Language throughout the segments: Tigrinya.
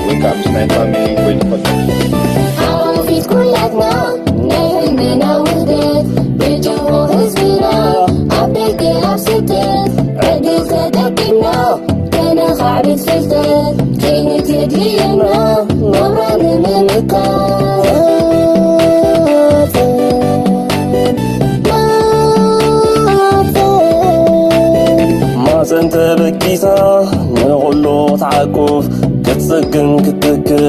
ወይ ከዓ ምስ ናይ ፋሚሊ ወይ ዝፈልጥ ሓቆፊት ኩላትና ናይ ህልምና ውህደት ብጅሆ ህዝብና ኣብ ደገ ኣብ ስደት ዕድል ተጠቂምና ከነኻዕብት ፍልጠት ከይንትድልየና ናብራ ንምምካት ማፀን ተበጊሳ ንኹሉ ክትዓቁፍ ክትጽግን ክትትክእ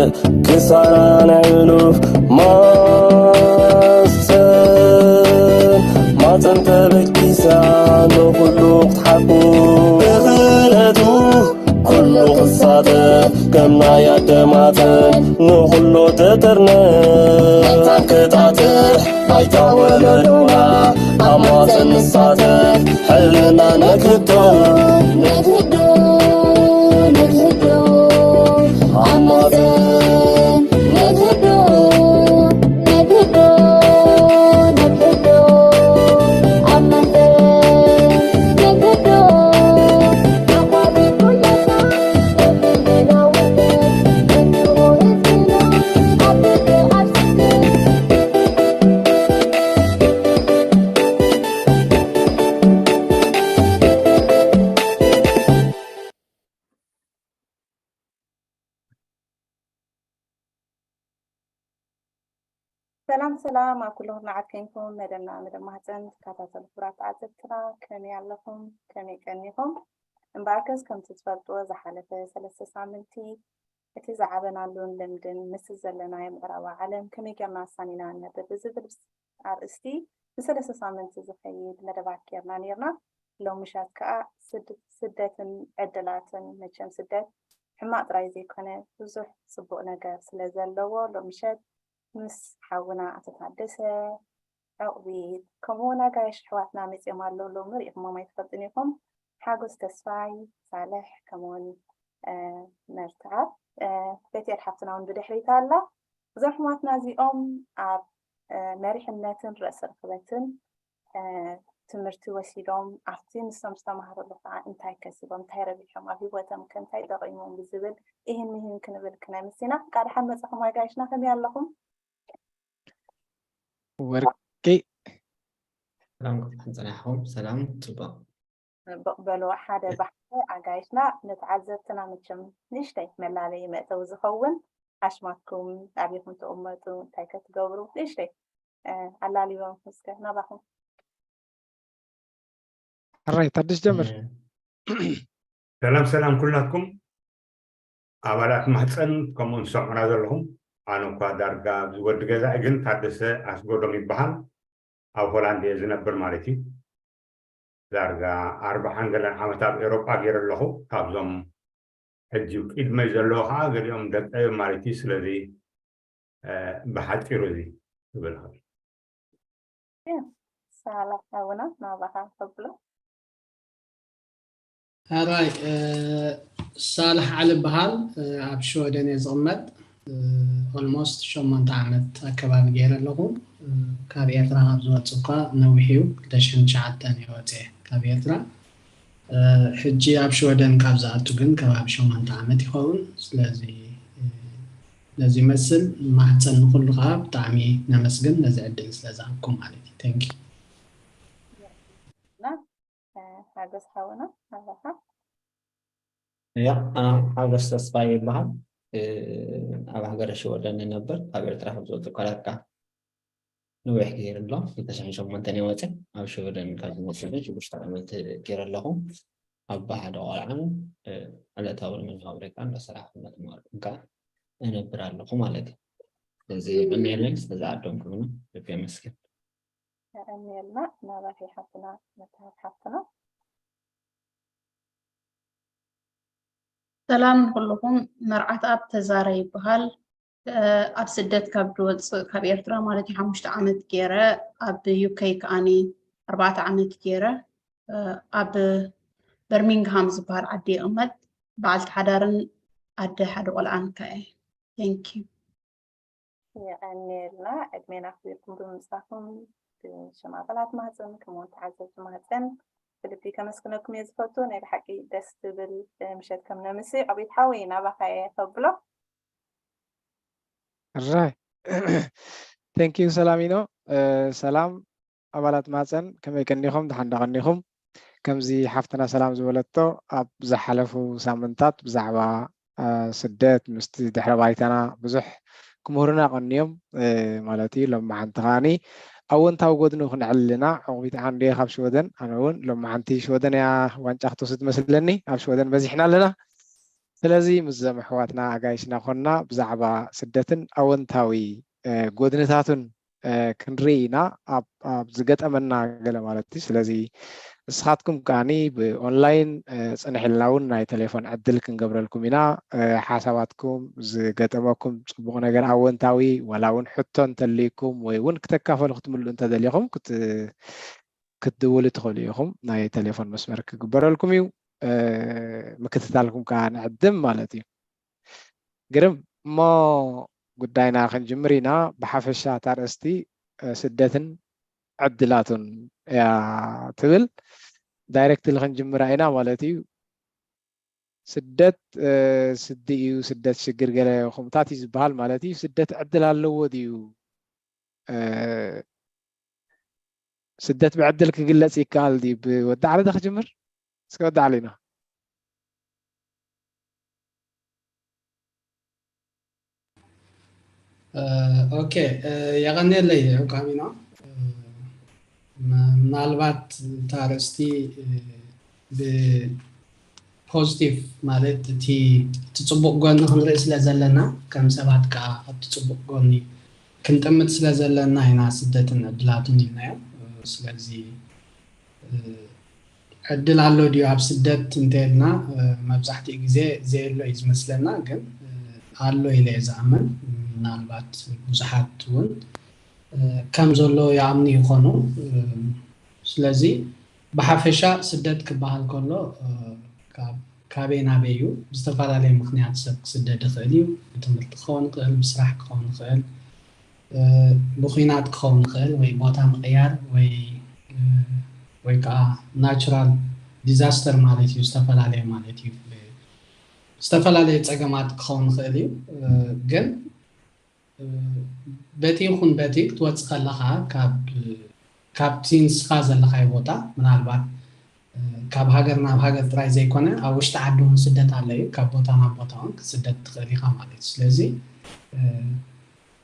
ክሳራ ናይ ሕሉፍ ማፀን ማፀን ተበጊሳ ንኹሉ ክትሓቁፍ ብኽእለቱ ኩሉ ክሳተፍ ከም ናይ ኣደ ማፀን ንኹሉ ትጥርነፍ መታን ክጣጥሕ ኣይታ ወለዶና ኣብ ማፀን ንሳተፍ ሕልና ነግህዶ ነግህዶ ነግህዶ ኣብ ማፀን ነግህዶ ነግህዶ ነግህዶ ኣብ ማፀን ነግህዶ ኣቋርጥ ኩለና ሰላም ሰላም ኣብ ኩሉ ኩርናዓት ኮንኩም መደብና መደብ ማህፀን ትከታተሉ ክቡራት ተዓዘብትና ከመይ ኣለኹም? ከመይ ቀኒኹም? እምበኣርከስ ከምቲ ዝፈልጥዎ ዝሓለፈ ሰለስተ ሳምንቲ እቲ ዝዓበናሉን ልምድን ምስ ዘለናዮ ምዕራባዊ ዓለም ከመይ ጌርና ኣሳኒና ንነብር ብዝብል ኣርእስቲ ንሰለስተ ሳምንቲ ዝኸይድ መደባት ጌርና ኔርና። ሎሚ ምሸት ከኣ ስደትን ዕድላትን። መቸም ስደት ሕማቕ ጥራይ ዘይኮነ ብዙሕ ጽቡቕ ነገር ስለ ዘለዎ ሎሚ ምሸት ምስ ሓውና ኣቶ ታደሰ ዑቕቢት ከምኡ እውን ኣጋይሽ ኣሕዋትና መጺኦም ኣለዉ። ሎሚ ርኢኹሞም ኣይትፈልጡን ኢኹም። ሓጎስ ተስፋይ፣ ሳልሕ ከምኡ እውን መርትዓት ቤትኤል ሓፍትና እውን ብድሕሪት ኣላ። እዞም ኣሕዋትና እዚኦም ኣብ መሪሕነትን ርእሰ ርክበትን ትምህርቲ ወሲዶም ኣብቲ ንሶም ዝተማሃሩሉ ከዓ እንታይ ከሲቦም እንታይ ረቢሖም ኣብ ሂወቶም ከ እንታይ ጠቂሞም ብዝብል እሂን ምሂን ክንብል ክነምስ ኢና። ቃል ሓን መጻኹም ኣጋይሽና ከመይ ኣለኹም? ወርቂ ሰላም ክፍሕን ፀናሕኹም ሰላም ፅቡቅ በቅበሎ ሓደ ባሕተ ኣጋይሽና ንተዓዘብትና መቸም ንእሽተይ መላለይ መእተዊ ዝኸውን ኣሽማትኩም ኣበይኹም ትቕመጡ እንታይ ከትገብሩ ንእሽተይ ኣላልዮም እስከ ናባኹም ሕራይ ታድሽ ጀምር ሰላም ሰላም ኩላትኩም ኣባላት ማህፀን ከምኡ ዝሰምዑና ዘለኹም ኣነ እኳ ዳርጋ ኣብዚ ወዲ ገዛኢ ግን ታደሰ ኣስጎዶም ይበሃል ኣብ ሆላንድ እየ ዝነብር ማለት እዩ ዳርጋ ኣርባዓን ገለን ዓመት ኣብ ኤሮጳ ገይረ ኣለኹ ካብዞም ሕጂ ቅድመይ ዘለዎ ከዓ ገሊኦም ደቀ እዮም ማለት እዩ ስለዚ ብሓፂሩ እዚ ክብል ሳላ ሓውና ናባኻ ከብሎ ሕራይ ሳልሕ ዓሊ በሃል ኣብ ሽወደን እየ ዝቕመጥ ኦልሞስት ሸሞንተ ዓመት ኣከባቢ ገይረ ኣለኹ ካብ ኤርትራ ካብ ዝወፅእ እኳ ነዊሕ እዩ ክልተ ሽሕን ትሽዓተን እየ ወፅየ ካብ ኤርትራ ሕጂ ኣብ ሽወደን ካብ ዝኣቱ ግን ከባቢ ሸሞንተ ዓመት ይኸውን ስለዚ ነዚ ይመስል ማህፀን ንኩሉ ከዓ ብጣዕሚ ነመስግን ነዚ ዕድል ስለዝሃብኩም ማለት እዩ thank you ሓጎስ ሓውና ኣባኻ ያ ሓጎስ ተስፋ ይበሃል ኣብ ሃገረ ሽወደን ንነብር ካብ ኤርትራ ከም ዝወፅእ ኮላካ ነዊሕ ገይሩ ኣሎ ክልተ ሽሕን ሸሞንተን እየ ወፅእ ኣብ ሽወደን ካብ ዝመፅእ ሽዱሽተ ዓመት ገይረ ኣለኹ ኣባ ሓደ ቆልዓን ዕለታዊ መነባብሮይ ከዓ እንዳሰራሕኩ እንዳተማሃርኩን ከዓ እነብር ኣለኹ ማለት እዩ ስለዚ የቐንየለይ ስለዝዓደምኩምና ልቢ የመስግን የቐንየልና ናባኺ ሓፍትና መትሃት ሓፍትና ሰላም ንኩልኹም መርዓት ኣብ ተዛረ ይበሃል ኣብ ስደት ካብ ዝወፅእ ካብ ኤርትራ ማለት እዩ ሓሙሽተ ዓመት ገይረ ኣብ ዩከይ ከዓኒ ኣርባዕተ ዓመት ገይረ ኣብ በርሚንግሃም ዝበሃል ዓዲ ይቕመጥ በዓልቲ ሓዳርን ኣደ ሓደ ቆልዓን ከ thank you የቐንየልና ዕድሜና ክቢርኩም ብምምፃኹም ብሽም ኣባላት ማህፀን ከምኡውን ተዓዘብቲ ማህፀን ብልቢ ከመስግነኩም እየ ዝፈቱ ናይ ብሓቂ ደስ ትብል ምሸት ከም ነምሲ ዕቤት ሓወይ ናባኻ እየ ከብሎ ራይ። Thank you ሰላሚኖ። ሰላም ኣባላት ማፀን፣ ከመይ ቀኒኹም? ደሓን ዶ ቀኒኹም? ከምዚ ሓፍትና ሰላም ዝበለቶ፣ ኣብ ዝሓለፉ ሳምንታት ብዛዕባ ስደት ምስቲ ድሕረ ባይታና ብዙሕ ክምህሩና ቀንዮም ማለት እዩ። ሎማዓንቲ ከዓኒ ኣወንታዊ ጎድኑ ክንዕልልና ዕቑቢት ዓንዱ እየ ካብ ሽወደን። ኣነ እውን ሎማዓንቲ ሽወደን እያ ዋንጫ ክትወስድ መስለኒ። ኣብ ሽወደን በዚሕና ኣለና። ስለዚ ምስዞም ኣሕዋትና ኣጋይሽና ኮንና ብዛዕባ ስደትን ኣወንታዊ ጎድንታቱን ክንርኢ ኢና፣ ኣብ ዝገጠመና ገለ ማለት እዩ። ስለዚ ንስኻትኩም ከዓኒ ብኦንላይን ፅንሕ ኢልና እውን ናይ ቴሌፎን ዕድል ክንገብረልኩም ኢና። ሓሳባትኩም፣ ዝገጠመኩም ፅቡቕ ነገር ኣወንታዊ ዋላ እውን ሕቶ እንተልይኩም ወይ እውን ክተካፈሉ ክትምልኡ እንተደሊኹም ክትድውሉ ትኽእሉ ኢኹም። ናይ ቴሌፎን መስመር ክግበረልኩም እዩ። ምክትታልኩም ከዓ ንዕድም ማለት እዩ። ግርም እሞ ጉዳይና ክንጅምር ኢና። ብሓፈሻ እታ ኣርእስቲ ስደትን ዕድላቱን እያ ትብል። ዳይሬክትሊ ክንጅምራ ኢና ማለት እዩ። ስደት ስዲ እዩ፣ ስደት ሽግር ገለ ከምኡታት እዩ ዝበሃል ማለት እዩ። ስደት ዕድል ኣለዎ ድዩ? ስደት ብዕድል ክግለጽ ይከኣል ድዩ? ብወዲ ዓለ ዶ ክጅምር? እስከ ወዲ ዓለ ኢና። ኦኬ፣ የቐንየለይ ዕቃሚና። ምናልባት እታ ኣርእስቲ ብፖዚቲቭ ማለት እቲ እቲ ፅቡቕ ጎኒ ክንርኢ ስለ ዘለና፣ ከም ሰባት ከዓ ኣብቲ ፅቡቕ ጎኒ ክንጥምት ስለ ዘለና ኢና ስደትን ዕድላቱን ኢልናዮ። ስለዚ ዕድል ኣሎ ድዩ ኣብ ስደት እንተልና፣ መብዛሕትኡ ግዜ ዘየሎ እዩ ዝመስለና፣ ግን ኣሎ ኢለ እየ ዝኣምን። ምናልባት ብዙሓት እውን ከም ዘሎ ይኣምኑ ይኾኑ። ስለዚ ብሓፈሻ ስደት ክበሃል ከሎ ካበይ ናበይ እዩ? ብዝተፈላለየ ምክንያት ሰብ ክስደድ ይኽእል እዩ። ብትምህርቲ ክኸውን ይኽእል፣ ብስራሕ ክኸውን ይኽእል፣ ብኩናት ክኸውን ይኽእል፣ ወይ ቦታ ምቕያር፣ ወይ ወይ ከዓ ናቹራል ዲዛስተር ማለት እዩ። ዝተፈላለየ ማለት እዩ። ዝተፈላለየ ፀገማት ክኸውን ይኽእል እዩ። ግን በቲ ይኹን በቲ ክትወፅእ ከለኻ ካብቲ ንስኻ ዘለኻዮ ቦታ፣ ምናልባት ካብ ሃገር ናብ ሃገር ጥራይ ዘይኮነ ኣብ ውሽጢ ዓዲ እውን ስደት ኣሎ እዩ። ካብ ቦታ ናብ ቦታ እውን ክትስደድ ትኽእል ኢኻ ማለት እዩ። ስለዚ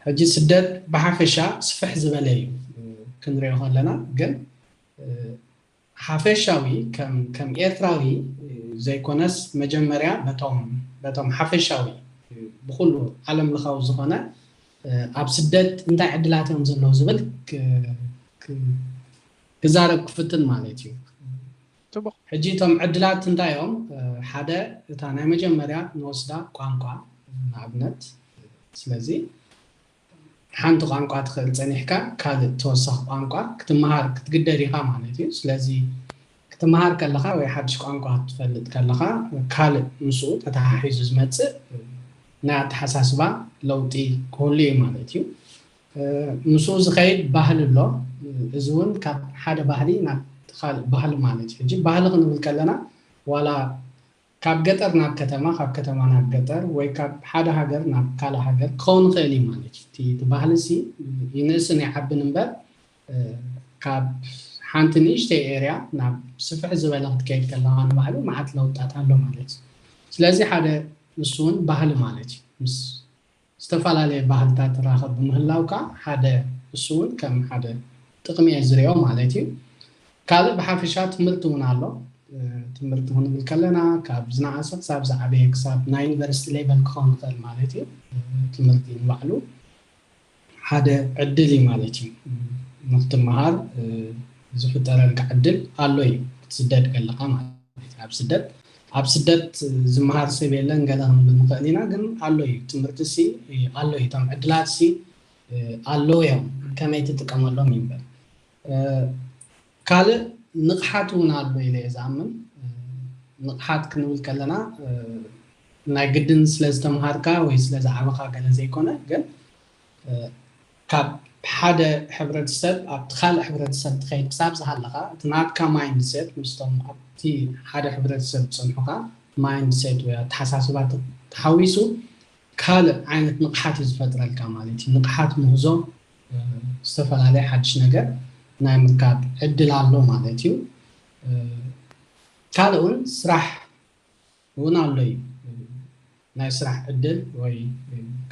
ሕጂ ስደት ብሓፈሻ ስፍሕ ዝበለ እዩ ክንሪኦ ከለና፣ ግን ሓፈሻዊ ከም ኤርትራዊ ዘይኮነስ መጀመርያ በቶም ሓፈሻዊ ብኩሉ ዓለም ለኻዊ ዝኾነ ኣብ ስደት እንታይ ዕድላት እዮም ዘለዉ ዝብል ክዛረብ ክፍትን ማለት እዩ። ሕጂ እቶም ዕድላት እንታይ እዮም? ሓደ፣ እታ ናይ መጀመርያ ንወስዳ ቋንቋ ንኣብነት። ስለዚ ሓንቲ ቋንቋ ትኽእል ጸኒሕካ ካልእ ተወሳኺ ቋንቋ ክትመሃር ክትግደድ ኢኻ ማለት እዩ። ስለዚ ክትመሃር ከለኻ ወይ ሓድሽ ቋንቋ ክትፈልጥ ከለኻ ካልእ ምስኡ ተተሓሒዙ ዝመጽእ ናይ ኣተሓሳስባ ለውጢ ክህሉ እዩ ማለት እዩ። ምስኡ ዝኸይድ ባህሊ ኣሎ። እዚ እውን ካብ ሓደ ባህሊ ናብ ካልእ ባህሊ ማለት እዩ። ሕጂ ባህሊ ክንብል ከለና ዋላ ካብ ገጠር ናብ ከተማ፣ ካብ ከተማ ናብ ገጠር ወይ ካብ ሓደ ሃገር ናብ ካልእ ሃገር ክኸውን ይኽእል እዩ ማለት እዩ። እቲ ባህሊ ሲ ይንእስን ይዓብን እምበር ካብ ሓንቲ ንእሽተይ ኤርያ ናብ ስፍሕ ዝበለ ክትከይድ ከለኻ ንባህሊ መዓት ለውጣት ኣሎ ማለት እዩ። ስለዚ ሓደ ንሱ እውን ባህሊ ማለት እዩ። ምስ ዝተፈላለየ ባህልታት ትራኸብ ብምህላውካ ሓደ እሱ እውን ከም ሓደ ጥቕሚ እየ ዝሪኦ ማለት እዩ። ካልእ ብሓፈሻ ትምህርቲ እውን ኣሎ። ትምህርቲ ክንብል ከለና ካብ ዝነኣሰ ክሳብ ዝዓበየ ክሳብ ናይ ዩኒቨርሲቲ ሌቨል ክኸውን ይኽእል ማለት እዩ። ትምህርቲ ንባዕሉ ሓደ ዕድል እዩ ማለት እዩ። ንክትመሃር ዝፍጠረልካ ዕድል ኣሎ እዩ ክትስደድ ከለካ ማለት እዩ። ኣብ ስደት ኣብ ስደት ዝመሃር ሰብ የለን ገለ ክንብል ንኽእል ኢና፣ ግን ኣሎ እዩ ትምህርቲ ሲ ኣሎ እዩ። እቶም ዕድላት ሲ ኣለዉ እዮም፣ ከመይ ትጥቀመሎም እዩ እምበር። ካልእ ንቕሓት እውን ኣሎ ኢለ እየ ዝኣምን። ንቕሓት ክንብል ከለና ናይ ግድን ስለ ዝተምሃርካ ወይ ስለ ዝዓበኻ ገለ ዘይኮነ፣ ግን ካብ ሓደ ሕብረተሰብ ኣብቲ ካልእ ሕብረተሰብ ትኸይድ ክሳብ ዝሃለኻ እቲ ናትካ ማይንድሴት ምስቶም ኣብቲ ሓደ ሕብረተሰብ ዝፀንሑኻ ማይንድሴት ወይ ኣተሓሳስባ ተሓዊሱ ካልእ ዓይነት ንቕሓት እዩ ዝፈጥረልካ ማለት እዩ። ንቕሓት ምህዞ፣ እ፣ ዝተፈላለየ ሓድሽ ነገር ናይ ምርካብ ዕድል ኣሎ ማለት እዩ። እ፣ ካልእ እውን ስራሕ እውን ኣሎ እዩ። ናይ ስራሕ ዕድል ወይ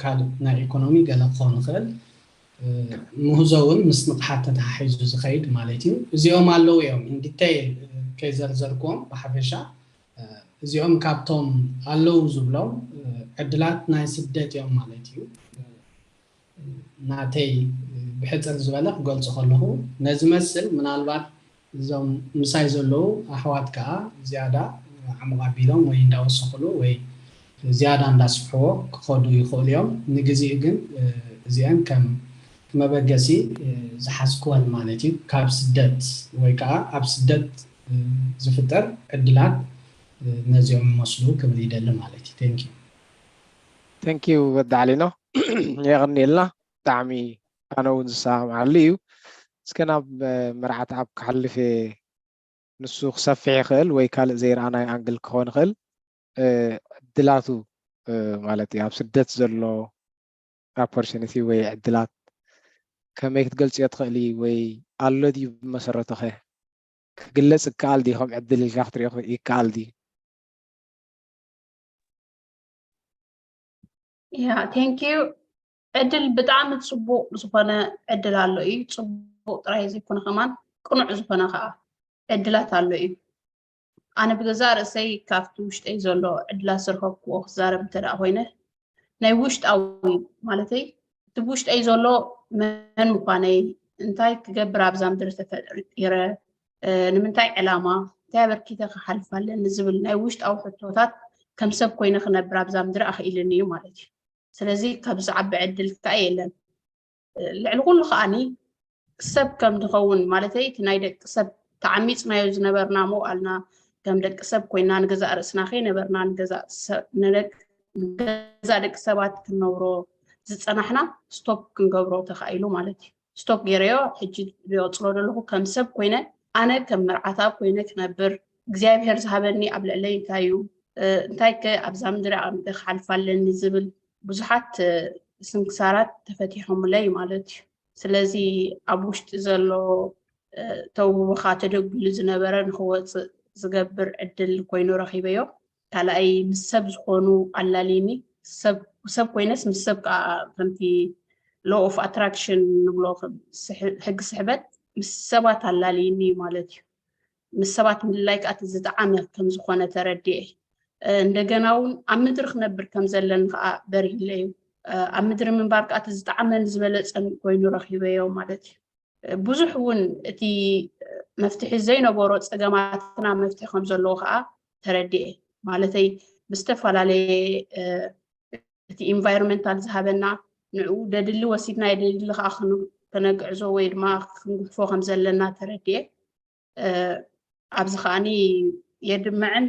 ካልእ ናይ ኢኮኖሚ ገለ ክኸውን ይኽእል። እ፣ ምህዞ እውን ምስ ንቕሓት ተተሓሒዙ ዝኸይድ ማለት እዩ። እዚኦም ኣለዉ እዮም። ኢን ዲቴይል፣ እ፣ ከይዘርዘርኩዎም ብሓፈሻ፣ እ፣ እዚኦም ካብቶም ኣለዉ ዝብሎም፣ እ፣ ዕድላት ናይ ስደት እዮም ማለት እዩ። ናተይ ብሕጽር ዝበለ ክገልጾ ከለኹ ነዚ መስል፣ ምናልባት እዞም ምሳይ ዘለዉ ኣሕዋት ከኣ ዝያዳ ዓሙቕ ኣቢሎም ወይ እንዳወሰኹሉ ወይ ዝያዳ እንዳስፍሕዎ ክኸዱ ይኽእሉ እዮም። ንግዜኡ ግን፣ እ፣ እዚአን ከም መበገሲ፣ እ፣ ዝሓዝክወን ማለት እዩ። ካብ ስደት ወይ ከኣ ኣብ ስደት፣ እ፣ ዝፍጠር ዕድላት፣ እ፣ ነዚኦም ይመስሉ ክብል ይደሊ ማለት እዩ። Thank you። Thank you ወዲ ዓሊኖ፣ የቐንየልና። ብጣዕሚ ኣነ እውን ዝሰማማዓሉ እዩ። እስከ ናብ፣ እ፣ መርዓት ኣብ ክሓልፍ እየ። ንሱ ክሰፍሕ ይኽእል ወይ ካልእ ዘይረኣናዮ ኣንግል ክኸውን ይኽእል። እ፣ ዕድላቱ፣ እ፣ ማለት እዩ፣ ኣብ ስደት ዘሎ ኦፖርቹኒቲ ወይ ዕድላት ከመይ ክትገልጽዮ ትኽእሊ ወይ ኣሎ ድዩ ብመሰረቱ ኸ? ክግለጽ ይከኣል ድዩ? ከም ዕድል ኢልካ ክትሪኦ ይከኣል ድዩ? ያ፣ ቴንክ ዩ። ዕድል ብጣዕሚ ጽቡቕ ዝኾነ ዕድል ኣሎ እዩ። ጽቡቕ ጥራይ ዘይኮነ ከማን ቅኑዕ ዝኾነ ከዓ ዕድላት ኣሎ እዩ። ኣነ ብገዛእ ርእሰይ ካብቲ ውሽጠይ ዘሎ ዕድላት ዝረኸብክዎ ክዛረብ እንተ ደኣ ኮይነ፣ ናይ ውሽጣዊ ማለተይ እቲ ብውሽጠይ ዘሎ መን ምዃነይ፣ እንታይ ክገብር ኣብዛ ምድሪ ተፈጢረ፣ እ፣ ንምንታይ ዕላማ፣ እንታይ ኣበርኪተ ክሓልፍ ኣለኒ ዝብል ናይ ውሽጣዊ ሕቶታት ከም ሰብ ኮይነ ክነብር ኣብዛ ምድሪ ኣኽኢልኒ እዩ ማለት እዩ። ስለዚ ካብ ዝዓቢ ዕድል ከዓ የለን። ልዕሊ ኩሉ ከዓኒ ሰብ ከም ንኸውን ማለተይ እቲ ናይ ደቂ ሰብ ተዓሚፅናዮ ዝነበርና ምውኣልና ከም ደቂ ሰብ ኮይና ንገዛእ ርእስና ከይነበርና ንገዛእ ደቂ ሰባት ክንነብሮ ዝፀናሕና ስቶፕ ክንገብሮ ተኻኢሉ ማለት እዩ። ስቶፕ ገይረዮ ሕጂ ዝቕፅሎ ዘለኹ ከም ሰብ ኮይነ ኣነ ከም መርዓታ ኮይነ ክነብር እግዚኣብሔር ዝሃበኒ ኣብ ልዕለይ እንታይ እዩ እንታይ ከ ኣብዛ ምድሪ ኣቐሚጠ ክሓልፍ ኣለኒ ዝብል ብዙሓት ስንክሳራት ተፈቲሖምለይ ማለት እዩ። ስለዚ ኣብ ውሽጢ ዘሎ ተውህቦኻ ተደጒሉ ዝነበረ ንክወፅእ ዝገብር ዕድል ኮይኑ ረኺበዮ። ካልኣይ ምስ ሰብ ዝኾኑ ኣላልይኒ። ሰብ ኮይነስ ምስ ሰብ ከዓ ከምቲ law of attraction ንብሎ ሕጊ ስሕበት ምስ ሰባት ኣላልይኒ ማለት እዩ። ምስ ሰባት ምልላይ ከዓ እቲ ዝጠዓመ ከም ዝኾነ ተረዲኤ። እንደገና እውን ኣብ ምድሪ ክነብር ከም ዘለኒ ከዓ በሪህለይ እዩ። ኣብ ምድሪ ምንባር ከዓ እቲ ዝጠዓመን ዝበለፀን ኮይኑ ረኺበዮ ማለት እዩ። ብዙሕ እውን እቲ መፍትሒ ዘይነበሮ ፀገማትና መፍትሒ ከም ዘለዎ ከዓ ተረዲኤ። ማለተይ ብዝተፈላለየ እቲ ኢንቫይሮንመንታል ዝሃበና ንዕኡ ደድሊ ወሲድና የደድሊ ከዓ ከነግዕዞ ወይ ድማ ክንጉሕፎ ከም ዘለና ተረዲኤ። ኣብዚ ከዓኒ የድምዕን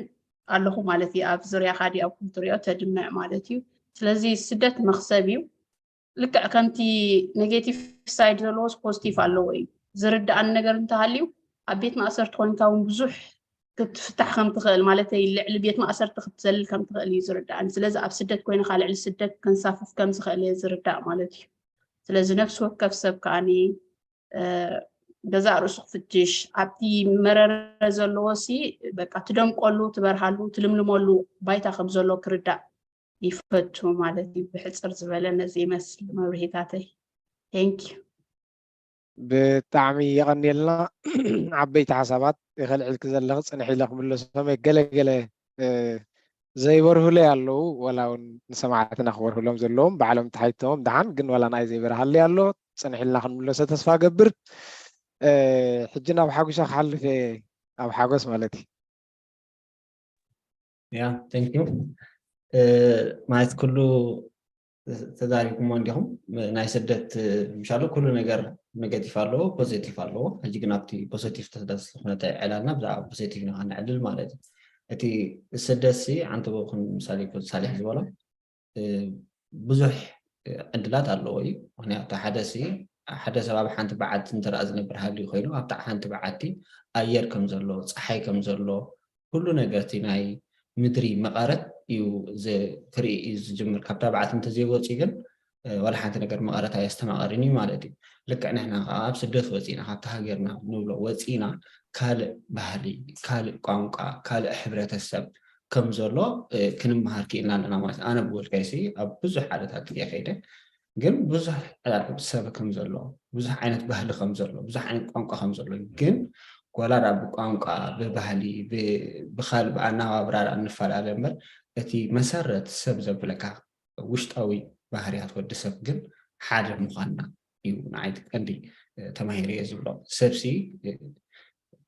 ኣለኹ ማለት እዩ። ኣብ ዙርያኻ ድዩ ኣብ ትሪኦ ተድምዕ ማለት እዩ። ስለዚ ስደት መኽሰብ እዩ። ልክዕ ከምቲ ኔጌቲቭ ሳይድ ዘለዎስ ፖዚቲቭ ኣለዎ እዩ። ዝርድኣኒ ነገር እንተሃልዩ ኣብ ቤት ማእሰርቲ ኮይንካ እውን ብዙሕ ክትፍታሕ ከም ትኽእል ማለተይ ልዕሊ ቤት ማእሰርቲ ክትዘልል ከም ትኽእል እዩ ዝርድኣኒ። ስለዚ ኣብ ስደት ኮይንካ ልዕሊ ስደት ከንሳፍፍ ከም ዝኽእል እየ ዝርዳእ ማለት እዩ። ስለዚ ነፍሲ ወከፍ ሰብ ከዓኒ ገዛእ ርእሱ ክፍትሽ ኣብቲ መረረ ዘለዎ ሲ በቃ ትደምቀሉ ትበርሃሉ ትልምልመሉ ባይታ ከም ዘሎ ክርዳእ ይፈቱ ማለት እዩ። ብሕፅር ዝበለ ነዚ ይመስል መብርሂታተይ። Thank you። ብጣዕሚ የቐንየልና። ዓበይቲ ሓሳባት የኸልዕልኪ ዘለኺ ፅንሕ ኢለ ክምለሶም እየ። ገለ ገለ ዘይበርሁለይ ኣለዉ፣ ዋላ እውን ንሰማዕትና ክበርሁሎም ዘለዎም ባዕሎም ተሓይቶሞም ደሓን ግን ዋላ ንኣይ ዘይበርሃለይ ኣሎ። ፅንሕ ኢልና ክንምለሶ ተስፋ ገብር። ሕጂ ናብ ሓጉሻ ክሓልፍ እየ፣ ኣብ ሓጎስ ማለት እዩ። ያ ቴንክ ዩ። ማለት ኩሉ ተዛሪብኩሞ እንዲኹም። ናይ ስደት ምሻሉ ኩሉ ነገር ኔጋቲቭ ኣለዎ ፖዚቲቭ ኣለዎ። ሕጂ ግን ኣብቲ ፖዚቲቭ ተስለስለ ኩነታ ይዕላልና ብዛዕባ ፖዚቲቭ ኢና ከነዕልል ማለት እዩ። እቲ ስደት ሲ ሓንቲ ብኹን ምሳሌ ሳሌሕ ዝበሎ ብዙሕ ዕድላት ኣለዎ እዩ። ምክንያቱ ሓደ ሲ ሓደ ሰብ ኣብ ሓንቲ በዓቲ እንተ ዝነብር ሃልዩ ኮይኑ ኣብታ ሓንቲ በዓቲ ኣየር ከም ዘሎ፣ ፀሓይ ከም ዘሎ፣ ኩሉ ነገር እቲ ናይ ምድሪ መቐረት እዩ ዝ- ክርኢ እዩ ዝጅምር። ካብ ታብዓት እንተዘይወፂኡ ግን እ፣ ዋላ ሓንቲ ነገር መቐረት ኣየስተማቐርን እዩ ማለት እዩ። ልክዕ ንሕና ከዓ ኣብ ስደት ወፂና ካብቲ ሃገርና ንብሎ ወፂና ካልእ ባህሊ፣ ካልእ ቋንቋ፣ ካልእ ሕብረተሰብ ከም ዘሎ እ፣ ክንመሃር ክኢልና ኣለና ማለት እዩ። ኣነ ብወልቀይሲ ኣብ ብዙሕ ዓለታት እየ ከይደ፣ ግን ብዙሕ ሰብ ከም ዘሎ፣ ብዙሕ ዓይነት ባህሊ ከም ዘሎ፣ ብዙሕ ዓይነት ቋንቋ ከም ዘሎ ግን ጎላዳ ብቋንቋ፣ ብባህሊ፣ ብካልእ ብኣናባብራ እንፈላለ እምበር እቲ መሰረት ሰብ ዘብለካ ውሽጣዊ ባህርያት ወዲ ሰብ ግን ሓደ ምዃንና እዩ ንዓይ ቀንዲ ተማሂረ እየ ዝብሎ። ሰብሲ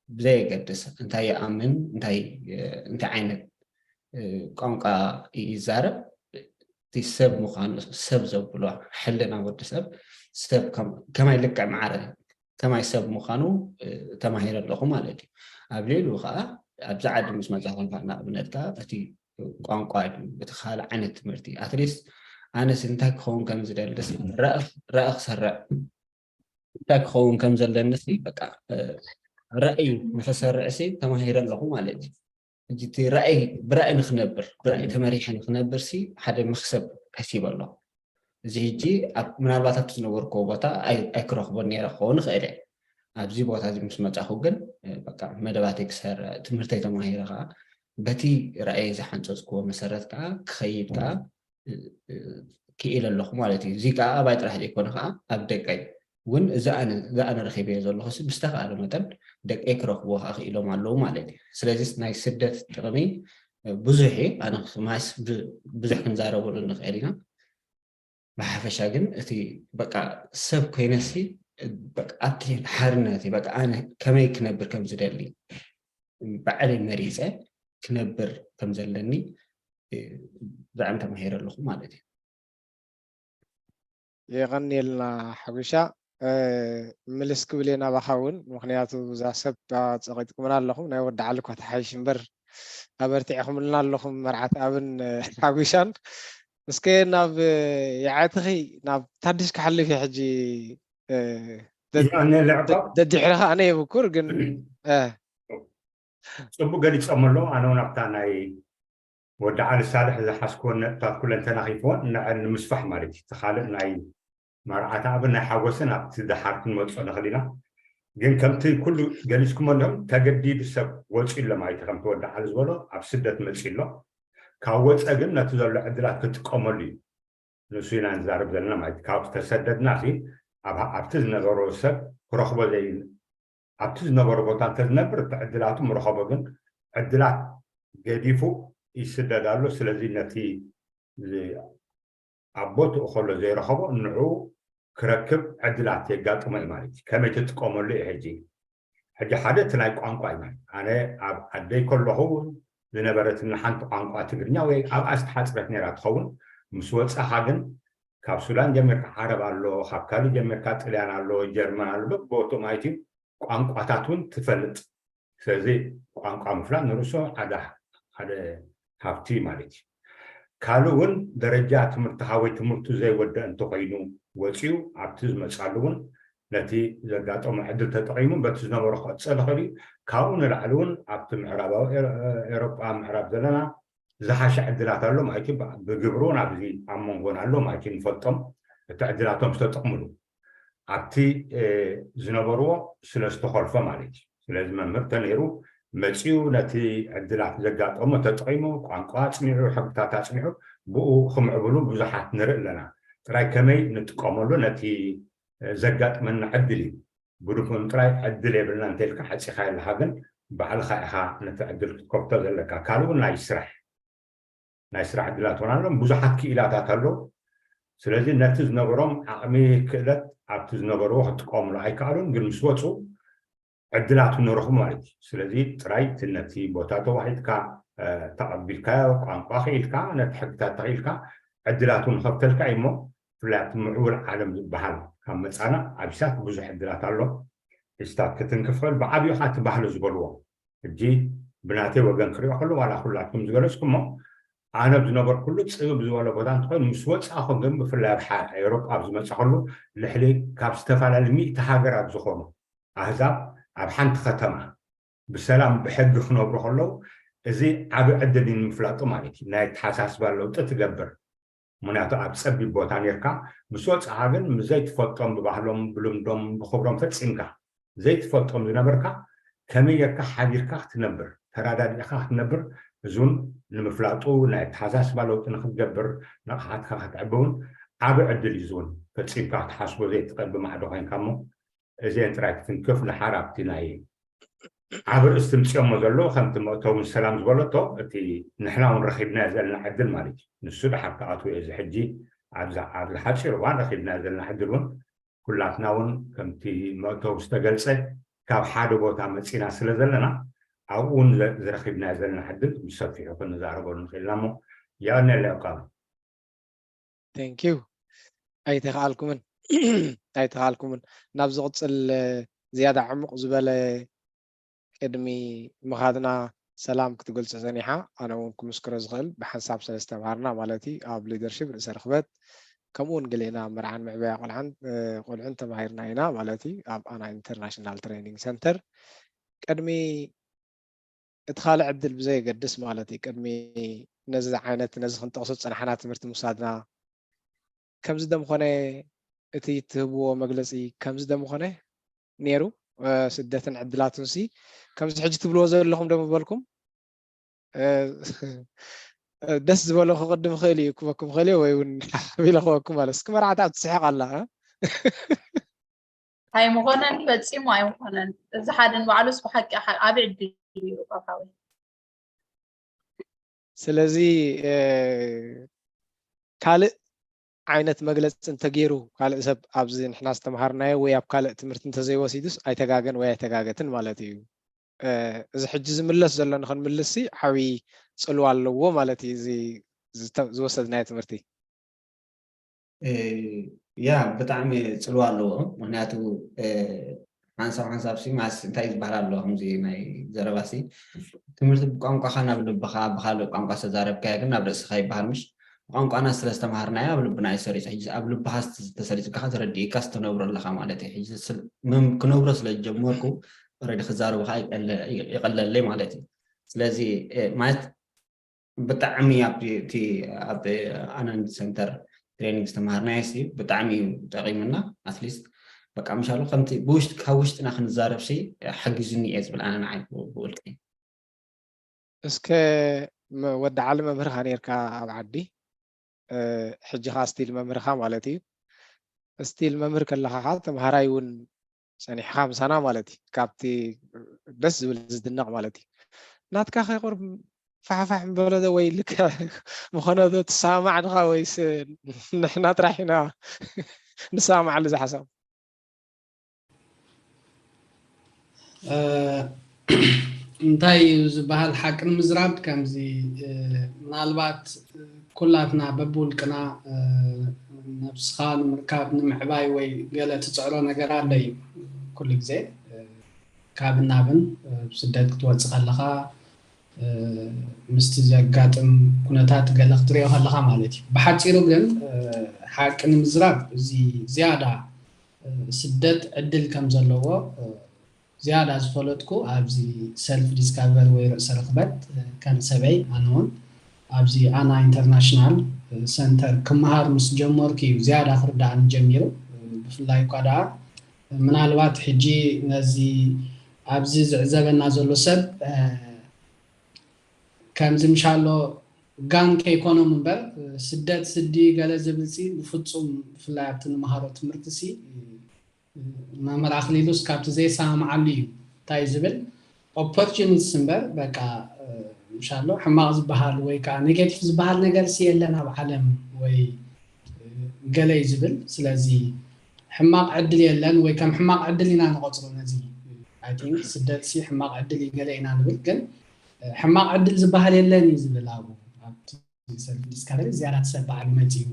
ብዘየገድስ እንታይ ይኣምን እንታይ እንታይ ዓይነት ቋንቋ ይዛረብ እቲ ሰብ ምዃኑ ሰብ ዘብሎ ሕልና ወዲ ሰብ ሰብ ከማይ ልክዕ ማዕረ ከማይ ሰብ ምዃኑ ተማሂረ ኣለኹ ማለት እዩ። ኣብ ሌሉ ከዓ ኣብዚ ዓዲ ምስ መፃኹም ከዓ ንኣብነት ከዓ እቲ ቋንቋ ድዩ እቲ ካልእ ዓይነት ትምህርቲ ኣትሊስት ኣነስ እንታይ ክኸውን ከም ዝደልስ ራእ ክሰርዕ እንታይ ክኸውን ከም ዘለንስ በቃ ራእይ ንክሰርዕ ሲ ተማሂረ ኣለኹ ማለት እዩ። ሕጂ እቲ ራእይ ብራእይ ንክነብር ብራእይ ተመሪሐ ንክነብር ሲ ሓደ መክሰብ ከሲበ ኣለኹ። እዚ ሕጂ ምናልባት ኣብቲ ዝነበርኩዎ ቦታ ኣይክረኽቦን ነይረ ክኸውን ይኽእል እየ። ኣብዚ ቦታ እዚ ምስ መፃኹ ግን በቃ መደባተይ ክሰርዕ ትምህርተይ ተማሂረ ከዓ በቲ ራእየ ዝሓንፀፅክዎ መሰረት ከዓ ክኸይድ ከዓ ክኢለ ኣለኹ ማለት እዩ። እዚ ከዓ ኣባይ ጥራሕ ዘይኮነ ከዓ ኣብ ደቀይ እውን እዚ ኣነ እዚ ኣነ ረኺበዮ ዘለኹ ሲ ብዝተኽኣለ መጠን ደቀይ ክረኽብዎ ከዓ ክኢሎም ኣለዉ ማለት እዩ። ስለዚ ናይ ስደት ጥቕሚ ብዙሕ እዩ። ኣነ ማስ ብዙሕ ክንዛረበሉ ንኽእል ኢና። ብሓፈሻ ግን እቲ በቃ ሰብ ኮይነሲ ኣብቲ ሓርነት በቃ ኣነ ከመይ ክነብር ከም ዝደሊ ባዕለይ መሪፀ ክነብር ከም ዘለኒ ብጣዕሚ ተማሂረ ኣለኹ ማለት እዩ። የቐንየልና ሓጉሻ። ምልስ ክብል እየ ናባኻ እውን፣ ምኽንያቱ እዛ ሰብ ጸቒጥኩምና ኣለኹም። ናይ ወዲ ዓሊ እኳ ተሓይሽ እምበር ኣበርቲዕኹምልና ኣለኹም መርዓት ኣብን ሓጉሻን። እስከ ናብ የዓትኺ ናብ ታድሽ ክሓልፍ እየ ሕጂ። ይቐንየልና ያዕቆብ። ደድሕርኻ ኣነ የብኩር ግን ጽቡቅ ገሊጾም ኣለዉ። ኣነ እውን ኣብታ ናይ ወዲ ዓሊ ሳልሕ ዝሓዝክወን ነጥብታት ኩለን ተናኺፍወን ንዐን ንምስፋሕ ማለት እዩ። እቲ ካልእ ናይ መርዓታ ኣብን ናይ ሓጎስን ኣብቲ ደሓር ክንመፅኦ ንኽእል ኢና። ግን ከምቲ ኩሉ ገሊፅኩም ኣለኹም ተገዲዱ ሰብ ወፂኡ ኣሎ ማለት እዩ። ከምቲ ወዲ ዓሊ ዝበሎ ኣብ ስደት መፂኡ ኣሎ። ካብ ወፀ ግን ነቲ ዘሎ ዕድላት ክጥቀመሉ እዩ። ንሱ ኢና ንዛረብ ዘለና ማለት እዩ። ካብ ዝተሰደድና ሲ ኣብቲ ዝነበሮ ሰብ ክረኽቦ ዘይ ኣብቲ ዝነበሮ ቦታ እንተዝነብር እቲ ዕድላቱ ምረኸቦ ግን ዕድላት ገዲፉ ይስደድ ኣሎ። ስለዚ ነቲ ኣብ ቦትኡ ከሎ ዘይረኸቦ ንዑ ክረክብ ዕድላት የጋጥሞ እዩ ማለት እዩ። ከመይ ትጥቀመሉ እዩ ሕጂ? ሕጂ ሓደ እቲ ናይ ቋንቋ እዩ ማለት ኣነ ኣብ ዓደይ ከለኹ ዝነበረትኒ ሓንቲ ቋንቋ ትግርኛ ወይ ኣብኣ ዝተሓፅረት ነይራ ትኸውን ምስ ወፃኻ ግን ካብ ሱዳን ጀሚርካ ዓረብ ኣሎ፣ ካብ ካልእ ጀሚርካ ጥልያን ኣሎ፣ ጀርመን ኣሎ፣ በብቦትኡ ማለት እዩ። ቋንቋታት እውን ትፈልጥ። ስለዚ ቋንቋ ምፍላጥ ንርእሱ ሓደ ሓደ ሃብቲ ማለት እዩ። ካልእ እውን ደረጃ ትምህርትኻ ወይ ትምህርቱ ዘይወደእ እንተኾይኑ ወፂኡ ኣብቲ ዝመፃሉ እውን ነቲ ዘጋጠሞ ዕድል ተጠቒሙ በቲ ዝነበሮ ክቐፀል ይኽእል እዩ። ካብኡ ንላዕሊ እውን ኣብቲ ምዕራባዊ ኤሮጳ ምዕራብ ዘለና ዝሓሸ ዕድላት ኣሎ ማለት እዩ። ብግብሪ እውን ኣብዚ ኣብ መንጎና ኣሎ ማለት እዩ። ንፈልጦም እቲ ዕድላቶም ዝተጠቕምሉ ኣብቲ ዝነበርዎ ስለ ዝተኾልፈ ማለት እዩ። ስለዚ መምህር ተነይሩ መፂኡ ነቲ ዕድላት ዘጋጠሞ ተጠቒሙ ቋንቋ ኣፅኒዑ፣ ሕግታት ኣፅኒዑ ብኡ ክምዕብሉ ብዙሓት ንርኢ ኣለና። ጥራይ ከመይ ንጥቀመሉ ነቲ ዘጋጥመና ዕድል እዩ። ብድኹን ጥራይ ዕድል የብልና እንተልካ ሓፂኻ የለኻ፣ ግን ባዕልኻ ኢኻ ነቲ ዕድል ክትከፍቶ ዘለካ። ካልእ እውን ናይ ስራሕ ናይ ስራሕ ዕድላት እውን ኣለዎም። ብዙሓት ክኢላታት ኣለዉ። ስለዚ ነቲ ዝነበሮም ዓቕሚ ክእለት ኣብቲ ዝነበርዎ ክጥቀምሉ ኣይከኣሉን፣ ግን ምስ ወፁ ዕድላት ንረኽቡ ማለት እዩ። ስለዚ ጥራይ እቲ ነቲ ቦታ ተዋሂድካ ተቐቢልካዮ ቋንቋ ክኢልካ ነቲ ሕግታት ተኽኢልካ ዕድላት እውን ከፍተልካ እዩ እሞ ብፍላይ ኣብቲ ምዕቡል ዓለም ዝበሃል ካብ መፃና ኣብ ኢሳት ብዙሕ ዕድላት ኣሎ። ኢሳት ክትንክፍ ክእል ብዓብዩ ከዓ እቲ ባህሊ ዝበልዎ ሕጂ ብናተይ ወገን ክሪኦ ከሎ ዋላ ኩላትኩም ዝገለፅኩሞ ኣነ ኣብ ዝነበርኩሉ ፅብብ ዝበለ ቦታ እንተኮይኑ ምስ ወፃእኹ ግን ብፍላይ ኣብ ኤሮጳ ኣብ ዝመፃእኩሉ ልሕሊ ካብ ዝተፈላለዩ ሚእቲ ሃገራት ዝኾኑ ኣህዛብ ኣብ ሓንቲ ከተማ ብሰላም ብሕጊ ክነብሩ ከለዉ እዚ ዓብ ዕድል እዩ ንምፍላጡ ማለት እዩ። ናይ ኣተሓሳስባ ለውጢ ትገብር። ምክንያቱ ኣብ ጸቢብ ቦታ ኔርካ ምስ ወጻኻ ግን ምስ ዘይትፈልጦም ብባህሎም ብልምዶም ብኽብሮም ፈጺምካ ዘይትፈልጦም ዝነበርካ ከመይ ጌርካ ሓቢርካ ክትነብር ተራዳዲእካ ክትነብር እዙን ንምፍላጡ ናይ ኣተሓሳስባ ለውጢ ንክትገብር ንቕሓትካ ክትዕቢ እውን ዓብ ዕድል እዩ። እዙን ፈጺምካ ክትሓስቦ ዘይትኽእል ብማዕዶ ኮይንካ እሞ እዚአን ጥራይ ክትንክፍ ንሓር ኣብቲ ናይ ዓብ ርእሲ ትምፅኦሞ ዘሎ ከምቲ መእተውን ሰላም ዝበለቶ እቲ ንሕና እውን ረኺብናዮ ዘለና ዕድል ማለት እዩ። ንሱ ድሓር ክኣትዎ እዚ ሕጂ ኣብዚ ኣብዚ ሓፂር እዋን ረኺብናዮ ዘለና ዕድል እውን ኩላትና እውን ከምቲ መእተው ዝተገልፀ ካብ ሓደ ቦታ መፂና ስለ ዘለና ኣብኡ እውን ዝረኺብናዮ ዘለና ዕድል ብሰፊሑ ክንዛረበሉ ንኽእልና እሞ የቐንየለይ። Thank you ኣይተኽኣልኩምን ኣይተኽኣልኩምን ናብ ዝቕፅል ዝያዳ ዕሙቕ ዝበለ ቅድሚ ምኻድና ሰላም ክትገልፆ ሰኒሓ ኣነ እውን ክምስክሮ ዝኽእል ብሓንሳብ ስለ ዝተምሃርና ማለት እዩ ኣብ leadership ርእሰ ርክበት ከምኡ እውን ገሌና መርዓን ምዕበያ ቆልዓን ቆልዑን ተማሂርና ኢና ማለት እዩ ኣብ ኣና international training center ቅድሚ እቲ ካልእ ዕድል ብዘየገድስ ማለት እዩ ቅድሚ ነዚ ዓይነት ነዚ ክንጠቕሶ ዝፀናሕና ትምህርቲ ምውሳድና ከምዚ ደምኾነ እቲ ትህብዎ መግለፂ ከምዚ ደምኾነ ነይሩ ስደትን ዕድላቱን ሲ ከምዚ ሕጂ ትብልዎ ዘለኹም ደምበልኩም ደስ ዝበሎ ክቕድም ክእል እዩ ክበኩም ክእል ወይ እውን ቢለ ክበኩም ማለት እስኪ መርዓታ ትስሕቕ ኣላ ኣይምኾነን ፈፂሙ ኣይምኾነን እዚ ሓደ ንባዕሉስ ብሓቂ ዓብ ዕድል እዩ ቃታዊ ስለዚ ካልእ ዓይነት መግለፂ እንተገይሩ ካልእ ሰብ ኣብዚ ንሕና ዝተምሃርናዮ ወይ ኣብ ካልእ ትምህርቲ እንተዘይወሲዱስ ኣይተጋገን ወይ ኣይተጋገትን ማለት እዩ እዚ ሕጂ ዝምለስ ዘሎ ንክንምልስ ዓብዪ ፅልዋ ኣለዎ ማለት እዩ እዚ ዝወሰድናዮ ትምህርቲ ያ ብጣዕሚ ፅልዋ ኣለዎ ምክንያቱ ሓንሳብ ሓንሳብ ሲ ማስ እንታይ ዝበሃል ኣሎ ከምዚ ናይ ዘረባ ሲ ትምህርቲ ብቋንቋኻ ናብ ልብኻ ብካልእ ቋንቋ ዝተዛረብካዮ ግን ናብ ርእስኻ ይበሃል ምሽ ብቋንቋና ስለ ዝተምሃርናዮ ኣብ ልብና እዩ ሰሪፁ ሕጂ ኣብ ልብኻ ተሰሪፁ ከኻ ተረዲእካ ዝተነብሮ ኣለኻ ማለት እዩ ሕጂ ክነብሮ ስለ ዝጀመርኩ ረዲ ክዛረቡ ከዓ ይቀለለይ ማለት እዩ ስለዚ ማለት ብጣዕሚ ኣብቲ ኣብ ኣናንድ ሰንተር ትሬኒንግ ዝተምሃርናዮ ሲ ብጣዕሚ እዩ ጠቂሙና ኣትሊስት በቃ ምሻሉ ከምቲ ብውሽጢ ካብ ውሽጥና ክንዛረብ ሲ ሓጊዙኒ እየ ዝብል ኣነ ንዓይ ብውልቀይ እስከ ወዲ ዓሊ መምህርካ ነርካ ኣብ ዓዲ ሕጂ ካ ስቲል መምህርካ ማለት እዩ ስቲል መምህር ከለካ ካ ተምሃራይ እውን ፀኒሕካ ምሳና ማለት እዩ ካብቲ ደስ ዝብል ዝድነቕ ማለት እዩ ናትካ ከይቁር ፋሕፋሕ ምበሎ ዶ ወይ ልክዕ ምኾነ ዶ ትሰማማዕ ድኻ ወይስ ንሕና ጥራሕ ኢና ንሰማማዓሉ ዝሓሳብ እንታይ እዩ ዝበሃል ሓቂ ንምዝራብ ከምዚ ምናልባት ኩላትና በብውልቅና ነብስኻ ንምርካብ ንምዕባይ ወይ ገለ ትፅዕሮ ነገር ኣለ እዩ ኩሉ ግዜ ካብ ናብን ስደት ክትወፅእ ከለኻ ምስቲ ዘጋጥም ኩነታት ገለ ክትሪኦ ከለኻ ማለት እዩ ብሓፂሩ ግን ሓቂ ንምዝራብ እዚ ዝያዳ ስደት ዕድል ከም ዘለዎ ዝያዳ ዝፈለጥኩ ኣብዚ ሰልፍ ዲስካቨሪ ወይ ርእሰ ርክበት ከም ሰበይ ኣነ እውን ኣብዚ ኣና ኢንተርናሽናል ሰንተር ክመሃር ምስ ጀመርኩ እዩ ዝያዳ ክርዳእኒ ጀሚሩ ብፍላይ እኳ ደኣ ምናልባት ሕጂ ነዚ ኣብዚ ዝዕዘበና ዘሎ ሰብ ከምዚ ምሻሎ ጋን ከይኮኖም እምበር ስደት ስዲ ገለ ዝብል ሲ ብፍፁም ብፍላይ ኣብቲ ንምሃሮ ትምህርቲ ሲ መምህር ኣክሊሉስ ካብቲ ዘይሰማምዓሉ እዩ እንታይ ዝብል ኦፖርቹኒቲስ እምበር በቃ ምሻሎ ሕማቕ ዝበሃል ወይ ከዓ ኔጌቲቭ ዝበሃል ነገር ሲ የለን ኣብ ዓለም ወይ ገለ እዩ ዝብል ስለዚ ሕማቕ ዕድል የለን ወይ ከም ሕማቕ ዕድል ኢና ንቆፅሮ ነዚ ስደት ሲ ሕማቕ ዕድል እዩ ገለ ኢና ንብል ግን ሕማቕ ዕድል ዝበሃል የለን እዩ ዝብል ኣብኡ ኣብቲ ሰልፍ ዲስካቨሪ ዝያዳ ትሰብ ባዕሉ መፂኡ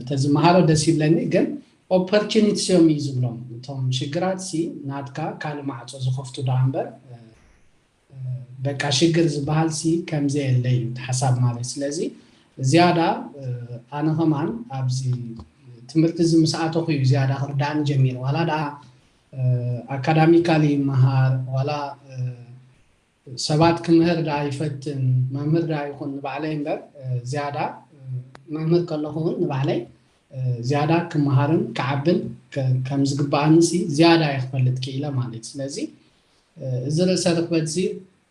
ተዝመሃሮ ደስ ይብለኒ ግን ኦፖርቹኒቲስ እዮም እዩ ዝብሎም እቶም ሽግራት ሲ ናትካ ካልእ ማዕፆ ዝኸፍቱ ዳ እምበር በቃ ሽግር ዝበሃል ሲ ከምዘየለ እዩ ሓሳብ ማለት ስለዚ ዝያዳ ኣነ ከማን ኣብዚ ትምህርቲ እዚ ምስ ኣተኹ እዩ ዝያዳ ክርዳእኒ ጀሚሩ ዋላ ደኣ ኣካዳሚካሊ ይመሃር ዋላ ሰባት ክምህር ደኣ ይፈትን፣ መምህር ደኣ ይኹን ንባዕለይ እምበር፣ እ፣ ዝያዳ፣ እ፣ መምህር ከለኹ እውን ንባዕለይ፣ እ፣ ዝያዳ ክመሃርን ክዓብን ከ-፣ ከም ዝግብኣኒ ሲ ዝያዳ እየ ክፈልጥ ክኢለ ማለት እዩ። ስለዚ፣ እ፣ እዚ ርእሰ ርኽበት እዚ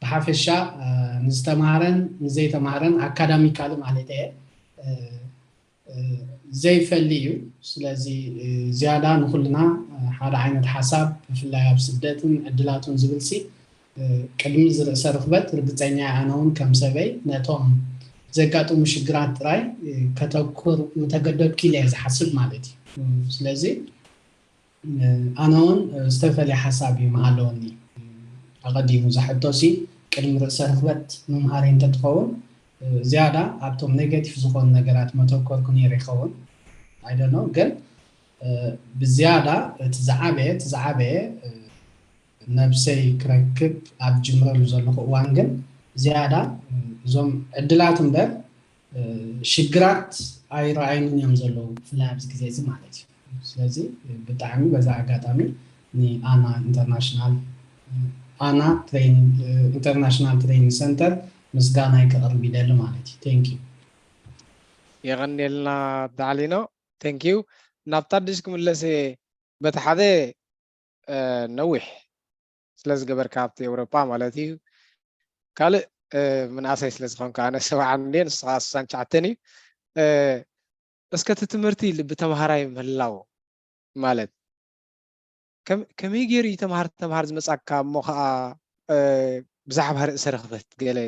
ብሓፈሻ፣ እ፣ ንዝተማሃረን ንዘይተማሃረን ኣካዳሚካሊ ማለት እየ፣ እ፣ እ፣ ዘይፈሊ እዩ። ስለዚ፣ እ፣ ዝያዳ ንኹልና፣ እ፣ ሓደ ዓይነት ሓሳብ፣ ብፍላይ ኣብ ስደትን ዕድላቱን ዝብል ሲ፣ እ፣ ቅድሚ እዚ ርእሰ ርኽበት ርግጸኛ እየ ኣነ እውን ከም ሰበይ ነቶም ዘጋጥሙ ሽግራት ጥራይ፣ እ፣ ከተኩር ምተገደድኩ ኢለ እየ ዝሓስብ ማለት እዩ። እ፣ ስለዚ፣ እ፣ ኣነ እውን፣ እ፣ ዝተፈልየ ሓሳብ እዩ ምሃለወኒ። ኣቐዲሙ ዝሕቶ ሲ ቅድሚ ርእሰ ርኽበት ምምሃረይ እንተትኸውን፣ እ፣ ዝያዳ ኣብቶም ኔጌቲቭ ዝኾኑ ነገራት መተኮርኩ ነይረ ይኸውን። I don't know፣ ግን፣ እ፣ ብዝያዳ እቲ ዝዓበየ፣ እቲ ዝዓበየ፣ እ፣ ነብሰይ ክረክብ ኣብ ጅምረሉ ዘለኹ እዋን ግን ዝያዳ፣ እ፣ እዞም ዕድላት እምበር፣ እ፣ ሽግራት ኣይረኣዩንን እዮም ዘለዉ፣ ብፍላይ ኣብዚ ግዜ እዚ ማለት እዩ። ስለዚ ብጣዕሚ በዚ ኣጋጣሚ ንኣና ኢንተርናሽናል፣ ኣና ትሬኒንግ፣ እ፣ ኢንተርናሽናል ትሬኒንግ ሰንተር ምስጋናይ ከቕርብ ይደሊ ማለት እዩ። Thank you። የቐንየልና ዳዕሊኖ። Thank you። ናብታ ኣዲስ ክምለስ እየ። በቲ ሓደ፣ እ፣ ነዊሕ ስለ ዝገበርካ ኣብቲ ኤውሮጳ ማለት እዩ። ካልእ፣ እ፣ ምንኣሰይ ስለ ዝኾንካ ኣነ ሰብዓ እንድየ፣ ንስኻ ስሳን ትሽዓተን እዩ። እ፣ እስከ እቲ ትምህርቲ ልቢ ተምሃራይ ምህላው ማለት ከም-፣ ከመይ ገይሩ እዩ ተምሃር ተምሃር ዝመጻካ እሞ ኸኣ፣ እ፣ ብዛዕባ ርእሰ ርኽበት ገለ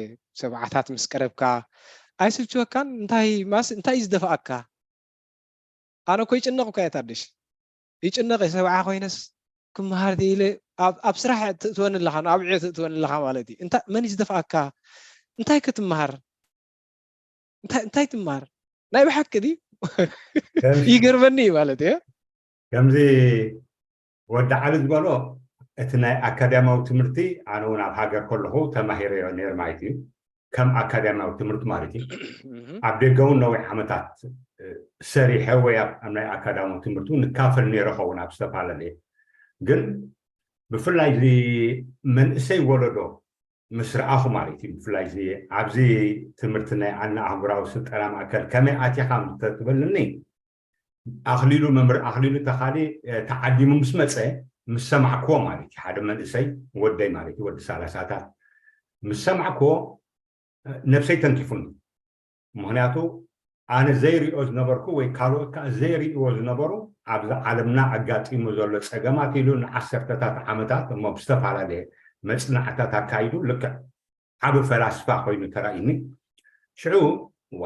ሰብዓታት ምስ ቀረብካ ኣይስልችወካን? እንታይ ማስ-፣ እንታይ እዩ ዝደፍኣካ? ኣነ እኮ ይጭነቕ እኮ እየ ታድሽ። ይጭነቕ እየ፣ ሰብዓ ኮይነስ ክመሃር ኢለ ኣብ፣ ኣብ ስራሕ ትእትወኒ ኣለኻ፣ ኣብ ዕዮ ትእትወኒ ኣለኻ ማለት እዩ። እንታ-፣ መን እዩ ዝደፍኣካ? እንታይ ክትመሃር? እንታይ፣ እንታይ ትመሃር? ናይ ብሓቂ ድዩ? ከም ይገርመኒ እዩ ማለት እዩ። ከምዚ ወዲ ዓሊ ዝበሎ፣ እቲ ናይ ኣካዳሚያዊ ትምህርቲ ኣነ እውን ኣብ ሃገር ከለኹ ተማሂረዮ ነይር ማለት እዩ። ከም ኣካዳሚያዊ ትምህርቲ ማለት እዩ። እህ። ኣብ ደገ እውን ነዊሕ ዓመታት፣ እ፣ ሰሪሐ ወይ ኣብ፣ ኣብ ናይ ኣካዳሚያዊ ትምህርቲ እውን እካፈል ነይረ ኸውን ኣብ ዝተፈላለየ። ግን ብፍላይ እዚ መንእሰይ ወለዶ ምስ ረኣኹ ማለት እዩ። ብፍላይ እዚ ኣብዚ ትምህርቲ ናይ ኣና ኣህጉራዊ ስልጠና ማእከል ከመይ ኣቲኻ ምስ ተትበልኒ፣ ኣኽሊሉ፣ መምህር ኣኽሊሉ ተኻሊ፣ እ፣ ተዓዲሙ ምስ መጸ፣ ምስ ሰማዕክዎ ማለት እዩ። ሓደ መንእሰይ ወደይ ማለት እዩ፣ ወዲ ሰላሳታት ምስ ሰማዕክዎ፣ እ፣ ነብሰይ ተንኪፉኒ። ምኽንያቱ ኣነ ዘይሪኦ ዝነበርኩ ወይ ካልኦት ከኣ ዘይርእይዎ ዝነበሩ ኣብዚ ዓለምና ኣጋጢሙ ዘሎ ጸገማት ኢሉ ንዓሰርተታት ዓመታት እሞ ብዝተፈላለየ መጽናዕታት ኣካይዱ ልክዕ ዓቢ ፈላስፋ ኮይኑ ተራእዩኒ። ሽዑ ዋ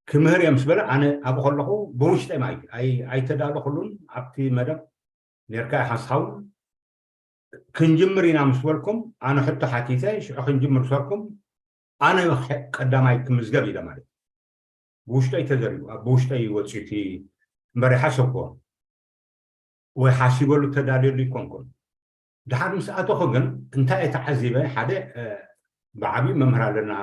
ክምህር እየ ምስ በለ ኣነ ኣብኡ ከለኹ ብውሽጠይ ማለት እዩ ኣይ-፣ ኣይተዳለኹሉን ኣብቲ መደብ ነርካ ኢኻ ዝኸውን። ክንጅምር ኢና ምስ በልኩም ኣነ ሕቶ ሓቲተ፣ ሽዑ ክንጅምር ምስ በልኩም ኣነ ቀዳማይ ክምዝገብ ኢለ ማለት እዩ። ብውሽጠይ ተዘሪቡ፣ ኣብ ብውሽጠይ ወፂኡ እቲ እምበር ይሓሰብኩዎ ወይ ሓሲበሉ ተዳልየሉ ይኮንኩን። ድሓር ምስ ኣተኹ ግን እንታይ እየ ተዓዚበ? ሓደ፣ እ፣ ብዓብዩ መምህር ኣለና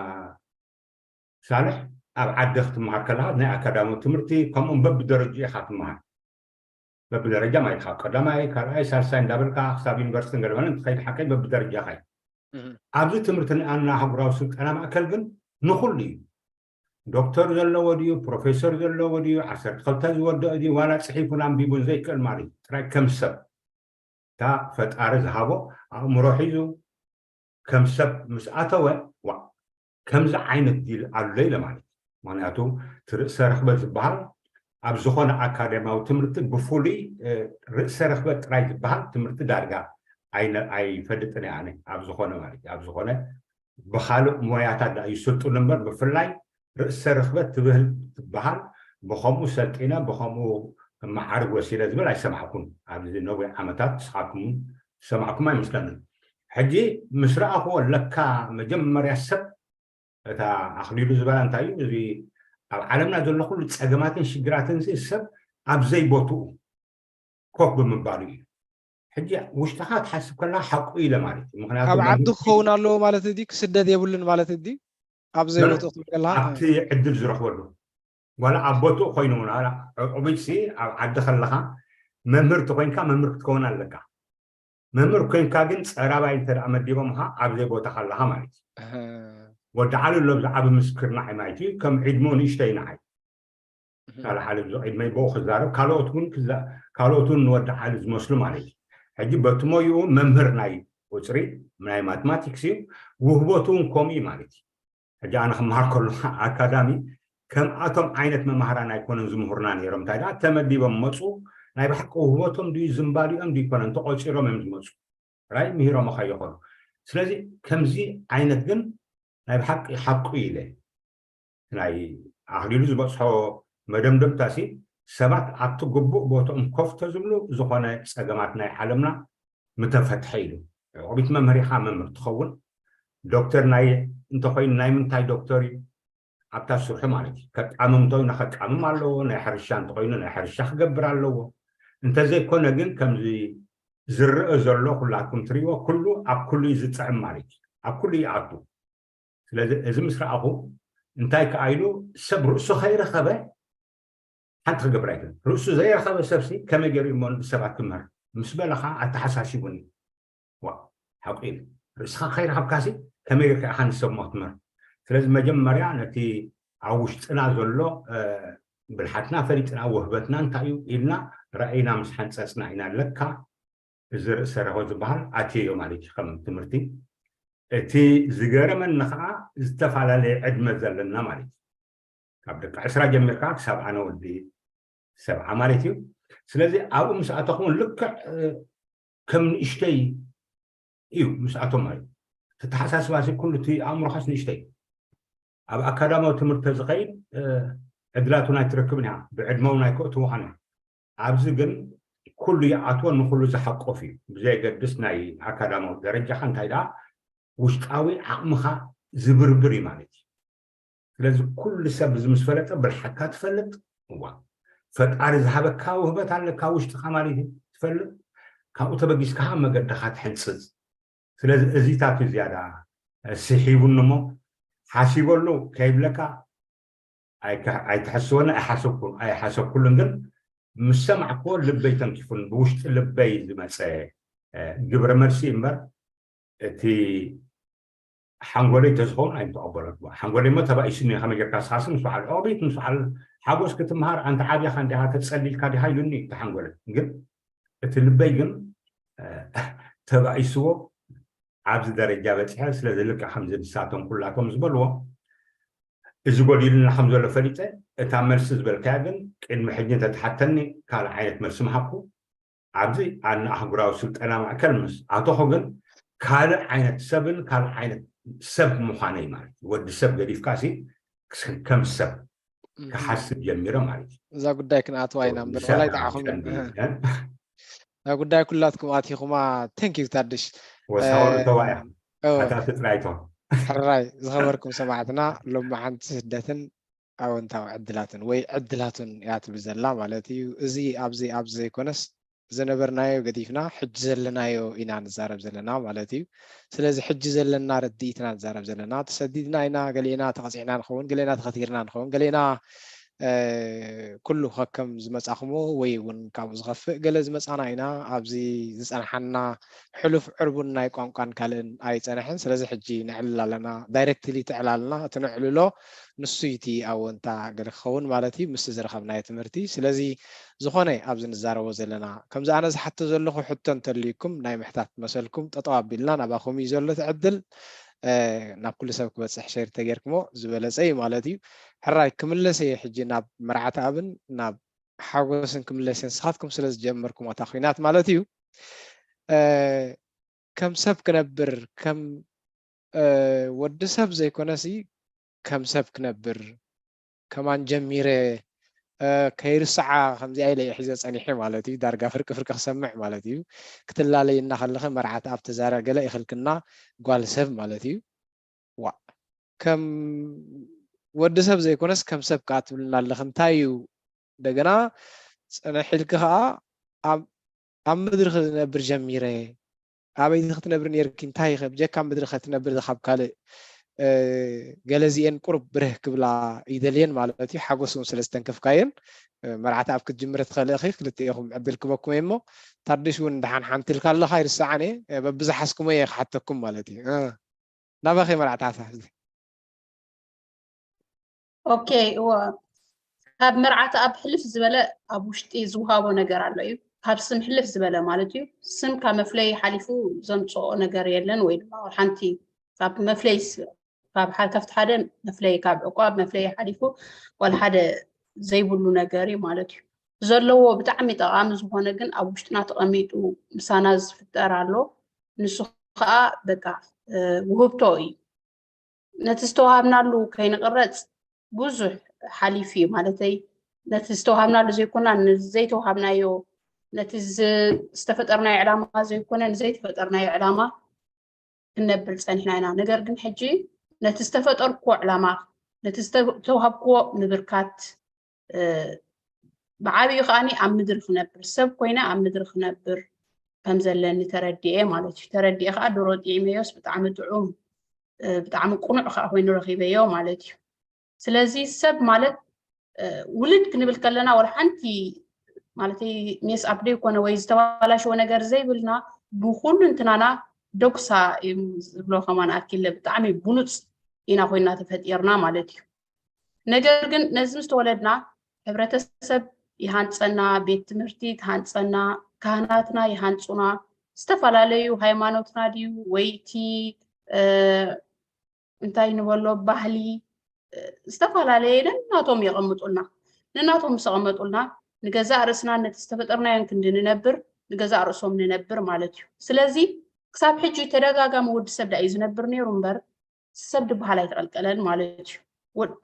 ሳልሕ፣ ኣብ ዓዲ ክትመሃር ከለኻ ናይ ኣካዳሚ ትምህርቲ ከምኡውን በብደረጃ ኢኻ ትመሃር። በብደረጃ ማለት ካብ ቀዳማይ፣ ካልኣይ፣ ሳልሳይ እንዳበልካ ክሳብ ዩኒቨርሲቲ ገለመለ እንትኸይድ ሓቀይ በብደረጃኻ እዩ። እህ። ኣብዚ ትምህርቲ ንኣና ኣህጉራዊ ስልጠና ማእከል ግን ንኹሉ እዩ። ዶክተር ዘለዎ ድዩ፣ ፕሮፌሰር ዘለዎ ድዩ፣ ዓሰርተ ክልተ ዝወደኦ ድዩ፣ ዋላ ጽሒፉን ኣንቢቡን ዘይክእል ማለት እዩ። ጥራይ ከም ሰብ እታ ፈጣሪ ዝሃቦ ኣእምሮ ሒዙ ከም ሰብ ምስ ኣተወ፣ ዋ፣ ከምዚ ዓይነት ዲል ኣሎ ኢለ ማለት እዩ። ምኽንያቱ እቲ ርእሰ ርኽበት ዝበሃል ኣብ ዝኾነ ኣካዳሚያዊ ትምህርቲ ብፍሉይ፣ እ፣ ርእሰ ርኽበት ጥራይ ዝበሃል ትምህርቲ ዳርጋ ኣይነ-፣ ኣይፈልጥን እየ ኣነ ኣብ ዝኾነ ማለት እዩ። ኣብ ዝኾነ ብኻልእ ሞያታት ደኣ ይስልጥኑ እምበር ብፍላይ ርእሰ ርኽበት ትብህል ትበሃል ብኸምኡ ሰልጢነ ብኸምኡ መዓርግ ወሲደ ዝብል ኣይሰማዕኩን። ኣብዚ ነዊሕ ዓመታት ንስኻትኩም ዝሰማዕኩም ኣይመስለንን። ሕጂ ምስ ረኣኽዎ ለካ መጀመርያ ሰብ እታ ኣኽሊሉ ዝበላ እንታይ እዩ፣ እዚ ኣብ ዓለምና ዘሎ ኩሉ ጸገማትን ሽግራትን እዚ ሰብ ኣብ ዘይቦትኡ ኮፍ ብምባሉ እዩ። ሕጂ ውሽጥኻ ትሓስብ ከለኻ ሓቁ ኢለ ማለት እዩ። ምኽንያቱ ኣብ ዓዲ መምህር ክኸውን ኣለዎ ማለት ድዩ? ክስደድ የብሉን ማለት ድዩ? ኣብ ኖ፣ ኖ፣ ዘይቦትኡ ክብል ከለኻ? ኣብቲ ዕድል ዝረኽበሉ። ዋላ ኣብ ቦትኡ ኮይኑ እውን፣ ዋላ ዕቑቢትሲ ኣብ ዓዲ ከለኻ መምህር ተኾይንካ መምህር ክትከውን ኣለካ። መምህር ኮይንካ ግን ጸራባይ እንተ ደኣ መዲቦምኻ ኣብ ዘይቦታኻ ኣለኻ ማለት እዩ። ወዲ ዓሊ ኣሎ፣ ብዛዕባ ምስክር ንዓይ ማለት እዩ፣ ከም ዕድሞ ንእሽተይ ንዓይ። ካልእ ዓሊ ብዙ ዕድመይ ብኡ ክዛረብ፣ ካልኦት እውን ክዛ-፣ ካልኦት እውን ንወዲ ዓሊ ዝመስሉ ማለት እዩ። ሕጂ በቲ ሞይኡ መምህር ናይ ቁፅሪ፣ ናይ ማትማቲክስ እዩ፣ ውህበቱ እውን ከምኡ እዩ ማለት እዩ። ሕጂ ኣነ ክመሃር ከሎ ኣካዳሚ ከምኣቶም ዓይነት መማህራን ኣይኮነን ዝምህሩና ነይሮም። እንታይ ደኣ ተመዲቦም መፁ፣ ናይ ብሓቂ ውህበቶም ድዩ ዝምባሊኦም ድዩ ይኮነን ተቆፂሮም እዮም ዝመፁ። ራይ ምሂሮምኻ ይኾኑ። ስለዚ ከምዚ ዓይነት ግን ናይ ብሓቂ ሓቁ ኢለ ናይ ኣኽሊሉ ዝበፅሖ መደምደምታሲ ሰባት ኣብቲ ግቡእ ቦትኦም ኮፍ ተዝብሉ ዝኾነ ፀገማት ናይ ዓለምና ምተፈትሐ ኢሉ። ዕቑቢት መምህር ኢኻ መምህር ትኸውን። ዶክተር ናይ እንተኾይኑ ናይ ምንታይ ዶክተር እዩ? ኣብታ ስርሑ ማለት እዩ። ከቃምም እንተይኑ ከቃምም ኣለዎ፣ ናይ ሕርሻ እንተኾይኑ ናይ ሕርሻ ክገብር ኣለዎ። እንተዘይኮነ ግን ከምዚ ዝረአ ዘሎ ኩላትኩም ትሪእዎ ኩሉ ኣብ ኩሉ እዩ ዝጥዕም ማለት እዩ። ኣብ ኩሉ ይኣቱ። ስለዚ እዚ ምስ ረኣኹ እንታይ ከኣ ኢሉ ሰብ ርእሱ ከይረኸበ ሓንቲ ክገብር ኣይክእልን። ርእሱ ዘይረኸበ ሰብሲ ከመይ ገይሩ እሞ ንሰባት ክምህር? ምስ በለ ኸዓ ኣተሓሳሲቡኒ። ዋ፣ ሓቁ ኢሉ። ርእስኻ ከይረኸብካሲ ከመይ ጌርካ ኢኻ ንሰብ እሞ ክትምህር? ስለዚ መጀመርያ ነቲ ኣብ ውሽጥና ዘሎ፣ እ፣ ብልሓትና ፈሊጥና፣ ውህበትና እንታይ እዩ ኢልና ራእይና ምስ ሓንጸጽና ኢና ለካ እዚ ርእሰ ርሆ ዝበሃል ኣትየዮ ማለት እዩ። ከም ትምህርቲ እቲ ዝገረመኒ ኸዓ ዝተፈላለየ ዕድመ ዘለና ማለት እዩ። ካብ ደቂ ዕስራ ጀሚርካ ክሳብ ኣነ ወዲ ሰብዓ ማለት እዩ። ስለዚ ኣብኡ ምስ ኣተኹ እውን ልክዕ፣ እ፣ ከም ንእሽተይ እዩ ምስ ኣቶም ማለት እዩ። ተተሓሳስባሲ ኩሉ እቲ ኣእምሮኻስ ንእሽተይ። ኣብ ኣካዳማዊ ትምህርቲ ዝኸይድ፣ እ፣ ዕድላት እውን ኣይትረክብን ኢኻ። ብዕድመ እውን ኣይከእትውኻን እዮም። ኣብዚ ግን ኩሉ ይኣትዎ፣ ንኩሉ ዝሓቆፍ እዩ። ብዘየገድስ ናይ ኣካዳማዊ ደረጃኻ እንታይ ደኣ ውሽጣዊ ዓቕምኻ ዝብርብር እዩ ማለት እዩ። ስለዚ ኩሉ ሰብ እዚ ምስ ፈለጠ ብልሓካ ትፈልጥ። እዋ፣ ፈጣሪ ዝሃበካ ውህበት ኣለካ ውሽጥኻ ማለት እዩ፣ ትፈልጥ። ካብኡ ተበጊስካ መገድኻ ትሕንጽጽ። ስለዚ እዚታት እዩ ዝያዳ ስሒቡኒ እሞ ሓሲበሉ ከይብለካ ኣይከ-፣ ኣይትሐስወኒ፣ ኣይሓሰብኩ-፣ ኣይሓሰብኩሉን፣ ግን ምስ ሰማዕክዎ ልበይ ተንኪፉን ብውሽጢ ልበይ ዝመጸ፣ እ፣ ግብረ መልሲ እምበር እቲ ሓንጎለይ ተዝኸውን ኣይምተቐበለትዎ። ሓንጎለይ እሞ ተባኢሱኒ፣ ከመይ ጌርካ ስኻሲ ምስ በዓል ኦቢት፣ ምስ በዓል ሓጎስ ክትምሃር፣ ኣንተ ዓብያኻ እንዲኻ ተጸሊልካ ዲኻ ኢሉኒ እቲ ሓንጎለይ። ግን እቲ ልበይ ግን፣ እ፣ ተባኢስዎ ኣብዚ ደረጃ በጺሐ። ስለዚ ልክዕ ከምዚ ንሳቶም ኩላቶም ዝበልዎ፣ እዚ ጎዲልና ከም ዘሎ ፈሊጠ፣ እታ መልሲ ዝበልካያ ግን ቅድሚ ሕጂ እንተትሓተኒ ካልእ ዓይነት መልሲ ምሃብኩ። ኣብዚ ኣነ ኣህጉራዊ ስልጠና ማእከል ምስ ኣተኹ ግን ካልእ ዓይነት ሰብን ካልእ ዓይነት ሰብ ምዃነይ ማለት እዩ። ወዲ ሰብ ገዲፍካሲ ክስ-፣ ከም ሰብ እም። ክሓስብ ጀሚረ ማለት እዩ። እዛ ጉዳይ ክንኣትዋ ኢና እምበር፣ ወዲ ሰብ ወላይ ከዓ ጥዓኹም፣ ቀንዲ፣ እ። እ? እዛ ጉዳይ ኩላትኩም ኣቲኹማ። Thank you ታድሽ። ወሳወሩ እ፣ ተዋያ። ኦ። ኣታ ትጥራይቶ። ሕራይ፣ ዝኸበርኩም ሰማዕትና፣ ሎሚ ሓንቲ ስደትን ኣወንታዊ ዕድላትን ወይ ዕድላቱን እያ ትብል ዘላ ማለት እዩ። እዚ ኣብዚ ኣብዚ ዘይኮነስ ዝነበርናዮ ገዲፍና ሕጂ ዘለናዮ ኢና ንዛረብ ዘለና ማለት እዩ። ስለዚ ሕጂ ዘለና ርድኢት ኢና ንዛረብ ዘለና። ተሰዲድና ኢና፣ ገሊእና ተቐጺዕና ንኸውን፣ ገሊእና ተኸቲርና ንኸውን፣ ገሊእና፣ እ፣ ኩሉ ከከም ዝመጻኹሞ ወይ እውን ካብኡ ዝኸፍእ ገለ ዝመጻና ኢና። ኣብዚ ዝጸንሓና ሕሉፍ ዕርቡን ናይ ቋንቋን ካልእን ኣይጸንሐን። ስለዚ ሕጂ ነዕልል ኣለና፣ ዳይሬክትሊ ትዕላልና፣ እቲ ነዕልሎ ንሱ እዩ እቲ ኣወንታ ገለ ክኸውን ማለት እዩ፣ ምስቲ ዝረኸብናዮ ትምህርቲ። ስለዚ ዝኾነ ኣብዚ ንዛረቦ ዘለና፣ ከምዚ ኣነ ዝሓቶ ዘለኹ ሕቶ እንተልዩኩም፣ ናይ ምሕታት መሰልኩም ጠጠው ኣቢልና ናባኹም እዩ ዘሎ እቲ ዕድል። እ፣ ናብ ኩሉ ሰብ ክበጽሕ ሸር ተጌርክሞ ዝበለጸ እዩ ማለት እዩ። ሕራይ ክምለስ እየ ሕጂ ናብ መርዓቲ ኣብን ናብ ሓጎስን ክምለስ እየ፣ ንስኻትኩም ስለ ዝጀመርኩም እታ ኲናት ማለት እዩ። እ፣ ከም ሰብ ክነብር፣ ከም፣ እ፣ ወዲ ሰብ ዘይኮነሲ ከም ሰብ ክነብር ከማን ጀሚረ፣ እ፣ ከይርስዓ ከምዚኣ ኢለ እየ ሒዘ ጸኒሐ ማለት እዩ። ዳርጋ ፍርቂ ፍርቂ ክሰምዕ ማለት እዩ። ክትላለይና ከለኺ መርዓት ኣብ ተዛረ ገለ ኢኽልክና ጓል ሰብ ማለት እዩ። ዋእ፣ ከም ወዲ ሰብ ዘይኮነስ ከም ሰብ ከኣ ትብልና ኣለኺ። እንታይ እዩ እንደገና ጸንሕ ኢልኪ ከኣ ኣብ፣ ኣብ ምድሪ ክነብር ጀሚረ። ኣበይ ክትነብሪ ነይርኪ? እንታይ ኢኺ ብጀካ ምድሪ ከትነብሪ ካብ ካልእ፣ እ፣ ገለ እዚኤን ቁሩብ ብርህ ክብላ ይደልየን ማለት እዩ። ሓጎስ እውን ስለ ዝተንከፍካየን፣ እ፣ መርዓቲ ኣብ ክትጅምሪ ትኽእሊ ኢኺ። ክልቲኤኹም ዕድል ክበኩም እየ እሞ፣ ታድሽ እውን ደሓን ሓንቲ ኢልካ ኣለኻ፣ ኣይርስዓን እየ። እ፣ በብዝሓዝኩሞ እየ ክሓተኩም ማለት እዩ። እ። ናባኸ መርዓት ሓሳብ ሕዚ? ኦኬ እወ፣ ካብ መርዓቲ ኣብ ሕልፍ ዝበለ ኣብ ውሽጢ ዝውሃቦ ነገር ኣሎ እዩ። ካብ ስም ሕልፍ ዝበለ ማለት እዩ። ስም ካብ መፍለይ ሓሊፉ ዘምፅኦ ነገር የለን፣ ወይ ድማ ሓንቲ ካብ መፍለይ ስ- ካብ ሓ- ካብቲ ሓደ መፍለይ፣ ካብ ዕቋብ መፍለይ ሓሊፉ ዋላ ሓደ ዘይብሉ ነገር እዩ ማለት እዩ። ዘለዎ ብጣዕሚ ጠቓሚ ዝኾነ ግን ኣብ ውሽጥና ተቐሚጡ ምሳና ዝፍጠር ኣሎ። ንሱ ከዓ በቃ ውህብቶ እዩ። ነቲ ዝተዋሃብናሉ ከይንቕረፅ ብዙሕ ሓሊፉ እዩ ማለተይ፣ ነቲ ዝተዋሃብናሉ ዘይኮና ንዘይተዋሃብናዮ፣ ነቲ ዝተፈጠርናዮ ዕላማ ዘይኮነ ንዘይተፈጠርናዮ ዕላማ ክንነብር ፀኒሕና ኢና። ነገር ግን ሕጂ ነቲ ዝተፈጠርክዎ ዕላማ፣ ነቲ ዝተዋሃብክዎ ምብርካት፣ ብዓብዩ ከዓኒ ኣብ ምድሪ ክነብር፣ ሰብ ኮይነ ኣብ ምድሪ ክነብር ከም ዘለኒ ተረዲኤ ማለት እዩ። ተረዲኤ ከዓ ድሮ ጥዒመዮስ ብጣዕሚ ጥዑም፣ ብጣዕሚ ቅኑዕ ከዓ ኮይኑ ረኪበዮ ማለት እዩ። ስለዚ ሰብ ማለት ውልድ ክንብል ከለና ወላ ሓንቲ ማለት ሜስ ኣፕ ደይኮነ ወይ ዝተባላሸወ ነገር ዘይብልና፣ ብኩሉ እንትናና ደጉሳ እዩ ዝብሎ ከማን ኣኪለ ብጣዕሚ ብሉፅ ኢና ኮይና ተፈጢርና ማለት እዩ። ነገር ግን ነዚ ምስ ተወለድና ሕብረተሰብ ይሃንፀና፣ ቤት ትምህርቲ ትሃንፀና፣ ካህናትና ይሃንፁና፣ ዝተፈላለዩ ሃይማኖትና ድዩ ወይ እቲ እንታይ ንበሎ ባህሊ፣ ዝተፈላለየ ነናቶም የቐምጡልና። ነናቶም ምስ ኣቐመጡልና ንገዛእ ርእስና ነቲ ዝተፈጠርናዮን ክንዲ ንነብር ንገዛእ ርእሶም ንነብር ማለት እዩ። ስለዚ ክሳብ ሕጂ ተደጋጋሚ ወዲ ሰብ ዳእዩ ዝነብር ነይሩ እምበር ሰብ ድበሃል ኣይተቐልቀለን ማለት እዩ።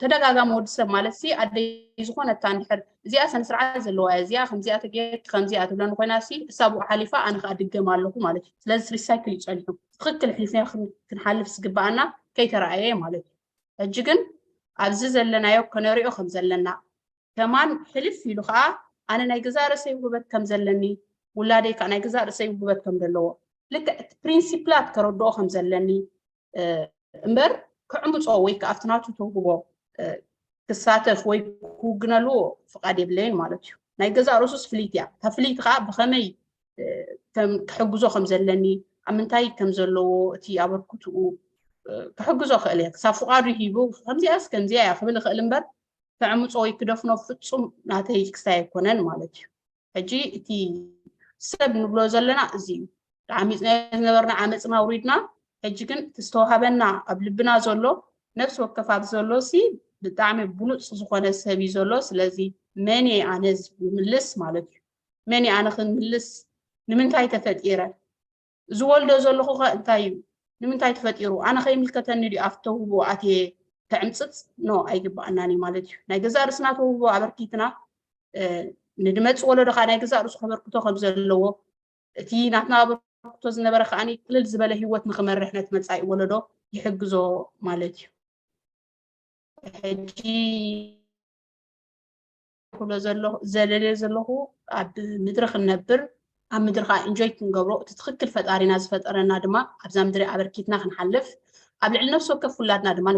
ተደጋጋሚ ወዲ ሰብ ማለት ሲ ኣደይ ዝኾነ እታ እንድሕር እዚኣ ስነ ስርዓት ዘለዋ እያ፣ እዚኣ ከምዚኣ ተገየርኪ ከምዚኣ ትብለኒ ኮይና ሲ እሳ ብኡ ሓሊፋ ኣነ ከዓ ድገም ኣለኹ ማለት እዩ። ስለዚ ሪሳይክል እዩ ፀኒሑ። ትኽክል ሕሊፍና ክንሓልፍ ዝግበኣና ከይተረኣየ ማለት እዩ። ሕጂ ግን ኣብዚ ዘለናዮ ከነሪኦ ከም ዘለና ከማን ሕልፍ ኢሉ ከዓ ኣነ ናይ ገዛእ ርእሰይ ውህበት ከም ዘለኒ፣ ውላደይ ከዓ ናይ ገዛእ ርእሰይ ውህበት ከም ዘለዎ ልክዕ እቲ ፕሪንሲፕላት ከረድኦ ከም ዘለኒ እምበር ክዕምፆ ወይ ከዓ ኣብቲ ናቱ ተውህቦ ክሳተፍ ወይ ክውግነሉ ፍቓድ የብለይን ማለት እዩ። ናይ ገዛእ ርእሱስ ፍልይቲ እያ። እታ ፍልይቲ ከዓ ብኸመይ ክሕግዞ ከም ዘለኒ፣ ኣብ ምንታይ ከም ዘለዎ እቲ ኣበርክትኡ ክሕግዞ ክእል እየ። ክሳብ ፍቓዱ ሂቡ ከምዚኣስ ከምዚኣ እያ ክብል እኽእል እምበር ክዕምፆ ወይ ክደፍኖ ፍፁም ናተይ ክስታይ ኣይኮነን ማለት እዩ። ሕጂ እቲ ሰብ ንብሎ ዘለና እዚ እዩ። ዓሚፅና ዝነበርና ዓመፅና ኣውሪድና፣ ሕጂ ግን እቲ ዝተዋሃበና ኣብ ልብና ዘሎ ነፍሲ ወከፍ ኣብ ዘሎ ሲ ብጣዕሚ ብሉፅ ዝኾነ ሰብ እዩ ዘሎ። ስለዚ መን እየ ኣነ ዝምልስ ማለት እዩ? መን እየ ኣነ ክምልስ? ንምንታይ ተፈጢረ? ዝወልዶ ዘለኹ ከ እንታይ እዩ? ንምንታይ ተፈጢሩ? ኣነ ከይምልከተኒ ድዩ ኣብቲ ተውህቦ ኣትየ ክዕምፅፅ? ኖ ኣይግባኣናን እዩ ማለት እዩ። ናይ ገዛእ ርእስና ተውህቦ ኣበርኪትና ንድመፅ ወለዶ ከዓ ናይ ገዛእ ርእሱ ከበርክቶ ከም ዘለዎ እቲ ናትና ኣበርክቶ ዝነበረ ከዓ ቅልል ዝበለ ህይወት ንክመርሕ ነቲ መፃኢ ወለዶ ይሕግዞ ማለት እዩ። ሕጂ ክብሎ ዘለኹ ዘለለ ዘለኹ ኣብ ምድሪ ክንነብር ኣብ ምድሪ ከዓ ኢንጆይ ክንገብሮ እቲ ትኽክል ፈጣሪና ዝፈጠረና ድማ ኣብዛ ምድሪ ኣበርኪትና ክንሓልፍ ኣብ ልዕሊ ነፍሲ ወከፍ ውላድና ድማ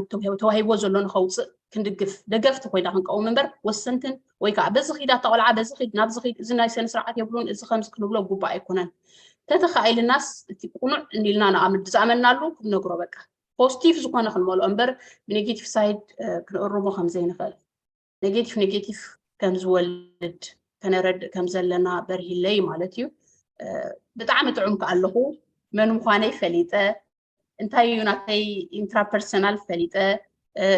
ተዋሂቦ ዘሎ ንኸውፅእ ክንድግፍ ደገፍቲ ኮይና ክንቀውም እምበር ወሰንትን ወይ ከዓ በዚ ኺድ ኣታ ቆልዓ በዚ ኺድ ናብዚ ኺድ እዚ ናይ ሰነ ስርዓት የብሉን እዚ ከምዚ ክንብሎ ግቡእ ኣይኮነን። ተተኻኢልናስ እቲ ቁኑዕ እንዲልና ንኣምድ ዝኣመናሉ ክንነግሮ በቃ ፖዚቲቭ ዝኾነ ክንመልኦ እምበር ብኔጌቲቭ ሳይድ ክንእርሞ ከምዘይንኽእል ኔጌቲቭ ኔጌቲቭ ከም ዝወልድ ከነረድእ ከም ዘለና በርሂለይ ማለት እዩ። ብጣዕሚ ጥዑም ከኣለኹ መን ምዃነይ ፈሊጠ እንታይ እዩ ናተይ ኢንትራፐርሰናል ፈሊጠ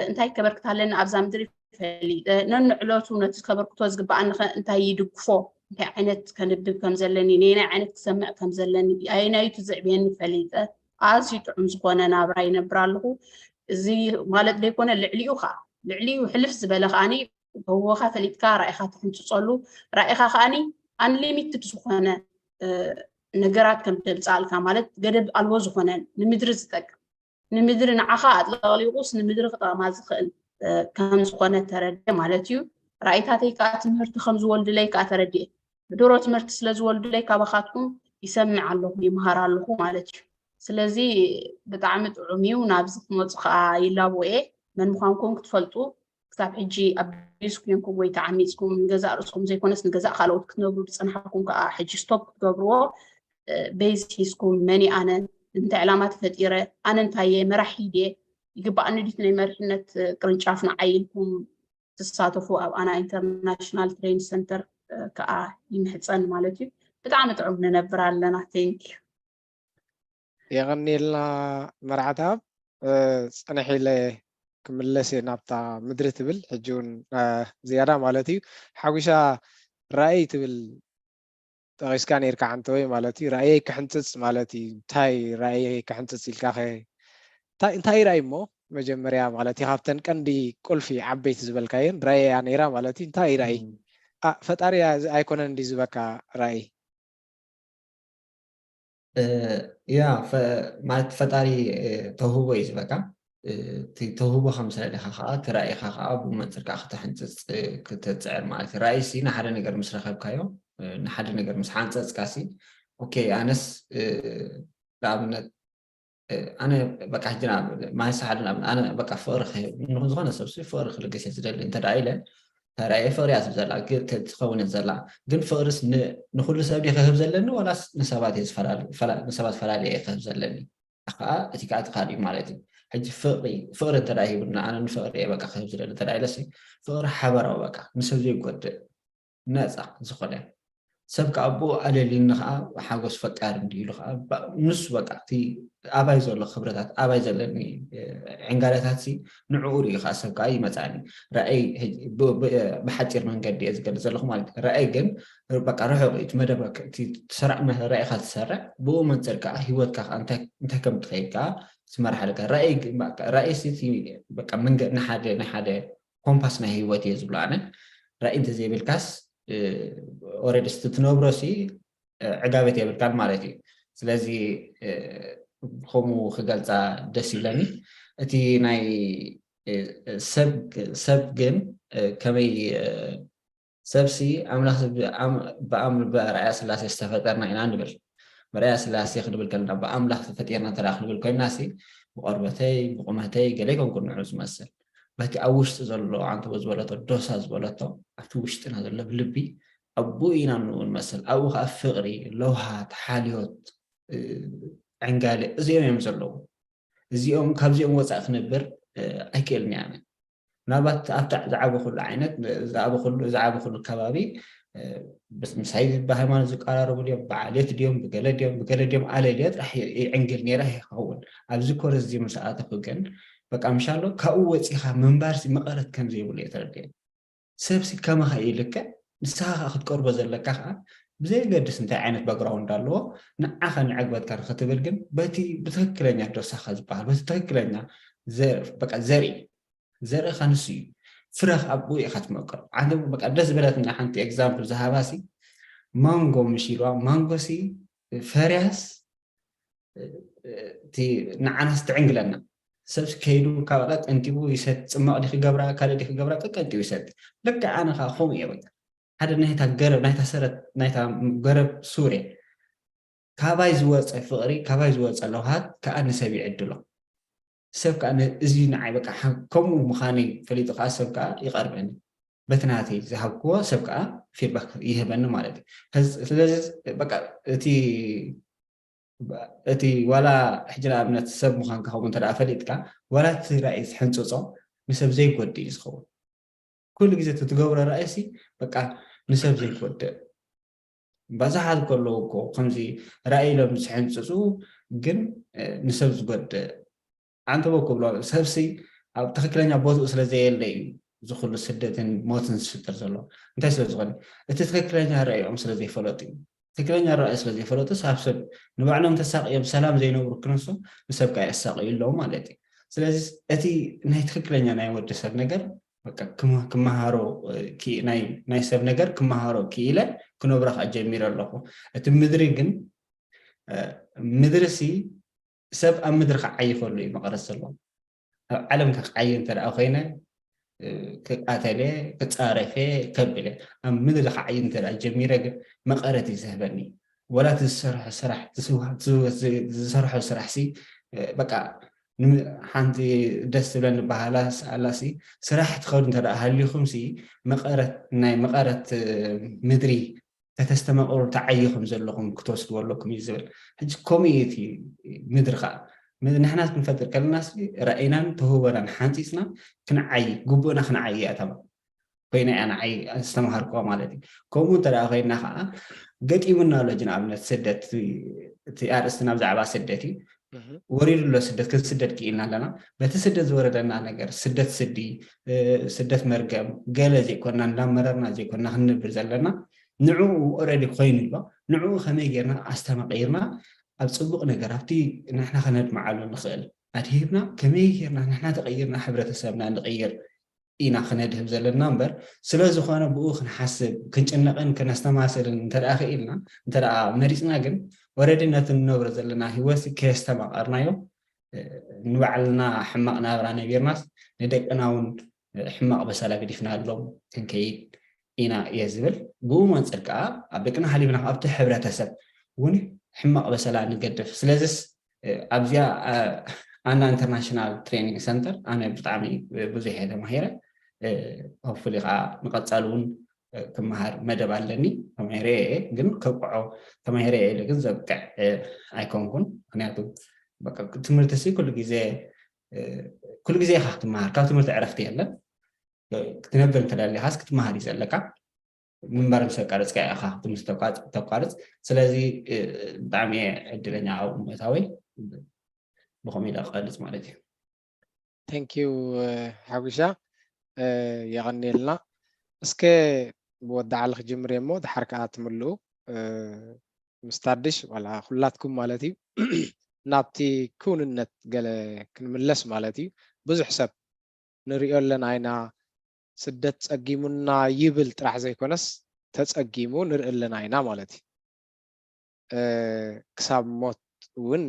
እንታይ ከበርክት ኣለኒ ኣብዛ ምድሪ ፈሊጠ ነንዕለቱ ነቲ ከበርክቶ ዝግበኣኒ ከ እንታይ ይድግፎ እንታይ ዓይነት ከንብብ ከም ዘለኒ ነየናይ ዓይነት ክሰምዕ ከም ዘለኒ ኣየናይቱ ዘዕብየኒ ፈሊጠ ኣዝዩ ጥዑም ዝኾነ ናብራ ይነብር ኣለኹ። እዚ ማለት ዘይኮነ ልዕሊኡ ከዓ ልዕሊኡ ሕልፍ ዝበለ ከዓኒ ተውህቦኻ ፈሊጥካ ራኢኻ ትሕንፅፀሉ ራኢኻ ከዓኒ ኣንሊሚትድ ዝኾነ ነገራት ከም ተምፅኣልካ ማለት ገደብ ኣልቦ ዝኾነ ንምድሪ ዝጠቅም ንምድሪ ንዓኻ ኣጥለቕሊቑስ ንምድሪ ክጠቕማ ዝኽእል ከም ዝኾነ ተረድኤ ማለት እዩ። ራኢታተይ ከዓ ትምህርቲ ከም ዝወልድለይ ከዓ ተረድኤ። ብድሮ ትምህርቲ ስለ ዝወልድለይ ካባኻትኩም ይሰምዕ ኣለኹ ይምሃር ኣለኹ ማለት እዩ። ስለዚ ብጣዕሚ ጥዑም እዩ። ናብዚ ክመፁ ከዓ ይላቦ እየ። መን ምዃንኩም ክትፈልጡ ክሳብ ሕጂ ኣብ ዲስኩ ኮንኩም ወይ ተዓሚፅኩም ንገዛእ ርእስኩም ዘይኮነስ ንገዛእ ካልኦት ክትነብሩ ዝፀናሕኩም ከዓ ሕጂ ስቶፕ ክትገብርዎ ቤዝ ሒዝኩም መን ኣነ እንታይ ዕላማ ተፈጢረ፣ ኣነ እንታይ እየ፣ መራሒ ድየ፣ ይግባኣኒ ድዩ ናይ መሪሕነት ቅርንጫፍ ንዓይ ኢልኩም ትሳተፉ ኣብ ኣና ኢንተርናሽናል ትሬን ሰንተር ከዓ ይምሕፀን ማለት እዩ። ብጣዕሚ ጥዑም ንነብር ኣለና። ቴንክ ዩ። የቐኒልና መርዓታብ። ፅንሕ ኢለ ክምለስ እየ ናብታ ምድሪ ትብል ሕጂ እውን ዝያዳ ማለት እዩ። ሓጉሻ ራእይ ትብል ጠቂስካ ነርካ ሓንተወይ ማለት እዩ። ራእየይ ክሕንፅፅ ማለት እዩ። እንታይ ራእየይ ክሕንፅፅ ኢልካ ከ እንታይ እንታይ ራእይ እሞ መጀመርያ ማለት እዩ ካብተን ቀንዲ ቁልፊ ዓበይቲ ዝበልካየን ራእየያ ነይራ ማለት እዩ። እንታይ ራእይ ፈጣሪ ኣይኮነን እንዲ ዝበካ ራእይ ያ ማለት ፈጣሪ ተውህቦ እዩ ዝበካ። ተውህቦ ከም ስለለካ ከዓ እቲ ራእይካ ከዓ ብኡ መንፅር ከዓ ክተሕንፅፅ ክትፅዕር ማለት እዩ። ራእይ ሲ ንሓደ ነገር ምስ ረኸብካዮ ንሓደ ነገር ምስ ሓንፀፅካ ሲ ኦኬ ኣነስ ንኣብነት ኣነ በቃ ሕጂ ማለት ሓደ ኣነ በቃ ፍቅሪ ክህብ ዝኾነ ሰብ ፍቅሪ ክልግስ እየ ዝደሊ እንተ ኢለ ተራእየ ፍቅሪ እያ ትብል ዘላ ትኸውን እያ ዘላ። ግን ፍቅርስ ንኩሉ ሰብ ድየ ክህብ ዘለኒ ዋላስ ንሰባት እየ ንሰባት ፈላልየ እየ ክህብ ዘለኒ? ከዓ እቲ ከዓ እቲ ካልእ ማለት እዩ። ሕጂ ፍቅሪ ፍቅሪ እንተ ሂቡና ኣነ ንፍቅሪ እየ በቃ ክህብ ዝደሊ እንተ ኢለ ፍቅሪ ሓበራዊ በቃ ንሰብ ዘይጎድእ ነፃ ዝኾነ ሰብ ከዓ ብኡ ኣለሊኒ ከዓ ሓጎስ ፈቃር እንዲ ኢሉ ከዓ ንሱ በቃ እቲ ኣባይ ዘሎ ክብረታት ኣባይ ዘለኒ ዕንጋለታት ሲ ንዕኡ ሪኡ ከዓ ሰብ ከዓ ይመፃኒ። ራእይ ብሓፂር መንገዲ እየ ዝገልፅ ዘለኹ ማለት እዩ። ራእይ ግን በቃ ርሑቕ እዩ። እቲ መደብ እቲ ሰራዕ ራእይካ ትሰርዕ ብኡ መንፅር ከዓ ሂወትካ ከዓ እንታይ ከም ትኸይድ ከዓ ትመርሓልካ። ራእይ ሲ በቃ መንገዲ ንሓደ ንሓደ ኮምፓስ ናይ ሂወት እየ ዝብሎ ኣነ። ራእይ እንተዘይብልካስ ኦረዲ ትነብሮ ሲ ዕጋበት የብልካን ማለት እዩ። ስለዚ ከምኡ ክገልፃ ደስ ይብለኒ። እቲ ናይ ሰብ ግን ከመይ ሰብሲ ኣምላኽ ብኣርኣያ ስላሴ ዝተፈጠርና ኢና ንብል። ብርኣያ ስላሴ ክንብል ከለና ብኣምላኽ ተፈጢርና እንተ ክንብል ኮይና ሲ ብቆርበተይ ብቁመተይ ገለ ይኮንኩ ንዑ ዝመስል በቲ ኣብ ውሽጢ ዘሎ ኣንተቦ ዝበለቶ ዶሳ ዝበለቶ ኣብቲ ውሽጥና ዘሎ ብልቢ ኣብኡ ኢና ንኡ ንመስል። ኣብኡ ከዓ ፍቅሪ፣ ለውሃት፣ ሓልዮት፣ ዕንጋለ እዚኦም እዮም ዘለዉ። እዚኦም ካብዚኦም ወፃእ ክነብር ኣይክእልን እየ ኣነ። ምናልባት ኣብታ ዝዓበኩሉ ዓይነት ዝዓበኩሉ ከባቢ ምሳይ ብሃይማኖት ዝቀራረቡ ድዮም ብዓሌት ድዮም ብገለ ድዮም ብገለ ድዮም ኣለልዮ ጥራሕ ይዕንግል ነይረ ይኸውን። ኣብዚ ኮርስ እዚ ምስ ኣተኹ ግን በቃ ምሻሎ ካብኡ ወፂኻ ምንባር መቐረት ከም ዘይብሉ እየ ተረዲአ። ሰብሲ ከማኻ እዩ ልክዕ ንስኻ ከዓ ክትቀርቦ ዘለካ ከዓ ብዘየገድስ እንታይ ዓይነት ባግራውንድ ኣለዎ ንዓኻ ንዕግበትካ ንክትብል ግን በቲ ብትክክለኛ ዶሳኻ ዝበሃል በቲ ትክክለኛ በቃ ዘርኢ ዘርእኻ ንሱ እዩ ፍረኽ ኣብኡ ኢኻ ትመቅር። ኣነ በቃ ደስ ዝበለትና ሓንቲ ኤግዛምፕል ዝሃባሲ ማንጎ ምሽ ኢልዋ ማንጎሲ ፈርያስ እቲ ንዓናስ ትዕንግለና ሰብሲ ከይዱ ካብ ቀንጢቡ ይሰት ፅማቕ ዲ ክገብራ ካልእ ዲ ክገብራ ቀንጢቡ ይሰት ልክዕ ኣነ ከዓ ከምኡ እየ በቃ ሓደ ናይታ ገረብ ናይታ ሰረት ናይታ ገረብ ሱር እየ ካባይ ዝወፀ ፍቅሪ ካባይ ዝወፀ ለውሃት ከዓ ንሰብ ይዕድሎ ሰብ ከዓ እዚ ንዓይ በቃ ከምኡ ምዃነይ ፈሊጡ ከዓ ሰብ ከዓ ይቐርበኒ በቲ ናተይ ዝሃብክዎ ሰብ ከዓ ፊድባክ ይህበኒ ማለት እዩ ስለዚ በቃ እቲ እቲ ዋላ ሕጂ ንኣብነት ሰብ ምዃንካ ከምኡ እንተ ፈሊጥካ ዋላ እቲ ራእይ ዝሕንፅፆ ንሰብ ዘይጎድእ እዩ ዝኸውን ኩሉ ግዜ ትትገብሮ ራእይሲ በቃ ንሰብ ዘይጎድእ በዛሓት ከለዉ እኮ ከምዚ ራእይ ኢሎም ዝሕንፅፁ ግን ንሰብ ዝጎድእ ኣንተቦ ክብሎ ሰብሲ ኣብ ትክክለኛ ቦትኡ ስለ ዘየለ እዩ እዚ ኩሉ ስደትን ሞትን ዝፍጠር ዘሎ እንታይ ስለ ዝኾነ እቲ ትክክለኛ ራእዮም ስለ ዘይፈለጡ እዩ ትክክለኛ ራእይ ስለ ዘይፈለጡ ሳብ ሰብ ንባዕሎም ተሳቅዮም ሰላም ዘይነብሩ ክነሶም ንሰብ ከዓ የሳቅዩ ኣለዉ ማለት እዩ ስለዚ እቲ ናይ ትክክለኛ ናይ ወዲ ሰብ ነገር ክመሃሮ ናይ ሰብ ነገር ክመሃሮ ክኢለ ክነብሮ ከዓ ጀሚረ ኣለኹ እቲ ምድሪ ግን ምድሪ ሲ ሰብ ኣብ ምድሪ ክዓይ ከሎ እዩ መቐረት ዘለዎ ኣብ ዓለም ክዓይ እንተ ኮይነ ክቃተለ ክፃረፈ ከብለ ኣብ ምድሪ ክዓይ እንተ ጀሚረ ግን መቐረት እዩ ዝህበኒ ወላ ዝሰርሖ ስራሕ ዝሰርሖ ስራሕ ሲ በቃ ሓንቲ ደስ ትብለኒ በሃላ ኣላ ሲ ስራሕ ትኸዱ እንተ ሃልዩኩም ሲ መቐረት ናይ መቐረት ምድሪ ከተስተማቕሩ ትዓዩ ከም ዘለኹም ክትወስድዎ ኣለኩም እዩ ዝብል። ሕጂ ከምኡ እዩ እቲ ምድሪ ከዓ። ም- ንሕና ክንፈጥር ከለና ሲ ራእይናን ተውህቦናን ሓንፂፅና ክንዓይ፣ ግቡእና ክንዓይ እያ እታ ኮይና እያ ንዓይ ዝተምሃርክዋ ማለት እዩ። ከምኡ እንተ ደኣ ኮይና ከዓ ገጢሙና ኣሎ። ሕጂ ንኣብነት ስደት፣ እቲ ኣርእስትና ብዛዕባ ስደት እዩ። ወሪዱ ኣሎ ስደት፣ ክንስደድ ክኢልና ኣለና። በቲ ስደት ዝወረደና ነገር፣ ስደት ስዲ፣ ስደት መርገም፣ ገለ ዘይኮንና እንዳመረርና ዘይኮንና ክንነብር ዘለና፣ ንዕኡ ኦረዲ ኮይኑ ኣሎ። ንዕኡ ከመይ ጌርና ኣስተማቒርና ኣብ ፅቡቕ ነገር ኣብቲ ንሕና ከነድምዓሉ ንኽእል ኣድሂብና ከመይ ጌርና ንሕና ተቐይርና ሕብረተሰብና ንቕይር ኢና ክነድህብ ዘለና እምበር፣ ስለ ዝኾነ ብኡ ክንሓስብ ክንጭነቕን ከነስተማስልን እንተ ደኣ ክኢልና፣ እንተ ደኣ መሪፅና ግን ኦረዲ ነቲ ንነብሮ ዘለና ህይወት ከየስተማቐርናዮ ንባዕልና ሕማቕ ናብራ ነቢርናስ ንደቅና እውን ሕማቕ በሰላ ገዲፍናሎም ክንከይድ ኢና እየ ዝብል። ብኡ መንፅር ከዓ ኣብ ደቅና ሃሊብና ኣብቲ ሕብረተሰብ እውን ሕማቕ በሰላ ንገድፍ። ስለዚስ ኣብዚኣ ኣና ኢንተርናሽናል ትሬኒንግ ሰንተር ኣነ ብጣዕሚ ብዙሕ እየ ተማሂረ። ሆፕፉሊ ከዓ ንቐፃሊ እውን ክመሃር መደብ ኣለኒ። ተማሂረ እየ ግን ከብቅዖ ተማሂረ እየ ኢለ ግን ዘብቅዕ ኣይኮንኩን። ምክንያቱ በቃ ትምህርቲ ሲ ኩሉ ግዜ ኩሉ ግዜ ኢኻ ክትመሃር፣ ካብ ትምህርቲ ዕረፍቲ የለን። ክትነብር እንተደሊኻስ ክትመሃር እዩ ዘለካ። ምንባር ምስ ኣቃረፅካ ኢኻ ትምህርቲ ተቋርፅ። ስለዚ ብጣዕሚ እየ ዕድለኛ ኣብኡ ምእታወይ። ብኸምኡ ኢለ ክቐልፅ ማለት እዩ። Thank you ሓጉሻ፣ የቐንየልና። እስከ ብወዳዕሊ ክጅምር እየ እሞ ድሓር ከዓ ትምልኡ ምስ ታድሽ ዋላ ኩላትኩም ማለት እዩ ናብቲ ክውንነት ገለ ክንምለስ ማለት እዩ። ብዙሕ ሰብ ንሪኦ ኣለና ኢና፣ ስደት ፀጊሙና ይብል ጥራሕ ዘይኮነስ ተፀጊሙ ንርኢ ኣለና ኢና ማለት እዩ። ክሳብ ሞት እውን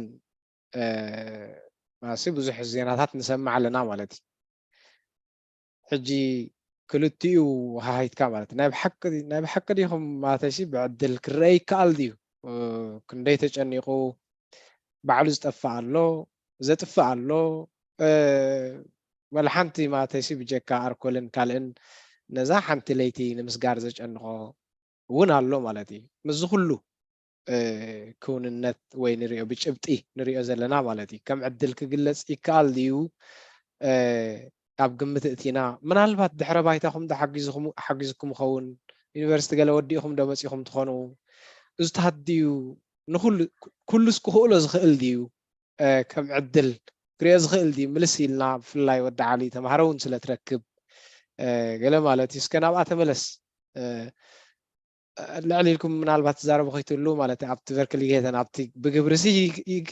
ማለትሲ ብዙሕ ዜናታት ንሰምዕ ኣለና ማለት እዩ። ሕጂ ክልቲኡ ሃሃይትካ ማለት እዩ። ናይ ብሓቂ ድዩ? ናይ ብሓቂ ዲኹም ማለተይሲ ብዕድል ክረአ ይከኣል ድዩ? ክንደይ ተጨኒቑ ባዕሉ ዝጠፍእ ኣሎ፣ ዘጥፍእ ኣሎ። ወላ ሓንቲ ማለተይሲ ብጀካ ኣርኮልን ካልእን ነዛ ሓንቲ ለይቲ ንምስጋር ዘጨንቖ እውን ኣሎ ማለት እዩ። ምስዚ ኩሉ ክውንነት ወይ ንሪኦ ብጭብጢ ንሪኦ ዘለና ማለት እዩ። ከም ዕድል ክግለፅ ይከኣል ድዩ? ኣብ ግምት እቲና ምናልባት ድሕረ ባይታኹም ዶ ሓጊዝኩም ይኸውን? ዩኒቨርሲቲ ገለ ወዲእኹም ዶ መፂኹም ትኾኑ? እዝታት ድዩ ንኩሉ ኩሉስ ክኽእሎ ዝኽእል ድዩ? ከም ዕድል ክሪኦ ዝኽእል ድዩ? ምልስ ኢልና ብፍላይ ወዲ ዓሊ ተምሃሮ እውን ስለ ትረክብ ገለ ማለት እዩ። እስከ ናብኣ ተመለስ። ልዕል ኢልኩም ምናልባት ትዛረቡ ከይትህሉ ማለት ኣብቲ ቨርክሊጌተን ኣብቲ ብግብሪ ሲ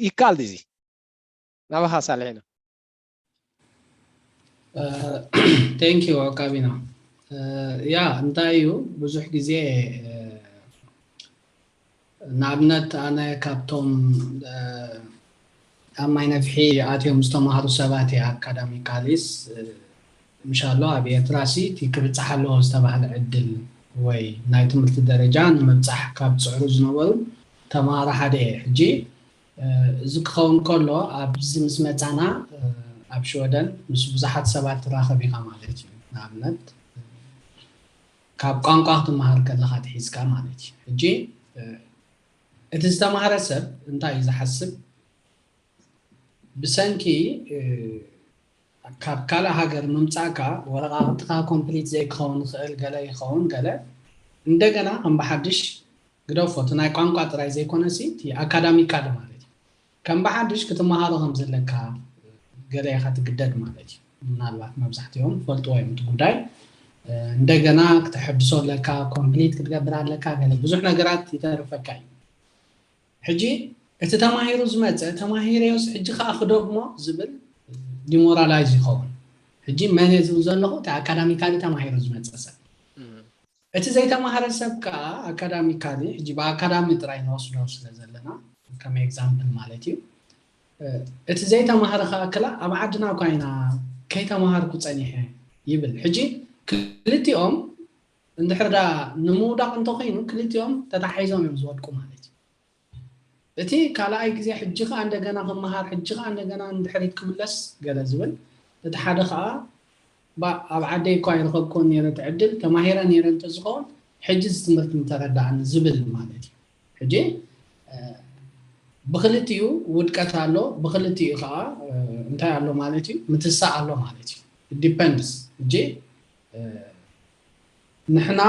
ይከኣል ድዚ ናባኻ ሳልሒና። Thank you ዓቃቢና። ያ እንታይ እዩ ብዙሕ ግዜ ንኣብነት ኣነ ካብቶም ኣብ ማይ ነፍሒ ኣትዮም ዝተማሃሩ ሰባት እየ። ኣካዳሚካሊስ ምሻሎ ኣብ ኤርትራ ሲ እቲ ክብፃሕ ኣለዎ ዝተባህለ ዕድል ወይ ናይ ትምህርቲ ደረጃ ንምብፃሕ ካብ ዝፅዕሩ ዝነበሩ ተምሃሮ ሓደ እየ። ሕጂ እዚ ክኸውን ከሎ ኣብዚ ምስ መፃና ኣብ ሽወደን ምስ ብዙሓት ሰባት ትራኸብ ኢኻ ማለት እዩ። ንኣብነት ካብ ቋንቋ ክትመሃር ከለኻ ትሒዝካ ማለት እዩ። ሕጂ እቲ ዝተማህረ ሰብ እንታይ እዩ ዝሓስብ? ብሰንኪ ካብ ካልእ ሃገር ምምፃእካ ወረቃቅትካ ኮምፕሊት ዘይክኸውን ይኽእል፣ ገለ ይኸውን ገለ እንደገና ከም ብሓድሽ ግደፎ። እቲ ናይ ቋንቋ ጥራይ ዘይኮነሲ እቲ ኣካዳሚካሊ ማለት እዩ ከም ብሓድሽ ክትመሃሮ ከም ዘለካ ገለ ኢኻ ትግደድ ማለት እዩ። ምናልባት መብዛሕትኦም ፈልጥዎ እዮም እቲ ጉዳይ። እንደገና ክተሐድሶ ኣለካ፣ ኮምፕሊት ክትገብር ኣለካ፣ ገለ ብዙሕ ነገራት ይተርፈካ እዩ። ሕጂ እቲ ተማሂሩ ዝመፀ ተማሂረዮስ ሕጂ ከዓ ክደግሞ ዝብል ዲሞራላይዝ ይኸውን። ሕጂ መን እየ ዝብል ዘለኹ? እቲ ኣካዳሚካሊ ተማሂሩ ዝመፀ ሰብ። እቲ ዘይተማሃረ ሰብ ከዓ ኣካዳሚካሊ ሕጂ ብኣካዳሚ ጥራይ ንወስዶ ስለ ዘለና ከም ኤግዛምፕል ማለት እዩ። እቲ ዘይተማሃረ ከዓ ክላ ኣብ ዓድና እኳ ኢና ከይተማሃርኩ ፀኒሐ ይብል። ሕጂ ክልቲኦም እንድሕር ዳ ንምውዳቕ እንተኮይኑ ክልቲኦም ተታሒዞም እዮም ዝወድቁ ማለት እዩ። እቲ ካልኣይ ግዜ ሕጂ ከዓ እንደገና ክመሃር ሕጂ ከዓ እንደገና ንድሕሪት ክምለስ ገለ ዝብል፣ እቲ ሓደ ከዓ ባ ኣብ ዓደይ እኳ ይረኸብኮን ነይረ እቲ ዕድል ተማሂረ ነይረ እንተዝኸውን ሕጂ እዚ ትምህርቲ ምተረዳእኒ ዝብል ማለት እዩ። ሕጂ ብክልቲኡ ውድቀት ኣሎ፣ ብክልቲኡ ከዓ እንታይ ኣሎ ማለት እዩ? ምትሳእ ኣሎ ማለት እዩ። ዲፐንድስ። ሕጂ ንሕና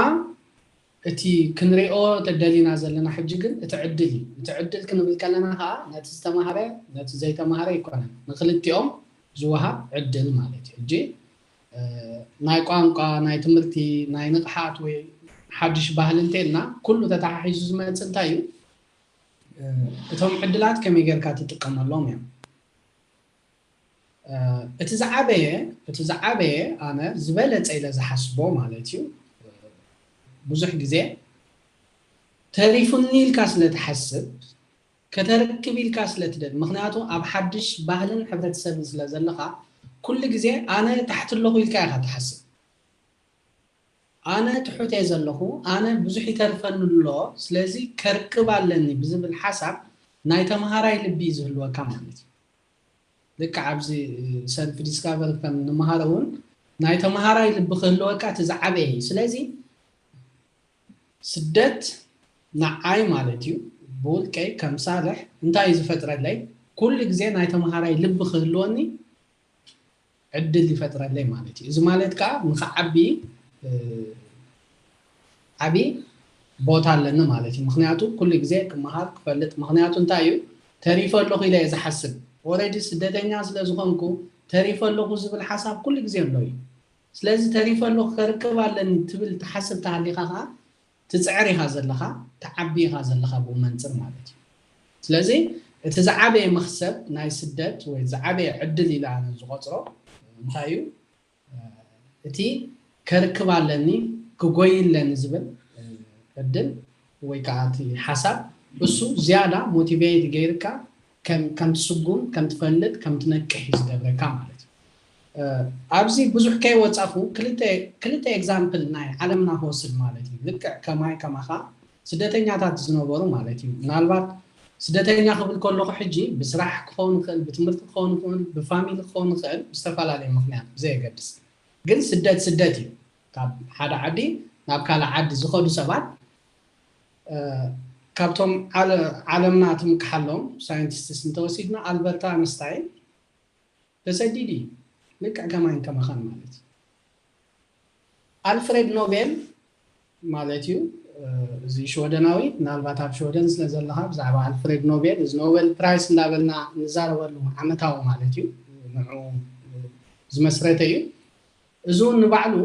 እቲ ክንሪኦ ተደሊና ዘለና ሕጂ ግን እቲ ዕድል እዩ። እቲ ዕድል ክንብል ከለና ከዓ ነቲ ዝተማሃረ ነቲ ዘይተማሃረ ይኮነን፣ ንክልቲኦም ዝወሃብ ዕድል ማለት እዩ። ሕጂ ናይ ቋንቋ፣ ናይ ትምህርቲ፣ ናይ ንቕሓት ወይ ሓድሽ ባህሊ እንተልና ኩሉ ተተሓሒዙ ዝመፅእ እንታይ እዩ? እቶም ዕድላት ከመይ ጌርካ ትጥቀመሎም እዮም። እቲ ዝዓበየ እቲ ዝዓበየ ኣነ ዝበለፀ ኢለ ዝሓስቦ ማለት እዩ፣ ብዙሕ ግዜ ተሪፉኒ ኢልካ ስለ ትሓስብ፣ ከተርክብ ኢልካ ስለ ትደሊ። ምክንያቱ ኣብ ሓድሽ ባህልን ሕብረተሰብን ስለ ዘለኻ ኩሉ ግዜ ኣነ ታሕቲ ኣለኹ ኢልካ ኢኻ ትሓስብ። ኣነ ትሑት እየ ዘለኹ፣ ኣነ ብዙሕ ይተርፈኒ ኣሎ፣ ስለዚ ከርክብ ኣለኒ ብዝብል ሓሳብ ናይ ተምሃራይ ልቢ እዩ ዝህልወካ ማለት እዩ። ልክዕ ኣብዚ ሰልፍ ዲስካቨሪ ከም ንምሃሮ እውን ናይ ተምሃራይ ልቢ ክህልወካ እቲ ዝዓበየ እዩ። ስለዚ ስደት ንዓይ ማለት እዩ ብውልቀይ ከም ሳልሕ እንታይ እዩ ዝፈጥረለይ? ኩሉ ግዜ ናይ ተምሃራይ ልቢ ክህልወኒ ዕድል ይፈጥረለይ ማለት እዩ። እዚ ማለት ከዓ ንክዓቢ ዓብዪ ቦታ ኣለኒ ማለት እዩ። ምክንያቱ ኩሉ ግዜ ክመሃር ክፈልጥ፣ ምክንያቱ እንታይ እዩ ተሪፈ ኣለኹ ኢለ እየ ዝሓስብ። ኦረዲ ስደተኛ ስለ ዝኾንኩ ተሪፈ ኣለኹ ዝብል ሓሳብ ኩሉ ግዜ ኣሎ እዩ። ስለዚ ተሪፈ ኣለኹ ከርክብ ኣለኒ ትብል ትሓስብ ተሃሊኻ ከዓ ትፅዕር ኢኻ ዘለኻ፣ ትዓቢ ኢኻ ዘለኻ ብኡ መንፅር ማለት እዩ። ስለዚ እቲ ዝዓበየ መኽሰብ ናይ ስደት ወይ ዝዓበየ ዕድል ኢለ ኣነ ዝቆፅሮ እንታይ እዩ? እቲ ከርክብ ኣለኒ ክጎይ ኣለኒ ዝብል ዕድል ወይ ከዓ እቲ ሓሳብ እሱ ዝያዳ ሞቲቬት ገይርካ ከም ከም ትስጉም ከም ትፈልጥ ከም ትነቅሕ እዩ ዝገብረካ ማለት እዩ። ኣብዚ ብዙሕ ከይወፃኹ ክልተ ክልተ ኤግዛምፕል ናይ ዓለምና ክወስድ ማለት እዩ። ልክዕ ከማይ ከማኻ ስደተኛታት ዝነበሩ ማለት እዩ። ምናልባት ስደተኛ ክብል ከለኹ ሕጂ ብስራሕ ክኸውን ይኽእል፣ ብትምህርቲ ክኸውን ይኽእል፣ ብፋሚሊ ክኸውን ይኽእል፣ ብዝተፈላለየ ምክንያት ብዘየገድስ ግን ስደት ስደት እዩ። ካብ ሓደ ዓዲ ናብ ካልእ ዓዲ ዝኸዱ ሰባት ካብቶም ዓለምና ትምክሓሎም ሳይንቲስትስ እንተወሲድና ኣልበርት ኣንስታይን ተሰዲዱ እዩ። ልክዕ ከማይን ከማኻን ማለት እዩ። ኣልፍሬድ ኖቤል ማለት እዩ። እዚ ሽወደናዊ ምናልባት ኣብ ሽወደን ስለ ዘለኻ ብዛዕባ ኣልፍሬድ ኖቤል እዚ ኖቤል ፕራይስ እንዳበልና ንዛረበሉ ዓመታዊ ማለት እዩ ንዑ ዝመስረተ እዩ። እዚ እውን ንባዕሉ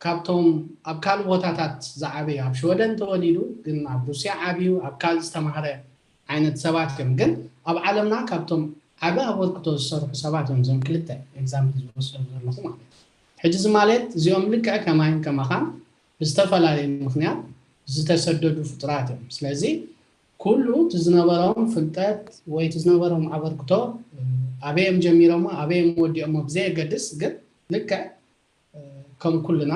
ካብቶም ኣብ ካልእ ቦታታት ዝዓበዩ ኣብ ሽወደን ተወሊዱ ግን ኣብ ሩስያ ዓብዩ ኣብ ካልእ ዝተማህረ ዓይነት ሰባት እዮም። ግን ኣብ ዓለምና ካብቶም ዓቢ ኣበርክቶ ዝሰርሑ ሰባት እዮም እዞም ክልተ ኤግዛምፕል ዝወስዶም ዘለኹ ማለት እዩ። ሕጂ እዚ ማለት እዚኦም ልክዕ ከማይን ከማኻን ብዝተፈላለየ ምክንያት ዝተሰደዱ ፍጡራት እዮም። ስለዚ ኩሉ እቲ ዝነበሮም ፍልጠት ወይ እቲ ዝነበሮም ኣበርክቶ ኣበይ እዮም ጀሚሮሞ ኣበይ እዮም ወዲኦሞ ብዘየገድስ ግን ልክዕ ከም ኩልና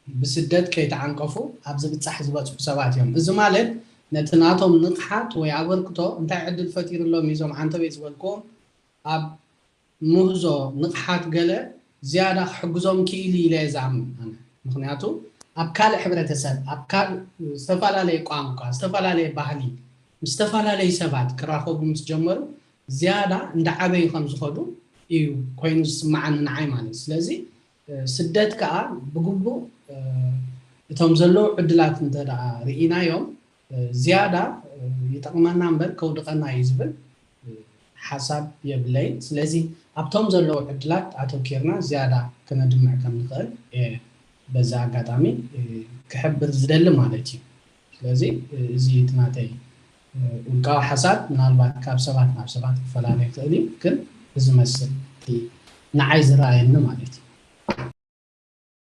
ብስደት ከይተዓንቀፉ ኣብ ዝብጻሕ ዝበጽሑ ሰባት እዮም። እዚ ማለት ነቲ ናቶም ንቕሓት ወይ ኣበርክቶ እንታይ ዕድል ፈጢሩሎም እዩ እዞም ዓንተበይ ዝበልክዎም ኣብ ምህዞ ንቕሓት ገለ ዝያዳ ክሕግዞም ክኢሉ ኢለ እየ ዝኣምን ኣነ። ምክንያቱ ኣብ ካልእ ሕብረተሰብ ኣብ ካልእ ዝተፈላለየ ቋንቋ ዝተፈላለየ ባህሊ ምስ ዝተፈላለዩ ሰባት ክራኸቡ ምስ ጀመሩ ዝያዳ እንዳዓበዩ ከም ዝኸዱ እዩ ኮይኑ ዝስማዓኒ ንዓይ ማለት እዩ። ስለዚ ስደት ከዓ ብግቡእ እቶም ዘለዉ ዕድላት እንተ ደኣ ርኢናዮም ዝያዳ ይጠቕመና እምበር ከውድቐና እዩ ዝብል ሓሳብ የብለይን። ስለዚ ኣብቶም ዘለዉ ዕድላት ኣተኪርና ዝያዳ ክነድምዕ ከም ንኽእል እየ በዚ ኣጋጣሚ ክሕብር ዝደሊ ማለት እዩ። ስለዚ እዚ እቲ ናተይ ውልቃዊ ሓሳብ ምናልባት ካብ ሰባት ናብ ሰባት ክፈላለ ይኽእል እዩ፣ ግን እዚ መስል እቲ ንዓይ ዝረኣየኒ ማለት እዩ።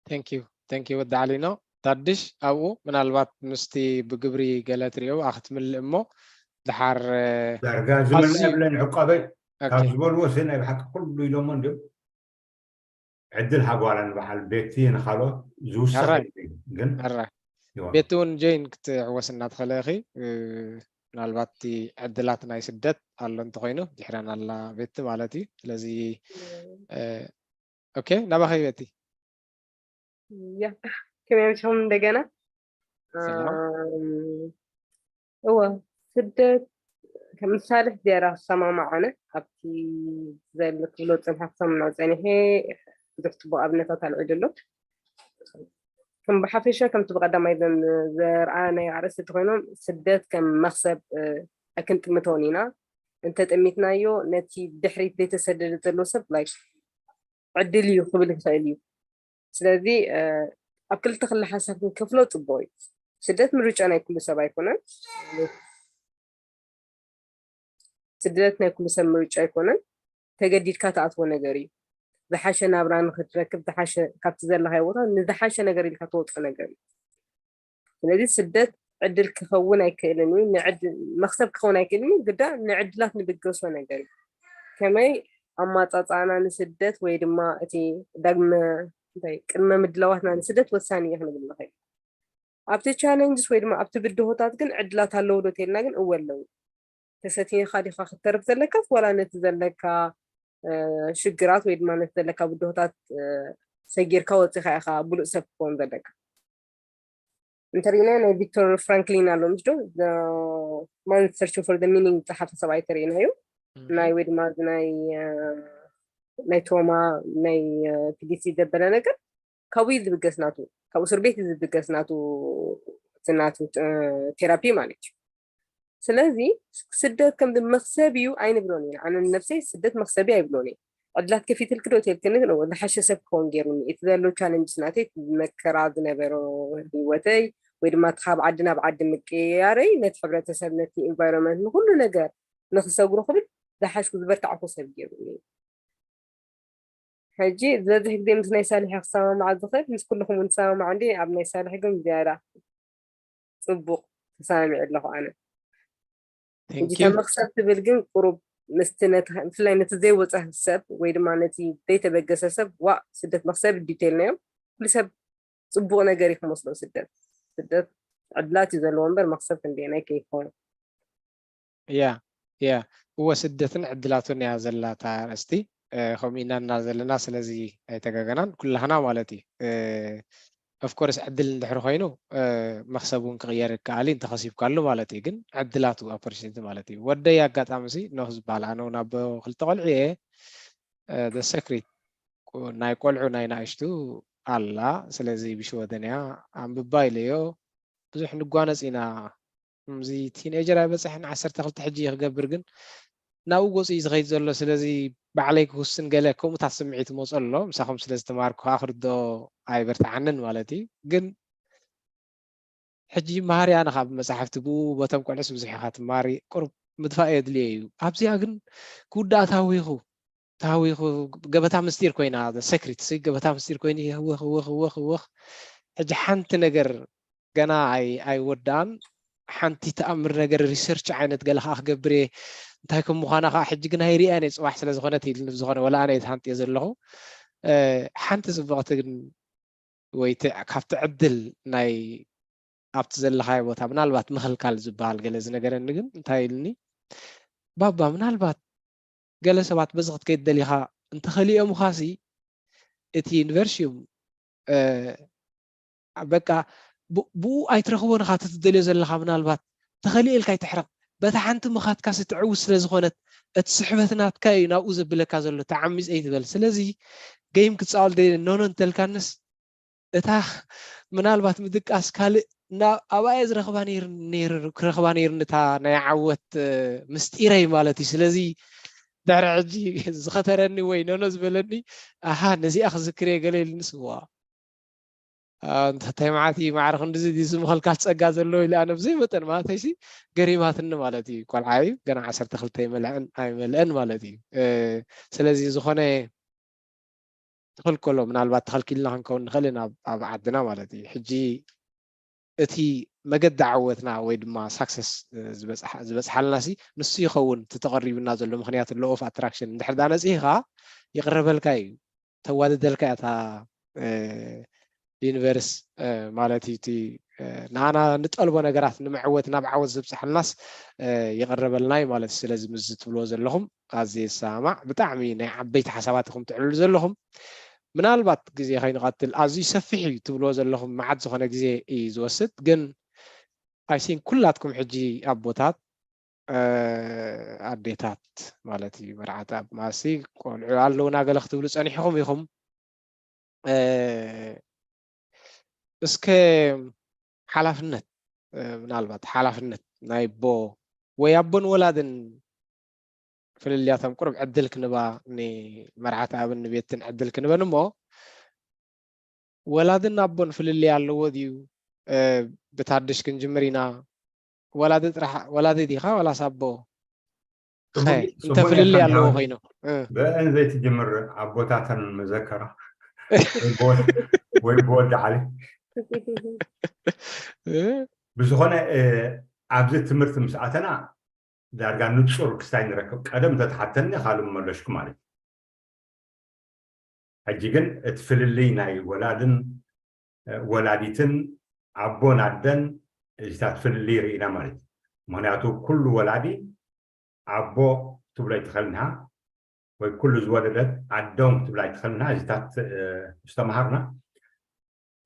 Thank you thank you ወዲ ዓሊኖ። ታድሽ ኣብኡ ምናልባት ምስቲ ብግብሪ ገለ ትሪኦ ኣኽትምልእ እሞ ድሓር ዳርጋ ዝምልእ የብለን ዕቋበይ ካብ ዝበልዎ ሲ ናይ ብሓቂ ኩሉ ኢሎሞ እንድዮም ዕድል ሃብዋ ለንበዓል ቤቲ ንኻልኦት ዝውሰኽ ግን ቤቲ እውን ጆይን ክትዕወስ እናትኸለ ኢኺ። ምናልባት እቲ ዕድላት ናይ ስደት ኣሎ እንተኮይኑ ድሕረን ኣላ ቤቲ ማለት እዩ። ስለዚ ኦኬ ናባኸይ ቤቲ። ከመይ ኣምሲኹም እንደገና? ሰላም። ኣም፣ እወ፣ ስደት ከም ሳልሕ ዝያዳ ክሰማማዕ ኣነ ኣብቲ ዘሎ ክብሎ ዝጸንሐ ክሰምዖ ጸኒሐ። ብዙሕ ጽቡቕ ኣብነታት ኣልዒሉ ኣሎ። ከም ብሓፈሻ ከምቲ ብቐዳማይ ዘም-፣ ዘርኣናዮ ኣርእስቲ እንተኾይኖም ስደት ከም መኽሰብ፣ እ፣ ኣይክንጥምቶን ኢና። እንተጠሚትናዮ ነቲ ድሕሪት ዘይተሰደደ ዘሎ ሰብ ላይክ ዕድል እዩ ክብል ይኽእል እዩ። ስለዚ እ፣ ኣብ ክልተ ክሊ ሓሳብ ክንከፍሎ ጽቡቕ እዩ። ስደት ምርጫ ናይ ኩሉ ሰብ ኣይኮነን። ስደት ናይ ኩሉ ሰብ ምርጫ ኣይኮነን። ተገዲድካ ትኣትዎ ነገር እዩ። ዝሓሸ ናብራ ንክትረክብ ዝሓሸ ካብቲ ዘለኻዮ ቦታ ንዝሓሸ ነገር ኢልካ ትወፅኦ ነገር እዩ። ስለዚ ስደት ዕድል ክኸውን ኣይክእልን እዩ። ንዕድ-፣ መኽሰብ ክኸውን ኣይክእልን እዩ። ግዳ ንዕድላት ንብገሶ ነገር እዩ። ከመይ ኣማፃፃእና ንስደት ወይ ድማ እቲ ዳግመ እንታይ ቅድመ ምድላዋትና ንስደት ወሳኒ እዩ ክንብል ንኽእል። ኣብቲ ቻለንጅስ ወይ ድማ ኣብቲ ብድሆታት ግን ዕድላት ኣለዉ ዶ ተልና ግን እወ ኣለዉ። ተሰቲንካ ዲኻ ክትተርፍ ዘለካስ ዋላ ነቲ ዘለካ እ፣ ሽግራት ወይ ድማ ነቲ ዘለካ ብድሆታት እ፣ ሰጊርካ ወፂኻ ኢኻ ብሉፅ ሰብ ክትከውን ዘለካ። እንተሪእና ናይ ቪክቶር ፍራንክሊን ኣሎ ምስ ዶ ማን ሰርች ፎር ሚኒንግ ዝፀሓፈ ሰብኣይ ተሪእናዮ ናይ ወይ ድማ እዚ ናይ እ፣ ናይ ትሮማ ናይ እ፣ ፒዲሲ ዘበለ ነገር ካብኡ እዩ ዝብገስ ናቱ ካብኡ እስር ቤት እዩ ዝብገስ ናቱ እቲ ናቱ እ፣ ቴራፒ ማለት እዩ። ስለዚ ስደት ከም መክሰብ እዩ ኣይንብሎን ኢና። ኣነ ንነብሰይ ስደት መክሰብ እዩ ኣይብሎን እየ። ዕድላት ከፊትልኪ ዶ ትልክኒ ግን እወ ዝሓሸ ሰብ ክኸውን ገይሩኒ እቲ ዘሎ ቻለንጅስ ናተይ እቲ መከራ ዝነበሮ ህይወተይ ወይ ድማ እቲ ካብ ዓዲ ናብ ዓዲ ምቅያረይ ነቲ ሕብረተሰብ ነቲ ኢንቫይሮንመንት ንኩሉ ነገር ንክሰግሮ ክብል ዝሓሽኩ ዝበርታዕኩ ሰብ ገይሩኒ እዩ። ሕጂ ዝበዝሕ ግዜ ምስ ናይ ሳልሒ ክሰማማዕ ዝኽእል ምስ ኩልኹም እውን ትሰማማዕ እንዲ ኣብ ናይ ሳልሒ ግን ዝያዳ ፅቡቅ ተሰማሚዕ ኣለኹ ኣነ። ሕጂ Thank you። ተመክሰብ ትብል ግን ቁሩብ ምስቲ ነቲ ብፍላይ ነቲ ዘይወፀ ሰብ ወይ ድማ ነቲ ዘይተበገሰ ሰብ ዋእ ስደት መክሰብ ዲቴል ናዮም ኩሉ ሰብ ፅቡቅ ነገር እዩ ክመስሎ ስደት ስደት ዕድላት እዩ ዘለዎ እምበር መክሰብ ክንደየናይ ከይኮነ ያ ያ እወ ስደትን ዕድላቱን እያ ዘላታ ኣርእስቲ ከምኡ ኢና እና ዘለና ስለዚ ኣይተጋገናን ኩላህና ማለት እዩ of course ዕድል እንድሕር ኮይኑ መክሰብ እውን ክቅየር ይከኣል እዩ እንተኸሲብካሉ ማለት እዩ ግን ዕድላቱ opportunity ማለት እዩ ወደይ ኣጋጣሚ ሲ ኖህ ዝበሃል ኣነ እውን ኣቦ ክልተ ቆልዑ እየ the secret ናይ ቆልዑ ናይ ናእሽቱ ኣላ ስለዚ ብሽወደን እያ ኣንብባ ኢለዮ ብዙሕ ንጓነፅ ኢና ከምዚ ቲኔጀር ኣይበፅሐን ዓሰርተ ክልተ ሕጂ ክገብር ግን ናብኡ ገፁ እዩ ዝኸይድ ዘሎ ስለዚ ባዕለይ ክውስን ገለ ከምኡታት ስምዒት መፁ ኣሎ ምሳኹም ስለ ዝተማርኩ ከዓ ክርድኦ ኣይበርትዓንን ማለት እዩ ግን ሕጂ መሃሪ ኣነ ካብ መፅሓፍቲ ብኡ በቶም ቆልዑስ ብዙሕ ኢኻ ትማሪ ቁሩብ ምጥፋእ የድልዮ እዩ ኣብዚኣ ግን ክውዳእ ታዊኹ ታዊኹ ገበታ ምስጢር ኮይና secret ገበታ ምስጢር ኮይኑ ህወኽ ህወኽ ህወኽ ህወኽ ሕጂ ሓንቲ ነገር ገና ኣይወዳእን ሓንቲ ተኣምር ነገር research ዓይነት ገለ ከዓ ክገብር እየ እንታይ ከም ምዃና ከዓ ሕጂ ግን ኣይርእያን እየ ፅባሕ ስለ ዝኾነት ኢልኒ ብዝኾነ ወላ ኣነ እየ ተሃንጥየ ዘለኹ ሓንቲ ፅብቕቲ ግን ወይ ካብቲ ዕድል ናይ ኣብቲ ዘለኻዮ ቦታ ምናልባት ምኽልካል ዝበሃል ገለ ዝነገረኒ ግን እንታይ ኢልኒ ባባ ምናልባት ገለ ሰባት በዚ ክትከይድ ደሊኻ እንተኸሊኦምኻሲ እቲ ዩኒቨርሲዩም በቃ ብኡ ኣይትረኽቦን ኢኻ እቲ ትደልዮ ዘለኻ ምናልባት ተኸሊኤልካ ኣይትሕረቕ በታ ሓንቲ ምኻትካሲ ትዕውት ስለ ዝኾነት እቲ ስሕበት ናትካ እዩ ናብኡ ዘብለካ ዘሎ ተዓሚፅ ኣይትበል ስለዚ ገይም ክፃወል ደልየ ኖኖ እንተልካንስ እታ ምናልባት ምድቃስ ካልእ ኣብኣ እየ ዝረኽባ ነይርኒ ነይሩ ክረኽባ ነይርኒ እታ ናይ ዓወት ምስጢረይ ማለት እዩ ስለዚ ድሕሪ ሕጂ ዝኸተረኒ ወይ ኖኖ ዝበለኒ ኣሃ ነዚኣ ክዝክር እየ ገለ ኢልኒ ስዋ እንታይ መዓት እዩ ማዕረ ክንድዚ ድዩ ዝምኸልካ ጸጋ ዘለዎ ኢለ ኣነ ብዘይ መጠን ማለተይሲ ገሪማትኒ ማለት እዩ ቆልዓ እዩ ገና ዓሰርተ ክልተ ይመልዐን ኣይመልአን ማለት እዩ ስለዚ ዝኾነ ትኽልከሎ ምናልባት ተኸልኪልና ክንከውን ንኽእል ኢና ኣብ ዓድና ማለት እዩ ሕጂ እቲ መገዲ ዓወትና ወይ ድማ ሳክሰስ ዝበፅሓልና ሲ ንሱ ይኸውን እቲ ተቐሪቡና ዘሎ ምክንያቱ law of attraction እንድሕር ዳ ነፂህኻ ይቕረበልካ እዩ ተዋድደልካ እያ እታ ዩኒቨርስ ማለት እዩ እቲ ንኣና ንጠልቦ ነገራት ንምዕወት ናብ ዓወት ዘብፅሓልናስ ይቐረበልና እዩ ማለት እዩ ስለዚ ምዚ ትብልዎ ዘለኹም ኣዝየ ዝሰማማዕ ብጣዕሚ ናይ ዓበይቲ ሓሳባት ኢኹም ትዕልሉ ዘለኹም ምናልባት ግዜ ከይንቐትል ኣዝዩ ሰፊሕ እዩ ትብልዎ ዘለኹም፣ መዓት ዝኾነ ግዜ እዩ ዝወስድ። ግን I think ኩላትኩም ሕጂ ኣቦታት፣ እ፣ ኣዴታት ማለት እዩ፣ መርዓት ኣብ ማሲ ቆልዑ ኣለውና ገለ ክትብሉ ጸኒሕኹም ኢኹም። እ፣ እስከ ሓላፍነት፣ እ፣ ምናልባት ሓላፍነት ናይ ኣቦ ወይ ኣቦን ወላድን ፍልልያቶም ቁሩብ ዕድል ክንባ፣ ንመርዓት ኣብን ንቤትን ዕድል ክንበን እሞ፣ ወላድን ኣቦን ፍልልይ ኣለዎ ድዩ? እ፣ ብታድሽ ክንጅምር ኢና። ወላዲ ጥራሕ፣ ወላዲ ዲኻ ዋላስ ኣቦ? ኸ፣ ጽቡቅ፣ እንተ ጽቡቅ ፍልልይ ኣለዎ ጌርካ ኮይኑ። እ። ብአን ዘይትጅምር ኣቦታተን መዘከራ። ወይ ብወ-፣ ወይ ብወዲ ዓሊ። እ? ብዝኾነ፣ እ፣ ኣብዚ ትምህርቲ ምስ ኣተና ዳርጋ ንጹር ክስታይ ንረክብ። ቀደም እንተትሓተኒ ካልእ ምመለሽኩ ማለት እዩ። ሕጂ ግን እቲ ፍልልይ ናይ ወላድን፣ እ፣ ወላዲትን ኣቦን ኣደን እዚታት ፍልልይ ርኢና ማለት እዩ። ምኽንያቱ ኩሉ ወላዲ ኣቦ ክትብሎ ኣይትኽእልን ኢኻ፣ ወይ ኩሉ ዝወለደት ኣዶም ክትብላ ኣይትኽእልን ኢኻ። እዚታት፣ እ፣ ምስ ተምሃርና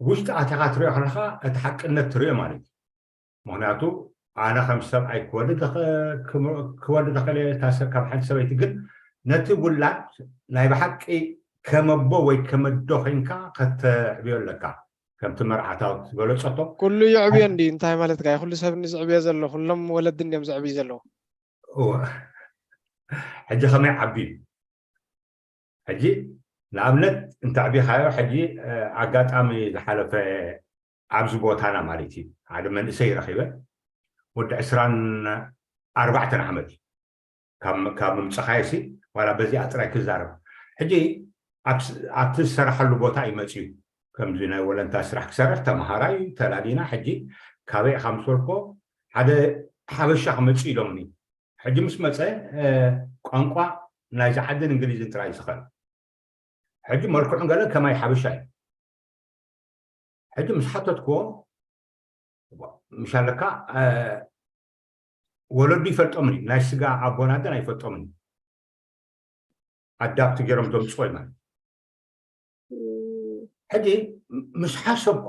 ውሽጢ ኣቲኻ ትሪኦ ከለኻ እቲ ሓቅነት ትሪኦ ማለት እዩ። ምኽንያቱ ኣነ ከም ሰብኣይ ክወልድ እኽ-፣ ክም-፣ ክወልድ እኽእል እየ፣ እታ ሰብ ካብ ሓንቲ ሰበይቲ፣ ግን ነቲ ውላድ ናይ ብሓቂ ከም ኣቦ ወይ ከም ኣዶ ኮይንካ ከተዕብዮ ኣለካ። ከምቲ መርዓታዊት ዝበለጸቶ፣ ኩሉ ይዕብዮ እንዲ እንታይ ማለት ጋይ? ኩሉ ሰብ እንዲ ዝዕብዮ ዘሎ፣ ኩሎም ወለዲ እንዲዮም ዝዕብዩ ዘለዉ። እወ። ሕጂ ከመይ ዓቢ እዩ? ሕጂ ንኣብነት እንተዕቢኻዮ፣ ሕጂ፣ እ፣ ኣጋጣሚ ዝሓለፈ ኣብዚ ቦታና ማለት እዩ፣ ሓደ መንእሰይ ረኺበ፣ ወዲ ዕስራን ኣርባዕተን ዓመት እዩ። ካብ፣ ካብ ምምጻኻዮ ሲ፣ ዋላ በዚኣ ጥራይ ክዛረብ። ሕጂ ኣብ ስ-፣ ኣብቲ ዝሰራሓሉ ቦታ እዩ መጺኡ። ከምዚ ናይ ወለንታ ስራሕ ክሰርሕ፣ ተምሃራይ ተላሊና፣ ሕጂ ካበይ ኢኻ ምስ በልኮ፣ ሓደ ሓበሻ ክመጽእ ኢሎምኒ። ሕጂ ምስ መጸ፣ እ፣ ቋንቋ ናይዚ ዓድን እንግሊዝን ጥራይ እዩ ዝኽእል። ሕጂ መልክዑን ገለን ከማይ ሓበሻ እዩ። ሕጂ ምስ ሓተትክዎ፣ ምሽ ኣለካ፣ እ፣ ወለዱ ይፈልጦምን እዩ፣ ናይ ስጋ ኣቦን ኣደን ኣይፈልጦምን እዩ። ኣዳፕት ገይሮም ዘምጽዎ እዩ ማለት እዩ። እም። ሕጂ ምስ ሓሰብኩ፣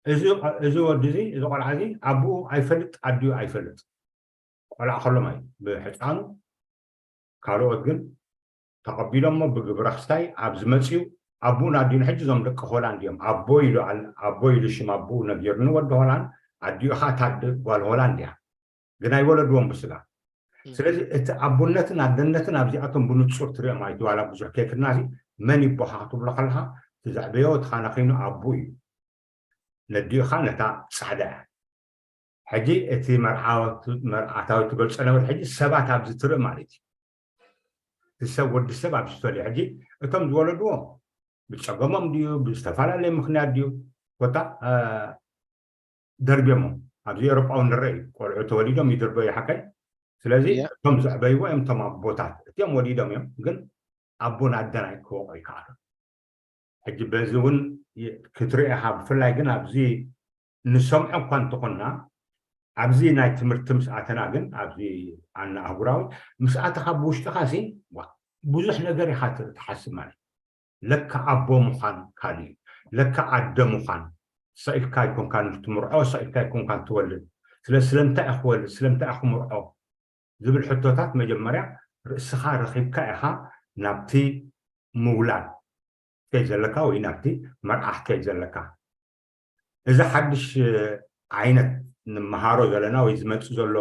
እዚ፣ እዚ ወዲ እዚ፣ እዚ ቆልዓ እዚ ኣቦኡ ኣይፈልጥ፣ ኣዲኡ ኣይፈልጥ። ቆልዓ ከሎ ማለት እዩ፣ ብሕፃኑ። ካልኦት ግን ተቐቢሎሞ ብግብረ ክስታይ ኣብዚ መፅዩ፣ ኣቦኡን ኣዲኡን ሕጂ እዞም ደቂ ሆላንድ እዮም። ኣቦ ኢሉ ኣል-፣ ኣቦ ኢሉ ሽም ኣቦኡ ነጊሩኒ፣ ወዲ ሆላንድ፣ ኣዲኡ ኸዓ እታ ኣደ ጓል ሆላንድ እያ። ግን ኣይወለድዎም ብስጋ። እም። ስለዚ እቲ ኣቦነትን ኣደነትን ኣብዚኣቶም ብንጹር ትሪኦ ማለት እዩ። ዋላ ብዙሕ ከይክድና እዚ መን ይቦኻ ክትብሎ ከለኻ፣ እቲ ዘዕበዮ እቲ ኻነ ኸይኑ ኣቦ እዩ። ነዲኡ ኸዓ ነታ ጻዕዳ እያ። ሕጂ እቲ መርዓወት-፣ መርዓታዊ ትገልጾ ነበር፣ ሕጂ ሰባት ኣብዚ ትርኢ ማለት እዩ። እቲ ሰብ፣ ወዲ ሰብ ኣብዚ ትፈልዮ። ሕጂ እቶም ዝወለድዎ ብጸገሞም ድዩ፣ ብዝተፈላለየ ምኽንያት ድዩ፣ ኮታ፣ እ፣ ደርብዮሞ። ኣብዚ ኤውሮጳ እውን ንርኢ እዩ። ቆልዑ ተወሊዶም ይድርበዩ ሓቀይ። ስለዚ እያ። እቶም ዘዕበይዎ እዮም እቶም ኣቦታት። እቲኦም ወሊዶም እዮም፣ ግን ኣቦን ኣደን ኣይክወቑ ይከኣሉ። ሕጂ በዚ እውን ይ-፣ ክትርኢ ኢኻ። ብፍላይ ግን ኣብዚ ንሰምዖ እኳ እንተኾንና፣ ኣብዚ ናይ ትምህርቲ ምስ ኣተና ግን፣ ኣብዚ ኣና ኣህጉራዊ ምስ ኣተኻ ብውሽጥኻ ሲ፣ ዋ፣ ብዙሕ ነገር ኢኻ ት-፣ ትሓስብ ማለት እዩ። ለካ ኣቦ ምዃን ካልእ እዩ። ለካ ኣደ ምዃን፣ ሰኢልካ ኣይኮንካን ትምርዖ፣ ሰኢልካ ኣይኮንካን ትወልድ። ስለ-፣ ስለምንታይ እየ ክወልድ፣ ስለምንታይ እየ ክምርዖ ዝብል ሕቶታት መጀመርያ ርእስኻ ረኺብካ ኢኻ ናብቲ ምውላድ ክትከይድ ዘለካ ወይ ናብቲ መርዓ ክትከይድ ዘለካ። እዚ ሓድሽ ዓይነት ንመሃሮ ዘለና ወይ ዝመጽእ ዘሎ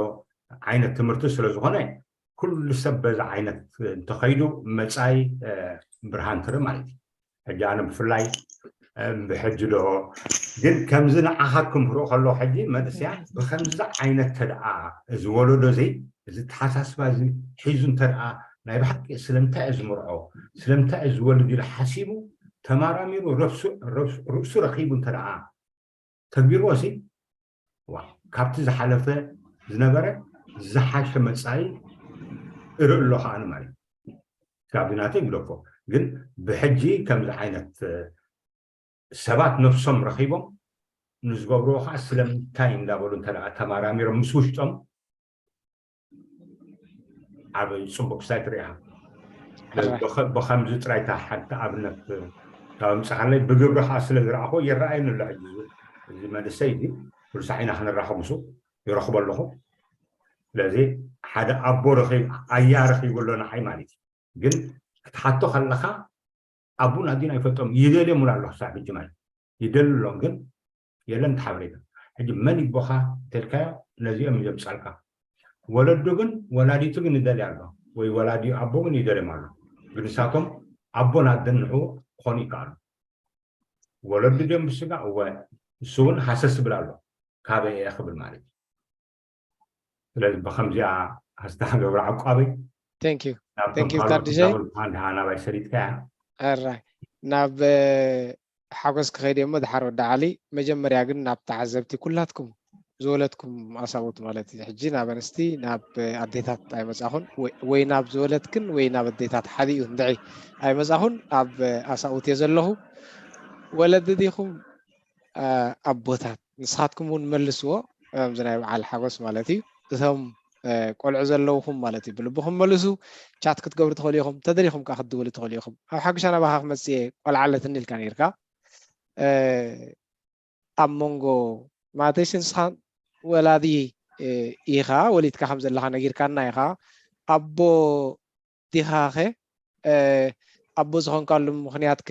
ዓይነት ትምህርቲ ስለ ዝኾነ፣ ኩሉ ሰብ በዚ ዓይነት እንተኸይዱ መጻኢ፣ እ፣ ብርሃን ትርኢ ማለት እዩ። ሕጂ ኣነ ብፍላይ፣ እ፣ ብሕጂ ዶ ግን ከምዚ ንዓኻ ክምህሮ ከለኹ፣ ሕጂ መንእሰያት ብኸምዚ ዓይነት ተደኣ እዚ ወለዶ እዚ፣ እዚ ተሓሳስባ እዚ ሒዙ እንተደኣ ናይ ብሓቂ ስለምንታይ እየ ዝምርዖ፣ ስለምንታይ እየ ዝወልድ ኢሉ ሓሲቡ፣ ተማራሚሩ፣ ረብሱ-፣ ረብሱ-፣ ርእሱ ረኺቡ እንተደኣ ተግቢርዎ ሲ፣ ዋ፣ ካብቲ ዝሓለፈ ዝነበረ ዝሓሸ መጻኢ እርኢ ኣለኹ ኣነ ማለት እዩ። ካብዚ ናተይ ግደፎ። ግን ብሕጂ ከምዚ ዓይነት፣ እ፣ ሰባት ነብሶም ረኺቦም ንዝገብርዎ ኸዓ ስለምንታይ እንዳበሉ እንተ ደኣ ተማራሚሮም ምስ ውሽጦም ዓቢ ጽቡቕ ክስታይ ትርኢ ኢኻ። ሕራይ። ብኸ-፣ ብኸምዚ ጥራይ እታ ሓንቲ ኣብነት ካብ ምፅኻለይ ብግብሪ ከዓ ስለ ዝረኣኹ ይረኣየኒ ኣሎ። ሕጂ እዚ መንእሰይ እዚ ኩሉ ሳዕ ኢና ክንራኸብ ምስ ይረኽቦ ኣለኹ። ስለዚ ሓደ ኣቦ ረኺብ ኣያ ረኺቡ ኣሎ ንዓይ ማለት እዩ። ግን ክትሓቶ ከለኻ ኣቡን ኣዲን ኣይፈልጦም ይደልዮም ኣሎ ክሳብ ሕጂ ማለት ይደልሎም ግን የለን ተሓበሬታ። ሕጂ መን ይቦኻ ተልካዮ ነዚኦም እዮም ጸልካ። ወለዱ ግን ወላዲቱ ግን ይደልያ ኣሎ ወይ ወላዲ ኣቦ ግን ይደልዮም ኣሎ። ግን ንሳቶም ኣቦን ኣደን ንዑ ክኾኑ ይከኣሉ። ወለዱ ድዮም ብስጋ እወ ንሱ እውን ሃሰስ ይብል ኣሎ ካበይ እየ ክብል ማለት እዩ። ስለዚ ብከምዚኣ ኣስተሓገብራ ዓቋበይ Thank you ናብቶም Thank you ካልኦት ካርዲሸይ። ክዛወር እንድሓ ናባይ ሰሊጥካያ ኣራይ ናብ ሓጎስ ክኸይድ እሞ ድሓር ወዲ ዓሊ። መጀመርያ ግን ናብ ተዓዘብቲ ኩላትኩም ዝወለድኩም ኣሳውት ማለት እዩ። ሕጂ ናብ ኣንስቲ ናብ ኣዴታት ኣይመጻኹን ወይ- ወይ ናብ ዝወለድክን ወይ ናብ ኣዴታት ሓዲኡ እንድዒ ኣይመጻኹን። ኣብ ኣሳውት እየ ዘለኹ። ወለዲ ዲኹም ኣቦታት? ንስኻትኩም እውን መልስዎ። ከምዚ ናይ በዓል ሓጎስ ማለት እዩ። እቶም ቆልዑ ዘለውኹም ማለት እዩ ብልብኹም መልሱ። ቻት ክትገብሩ ትኽእሉ ኢኹም፣ ተደሊኹም ከዓ ክትድውሉ ትኽእሉ ኢኹም። ኣብ ሓጉሻ ናባኻ ክመፅእ እየ። ቆልዓ ኣለትኒ ኢልካ ነይርካ ኣብ መንጎ ማለተይስ ንስኻ ወላዲ ኢኻ፣ ወሊድካ ከም ዘለኻ ነጊርካና ኢኻ። ኣቦ ዲኻ ኸ? ኣቦ ዝኾንካሉ ምኽንያት ከ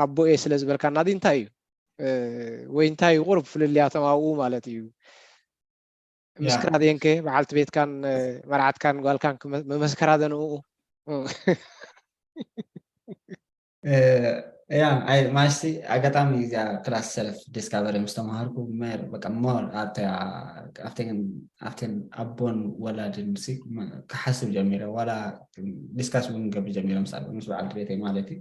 ኣቦ እየ ስለ ዝበልካና ድዩ እንታይ እዩ? ወይ እንታይ እዩ ቁሩብ ፍልልያቶም ኣብኡ ማለት እዩ? ምስ ክራድየን ከ በዓልቲ ቤትካን መርዓትካን ጓልካን ምመስ ክራደንኡ? ያ ማሽቲ ኣጋጣሚ እዚኣ ክላስ ሰልፍ ዲስካቨሪ ምስ ተምሃርኩ ሞር ኣብተን ኣቦን ወላድን ክሓስብ ጀሚረ። ዋላ ዲስካስ እውን ገብር ጀሚረ ምስ በዓልቲ ቤተይ ማለት እዩ።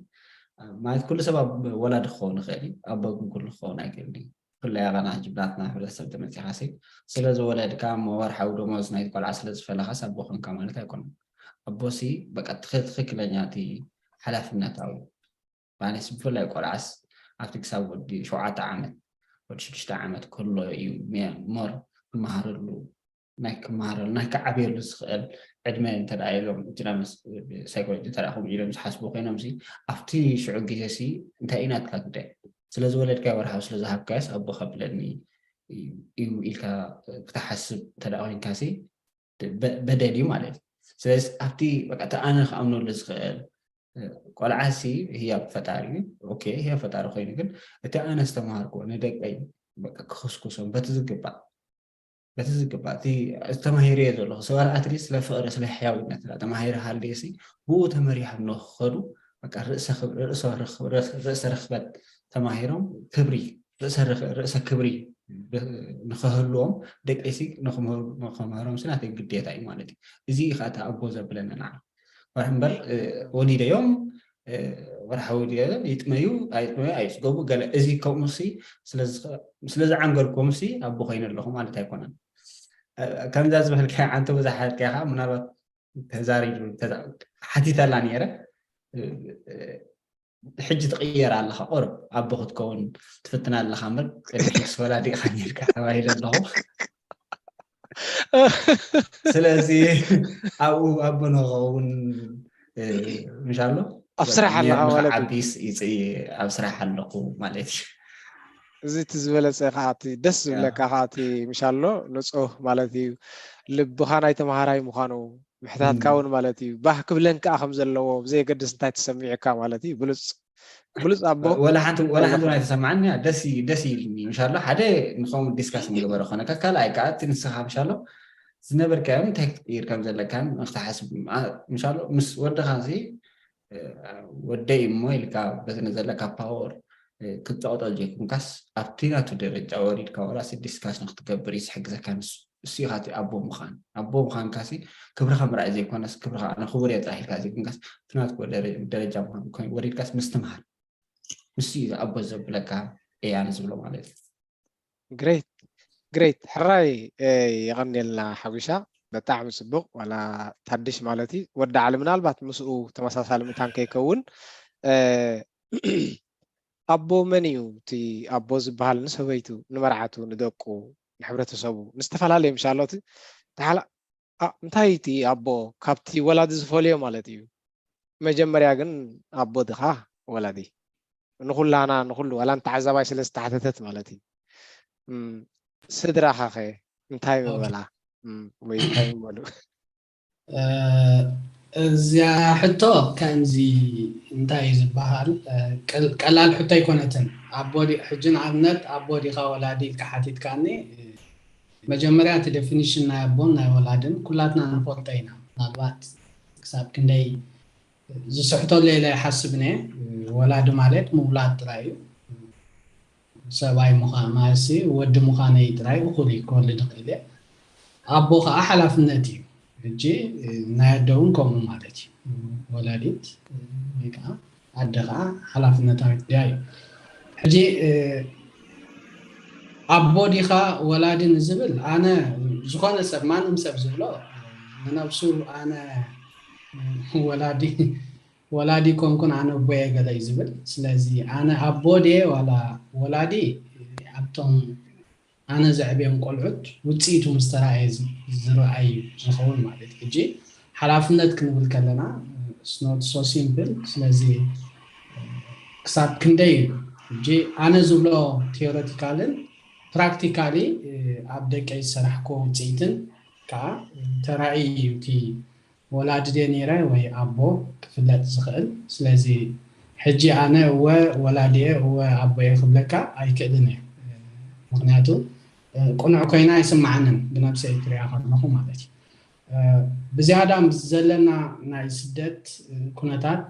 ማለት ኩሉ ሰብ ወላዲ ክኸውን ይኽእል እዩ፣ ኣቦ ግን ኩሉ ክኸውን ኣይክእልን እዩ። ብፍላይ ኣባና ሕጂ ብናትና ሕብረተሰብ ተመፂኻሲ ስለ ዝወለድካ እሞ ወርሓዊ ደሞዝ ናይቲ ቆልዓ ስለ ዝፈለኻስ ኣቦ ኮንካ ማለት ኣይኮነን። ኣቦሲ በቃ ትኽክለኛ እቲ ሓላፍነታዊ ማለት ብፍላይ ቆልዓስ ኣብቲ ክሳብ ወዲ ሸውዓተ ዓመት ወዲ ሽዱሽተ ዓመት ከሎ እዩ ሞር ክመሃረሉ ናይ ክመሃረሉ ናይ ክዓብየሉ ዝኽእል ዕድመ እንተ ኢሎም ሳይኮሎጂ እንተ ከምኡ ኢሎም ዝሓስቡ ኮይኖም ኣብቲ ሽዑ ግዜ እንታይ እዩ ናትካ ጉዳይ ስለዝወለድካዮ ወርሓዊ ስለዝሃብካዮስ ኣቦ ከብለኒ እዩ ኢልካ ክትሓስብ እንተ ኮይንካ በደል እዩ ማለት እዩ። ስለዚ ኣብቲ እቲ ኣነ ክኣምነሉ ዝኽእል ቆልዓ ሲ ህያብ ፈጣሪ እዩ። ኦኬ ህያብ ፈጣሪ ኮይኑ ግን እቲ ኣነ ዝተምሃርክዎ ንደቀይ ክኽስኩሶም በቲ ዝግባእ በቲ ዝግባእ እቲ ተማሂረዮ ዘለኹ ስለ ኣትሊስት ስለ ፍቕሪ ስለ ሕያውነት ተማሂረ ሃልየ ሲ ብኡ ተመሪሖም ንክኸዱ ርእሰ ርኽበት ተማሂሮም ክብሪ ርእሰ ክብሪ ንክህልዎም ደቀይ ሲ ንክምህሮም ሲ ናተይ ግዴታ እዩ ማለት እዩ። እዚ እዩ ከዓ እቲ ኣቦ ዘብለኒ ንዓና እምበር ወሊደዮም ወርሓዊ ይጥመዩ ኣይጥመዩ ኣይፅገቡ ገለ እዚ ከምኡ ሲ ስለ ዝዓንገልኩም ሲ ኣቦ ኮይነ ኣለኹ ማለት ኣይኮነን። ከምዛ ዝበልካ ዓንተ ብዙሓት ከ ምናልባት ተዛሪቡ ሓቲተላ ነይረ ሕጂ ትቕየር ኣለኻ ቁርብ ኣቦ ክትከውን ትፍትና ኣለኻ እምበር ቅድሚ ሕጅስ ወላዲ ኢኻ ነርካ ተባሂለ ኣለኹ። ስለዚ ኣብኡ ኣቦ ንኸውን ምሻሎ ኣብ ስራሕ ኣለኻ ማለት እዩ። ዓቢስ ይፅእ ኣብ ስራሕ ኣለኹ ማለት እዩ። እዚ እቲ ዝበለፀ ከዓ እቲ ደስ ዝብለካ ከዓ እቲ ምሻሎ ንፁህ ማለት እዩ። ልብኻ ናይ ተምሃራይ ምዃኑ ምሕታትካ እውን ማለት እዩ። ባህ ክብለን ከዓ ከም ዘለዎ ብዘየገድስ እንታይ ተሰሚዑካ ማለት እዩ። ብሉፅ ብሉፅ ኣቦ ወላ ሓንቲ ወላ ሓንቲ ናይ ተሰማዓኒ ደስ ደስ ይልኒ ምሻሎ ሓደ ንኸም ዲስካስ ንገበረ ኮነ ካልኣይ ከዓ እቲ ንስኻ ምሻሎ ዝነበርካዮም እንታይ ክትቅይር ከም ዘለካን ንክትሓስብ ምሻሎ ምስ ወድኻ ሲ ወደይ እሞ ኢልካ በቲ ንዘለካ ፓወር ክትጠቕጠል ዘይኮንካስ ኣብቲ ናቱ ደረጃ ወሪድካ ዋላ ሲ ዲስካስ ንክትገብር እዩ ዝሕግዘካ ንሱ እሱ ኢኻ እቲ ኣቦ ምዃን ኣቦ ምዃንካ ሲ ክብርኻ ምርኣይ ዘይኮነስ ክብርኻ ኣነ ክቡር እየ ጥራሕ ኢልካ ዘይኮንካስ እቲ ናትኮ ደረጃ ምዃን ወሪድካስ ምስትምሃር ንሱ እዩ ኣቦ ዘብለካ እየ ኣነ ዝብሎ ማለት እዩ። ግሬት ግሬት ሕራይ የቐንየልና ሓጉሻ ብጣዕሚ ፅቡቅ ዋላ ታድሽ ማለት እዩ ወዲ ዓሊ ምናልባት ምስኡ ተመሳሳሊ ምታን ከይከውን ኣቦ መን እዩ እቲ ኣቦ ዝበሃል ንሰበይቱ ንመርዓቱ ንደቁ ንሕብረተሰቡ ንዝተፈላለየ ምሻሎት እንታይ እቲ ኣቦ ካብቲ ወላዲ ዝፈልዮ ማለት እዩ መጀመርያ ግን ኣቦ ድኻ ወላዲ ንኹላና ንኹሉ ዋላ ንተዓዛባይ ስለ ዝተሓተተት ማለት እዩ። ስድራኻ ኸ እንታይ ምበላ ወይ እንታይ ምበሉ? እዚኣ ሕቶ ከምዚ እንታይ እዩ ዝበሃል? ቀላል ሕቶ ኣይኮነትን። ኣቦ ሕጂ ንኣብነት ኣቦ ዲኻ ወላዲ ኢልካ ሓቲትካኒ፣ መጀመርያ እቲ ዴፊኒሽን ናይ ኣቦን ናይ ወላድን ኩላትና ንፈልጦ ኢና። ምናልባት ክሳብ ክንደይ ዝስሕተሉ ኢለ ይሓስብ እየ። ወላዲ ማለት ምውላድ ጥራይ እዩ። ሰብኣይ ምዃን ማለትሲ ወዲ ምዃነይ ጥራይ እኹል እዩ ክወልድ ይኽእል እየ። ኣቦ ከዓ ሓላፍነት እዩ። ሕጂ ናይ ኣደ እውን ከምኡ ማለት እዩ። ወላዲት ወይ ከዓ ኣደ ከዓ ሓላፍነታዊት ድያ እዩ። ሕጂ ኣቦ ዲኻ ወላዲ ንዝብል ኣነ ዝኾነ ሰብ ማንም ሰብ ዝብሎ ንነብሱ ኣነ ወላዲ ወላዲ ኮንኩን ኣነ ኣቦየ ገለ እዩ ዝብል። ስለዚ ኣነ ኣቦ ድየ ዋላ ወላዲ ኣብቶም ኣነ ዘዕብዮም ቆልዑት ውፅኢቱ ምስ ተራእየ ዝረኣይ እዩ ዝኸውን ማለት እዩ። ሕጂ ሓላፍነት ክንብል ከለና it's not so simple። ስለዚ ክሳብ ክንደይ እዩ ሕጂ ኣነ ዝብሎ ቴዎሬቲካልን ፕራክቲካሊ ኣብ ደቀይ ዝሰራሕክዎ ውፅኢትን ከዓ ተራእዩ እዩ እቲ ወላዲ ድየ ነይረ ወይ ኣቦ ክፍለጥ ዝኽእል። ስለዚ ሕጂ ኣነ እወ ወላዲየ እወ ኣቦየ ክብለካ ኣይክእልን እየ። ምክንያቱ ቅኑዕ ኮይና ኣይስማዓንን ብነብሰይ ክሪኣ ከለኹ ማለት እዩ። ብዝያዳ ምስ ዘለና ናይ ስደት ኩነታት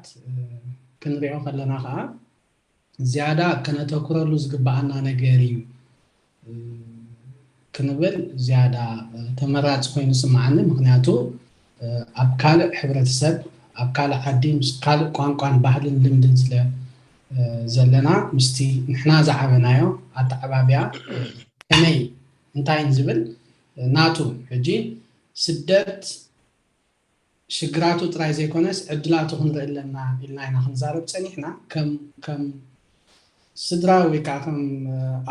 ክንሪኦ ከለና ከዓ ዝያዳ ከነተኩረሉ ዝግባኣና ነገር እዩ ክንብል ዝያዳ ተመራፂ ኮይኑ ስምዓኒ። ምክንያቱ ኣብ ካልእ ሕብረተሰብ ኣብ ካልእ ዓዲ ምስ ካልእ ቋንቋን ባህልን ልምድን ስለ ዘለና ምስቲ ንሕና ዝዓበናዮ ኣተዓባብያ ከመይ እንታይ ዝብል ናቱ ሕጂ ስደት ሽግራቱ ጥራይ ዘይኮነስ ዕድላቱ ክንርኢ ኣለና ኢልና ኢና ክንዛረብ ፀኒሕና። ከም ከም ስድራ ወይ ከዓ ከም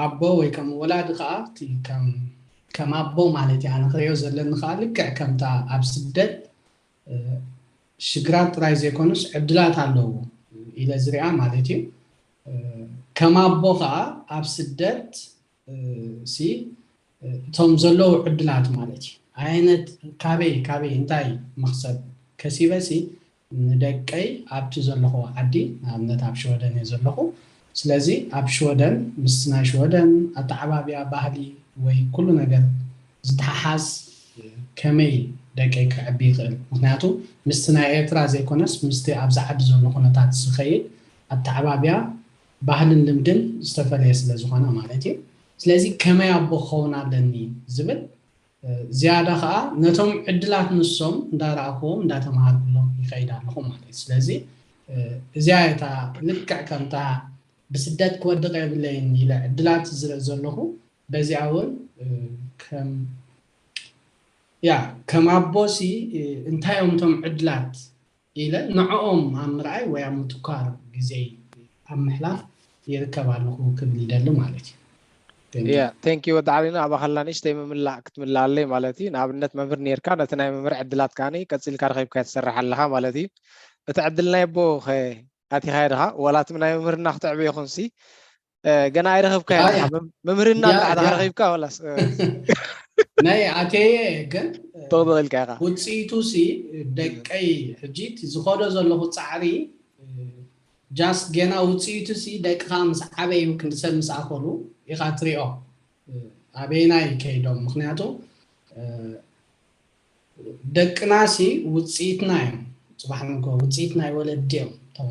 ኣቦ ወይ ከም ወላዲ ከዓ ከም ኣቦ ማለት እዩ ኣነ ክሪኦ ዘለኒ ከዓ ልክዕ ከምታ ኣብ ስደት ሽግራት ጥራይ ዘይኮኑስ ዕድላት ኣለዉ ኢለ ዝሪኣ ማለት እዩ። ከም ኣቦ ከዓ ኣብ ስደት ሲ እቶም ዘለዉ ዕድላት ማለት እዩ። ዓይነት ካበይ ካበይ እንታይ መኽሰብ ከሲበ ሲ ንደቀይ ኣብቲ ዘለኹ ዓዲ ንኣብነት ኣብ ሽወደን እየ ዘለኹ። ስለዚ ኣብ ሽወደን ምስ ናይ ሽወደን ኣተዓባብያ ባህሊ ወይ ኩሉ ነገር ዝተሓሓዝ ከመይ ደቀይ ክዕቢ ይኽእል? ምክንያቱ ምስቲ ናይ ኤርትራ ዘይኮነስ ምስቲ ኣብዚ ዓዲ ዘሎ ኩነታት ዝኸይድ ኣተዓባብያ ባህልን ልምድን ዝተፈለየ ስለ ዝኾነ ማለት እዩ። ስለዚ ከመይ ኣቦ ክኸውን ኣለኒ ዝብል ዝያዳ ከዓ ነቶም ዕድላት ንሶም እንዳረኣኽዎም እንዳተምሃርኩሎም ይኸይድ ኣለኹ ማለት እዩ። ስለዚ እዚኣ እታ ልክዕ ከምታ ብስደት ክወድቕ የብለይን ኢለ ዕድላት ዝርኢ ዘለኹ በዚኣ እውን ከም ያ ከም ኣቦሲ እንታይ እዮም እቶም ዕድላት ኢለ ንዕኦም ኣብ ምርኣይ ወይ ኣብ ምትኳር ግዜ ኣብ ምሕላፍ ይርከብ ኣለኹ ክብል ይደሊ ማለት እዩ። ያ ቴንክ ዩ ወዲ ዓሊና ኣባኸልና ንእሽተይ ምምላእ ክትምልኣለይ ማለት እዩ። ንኣብነት መምህር ነርካ ነቲ ናይ መምህር ዕድላት ከዓኒ ቀፂልካ ረኺብካ ትሰርሕ ኣለኻ ማለት እዩ። እቲ ዕድል ናይ ኣቦ ኣቲኻዮ ድኻ ዋላ እቲ ናይ መምህርና ክትዕበ ይኹንሲ ገና ኣይረኸብካዮ መምህርና ጥራሕ ድኻ ረኺብካ ዋላስ ናይ ኣቴየ ግን ተቕበልካ ኢኻ ውፅኢቱ ሲ ደቀይ ሕጂ ዝኸዶ ዘለኹ ፃዕሪ ጃስት ገና ውፅኢቱ ሲ ደቅኻ ምስ ዓበዩ ክንዲ ሰብ ምስ ኣኸሉ ኢኻ ትሪኦ ኣበይናይ ከይዶም ምክንያቱ ደቅና ሲ ውፅኢትና እዮም ፅባሕ ንጎ ውፅኢት ናይ ወለዲ እዮም እቶም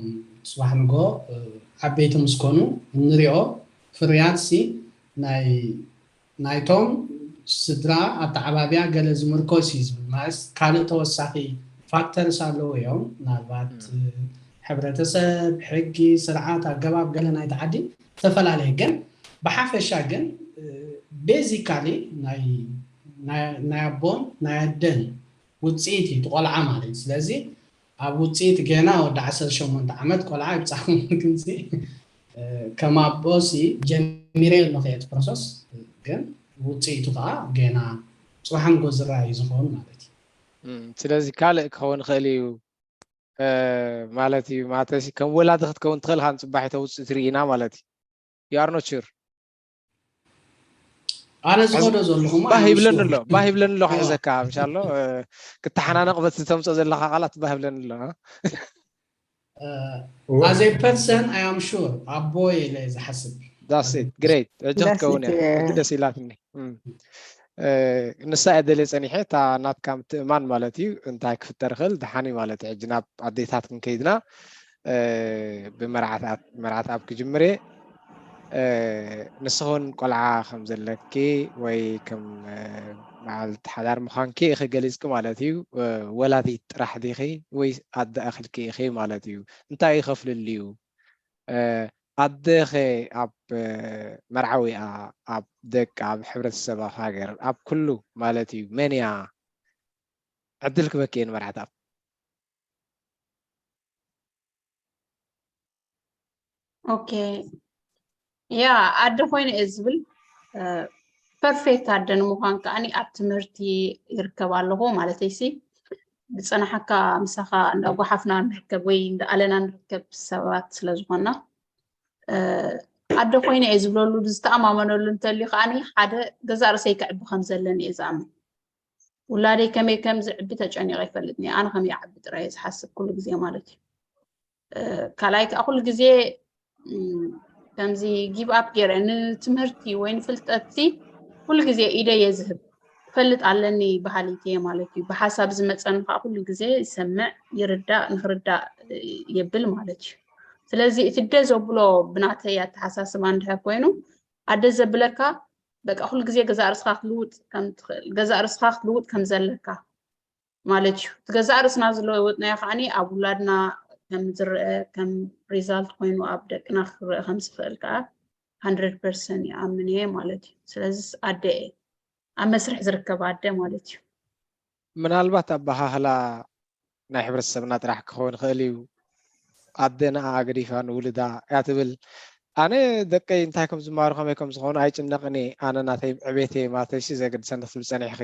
ፅባሕ ንጎ ዓበይቲ ምስ ኮኑ እንሪኦ ፍርያት ሲ ናይ ናይቶም ስድራ ኣተዓባብያ ገለ ዝምርኮስ እዩ ዝብል ማለት ካልእ ተወሳኺ ፋክተርስ ኣለዉ እዮም ምናልባት ሕብረተሰብ ሕጊ ስርዓት ኣገባብ ገለ ናይቲ ዓዲ ዝተፈላለየ ግን ብሓፈሻ ግን basically ናይ ኣቦን ናይ ኣደን ውፅኢት እዩ እቲ ቆልዓ ማለት እዩ ስለዚ ኣብ ውፅኢት ገና ወዲ ዓሰርተ ሸሞንተ ዓመት ቆልዓ ይብፃኹም ግን ከም ኣቦ ሲ ጀሚረ ኣለኹ እቲ process ግን ውፅኢቱ ከዓ ገና ፅባሕ ንጎ ዝረኣ እዩ ዝኸውን ማለት እዩ ስለዚ ካልእ ክኸውን ይኽእል እዩ ማለት እዩ። ማለትሲ ከም ወላዲ ክትከውን ትኽእል ኢኻ፣ ንፅባሒቶ ውፅኢት ርኢና ማለት እዩ። You are not sure። ኣነ ዝኸዶ ዘለኹ ባህ ይብለኒ ኣሎ፣ ባህ ይብለኒ ኣሎ ክሕዘካ ምሻሎ። ክተሓናነቕ በቲ ተምፅኦ ዘለካ ቃላት ባህ ይብለኒ ኣሎ። As a person I am sure ኣቦ ኢለ ዝሓስብ። That's it, great። ሕጂ ክትከውን እያ። ሕጂ ደስ ኢላትኒ። ንሳ እየ ደልየ ፀኒሐ፣ እታ ናትካ ምትእማን ማለት እዩ። እንታይ ክፍጠር ይኽእል? ደሓን እዩ ማለት እዩ። ሕጂ ናብ ኣዴታት ክንከይድና፣ ብመርዓት ኣብ ክጅምር እየ። ንስኽን ቆልዓ ከም ዘለኪ ወይ ከም በዓልቲ ሓዳር ምዃንኪ ኢኺ ገሊፅኪ ማለት እዩ። ወላዲት ጥራሕ ዲኺ ወይ ኣደ ኣኺልኪ ኢኺ ማለት እዩ? እንታይ ይኸፍልልዩ? ኣደኸ ኣብ መርዓዊኣ፣ ኣብ ደቃ፣ ኣብ ሕብረተሰብ፣ ኣብ ሃገር፣ ኣብ ኩሉ ማለት እዩ መን እያ? ዕድል ክበኪ እየ ንመርዓት ኣብ ኦኬ፣ ያ ኣደ ኮይነ እየ ዝብል። ፐርፌክት ኣደ ንምዃን ከዓኒ ኣብ ትምህርቲ ይርከብ ኣለኹ። ማለተይሲ ዝፀናሓካ ምሳኻ እንዳጓሓፍና ንርከብ ወይ እንዳኣለና ንርከብ ሰባት ስለዝኾና፣ ኣደ ኮይነ እየ ዝብለሉ ዝተኣማመነሉ እንተልዩ ከዓኒ ሓደ ገዛእ ርእሰይ ክዕቢ ከም ዘለኒ እየ ዝኣምን። ውላደይ ከመይ ከም ዝዕቢ ተጨኒቐ ይፈልጥኒ። ኣነ ከመይ ይዓቢ ጥራይ እየ ዝሓስብ ኩሉ ግዜ ማለት እዩ። ካልኣይ ከዓ ኩሉ ግዜ ከምዚ ጊቭ ኣፕ ገይረ ንትምህርቲ ወይ ንፍልጠትሲ ኩሉ ግዜ ኢደ እየ ዝህብ። ፈልጥ ኣለኒ በሃሊት እየ ማለት እዩ። ብሓሳብ ዝመፀኒ ከዓ ኩሉ ግዜ ይሰምዕ፣ ይርዳእ፣ ንክርዳእ የብል ማለት እዩ። ስለዚ እቲ ደ ዘብሎ ብናተይ ኣተሓሳስባ እንድሕር ኮይኑ ኣደ ዘብለካ በቃ ኩሉ ግዜ ገዛእ ርእስኻ ክትልውጥ ከም ትኽእል፣ ገዛእ ርእስኻ ክትልውጥ ከም ዘለካ ማለት እዩ። እቲ ገዛእ ርእስና ዝለወጥናዮ ከዓኒ ኣብ ውላድና ከም ዝረአ ከም ሪዛልት ኮይኑ ኣብ ደቅና ክረአ ከም ዝኽእል ከዓ ሃንድረድ ፐርሰንት ይኣምን እየ ማለት እዩ። ስለዚስ ኣደ እየ ኣብ መስርሕ ዝርከብ ኣደ ማለት እዩ። ምናልባት ኣበሃህላ ናይ ሕብረተሰብና ጥራሕ ክኸውን ይኽእል እዩ። ኣደ ንኣ ኣገዲፋ ንውልዳ እያ ትብል። ኣነ ደቀይ እንታይ ከም ዝማሩ ከመይ ከም ዝኾኑ ኣይጭነቕን እየ። ኣነ ናተይ ዕቤት እየ ማተይሲ ዘገድሰኒ ክትብል ጸኒሕኺ።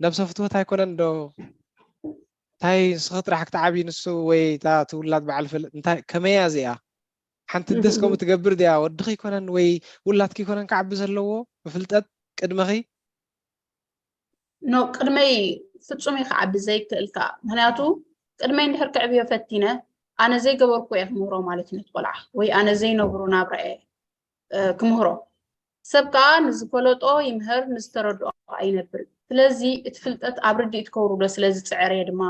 ነብሰ ፍትወት ኣይኮነን ዶ? እንታይ ንስኺ ጥራሕ ክትዓብዪ ንሱ ወይ እታ ትውላድ በዓል ፍል እንታይ ከመይ እያ እዚኣ? ሓንቲ ደስ ከምኡ ትገብር ድያ? ወድኺ ይኮነን ወይ ውላድኪ ይኮነን ክዓቢ ዘለዎ ብፍልጠት ቅድመኺ? ኖ ቅድመይ ፍጹም እዩ ክዓቢ ዘይክእል ከዓ ምክንያቱ ቅድመይ እንድሕር ክዕብዮ ፈቲነ ኣነ ዘይገበርኩ እየ ክምህሮ ማለት እዩ ነቲ ቆልዓ ወይ ኣነ ዘይነብሮ ናብራ እየ ክምህሮ ሰብ ከዓ ንዝፈለጦ ይምህር ንዝተረድኦ ከዓ ይነብር ስለዚ እቲ ፍልጠት ኣብ ርድኢት ከውርዶ ስለ ዝፅዕር እየ ድማ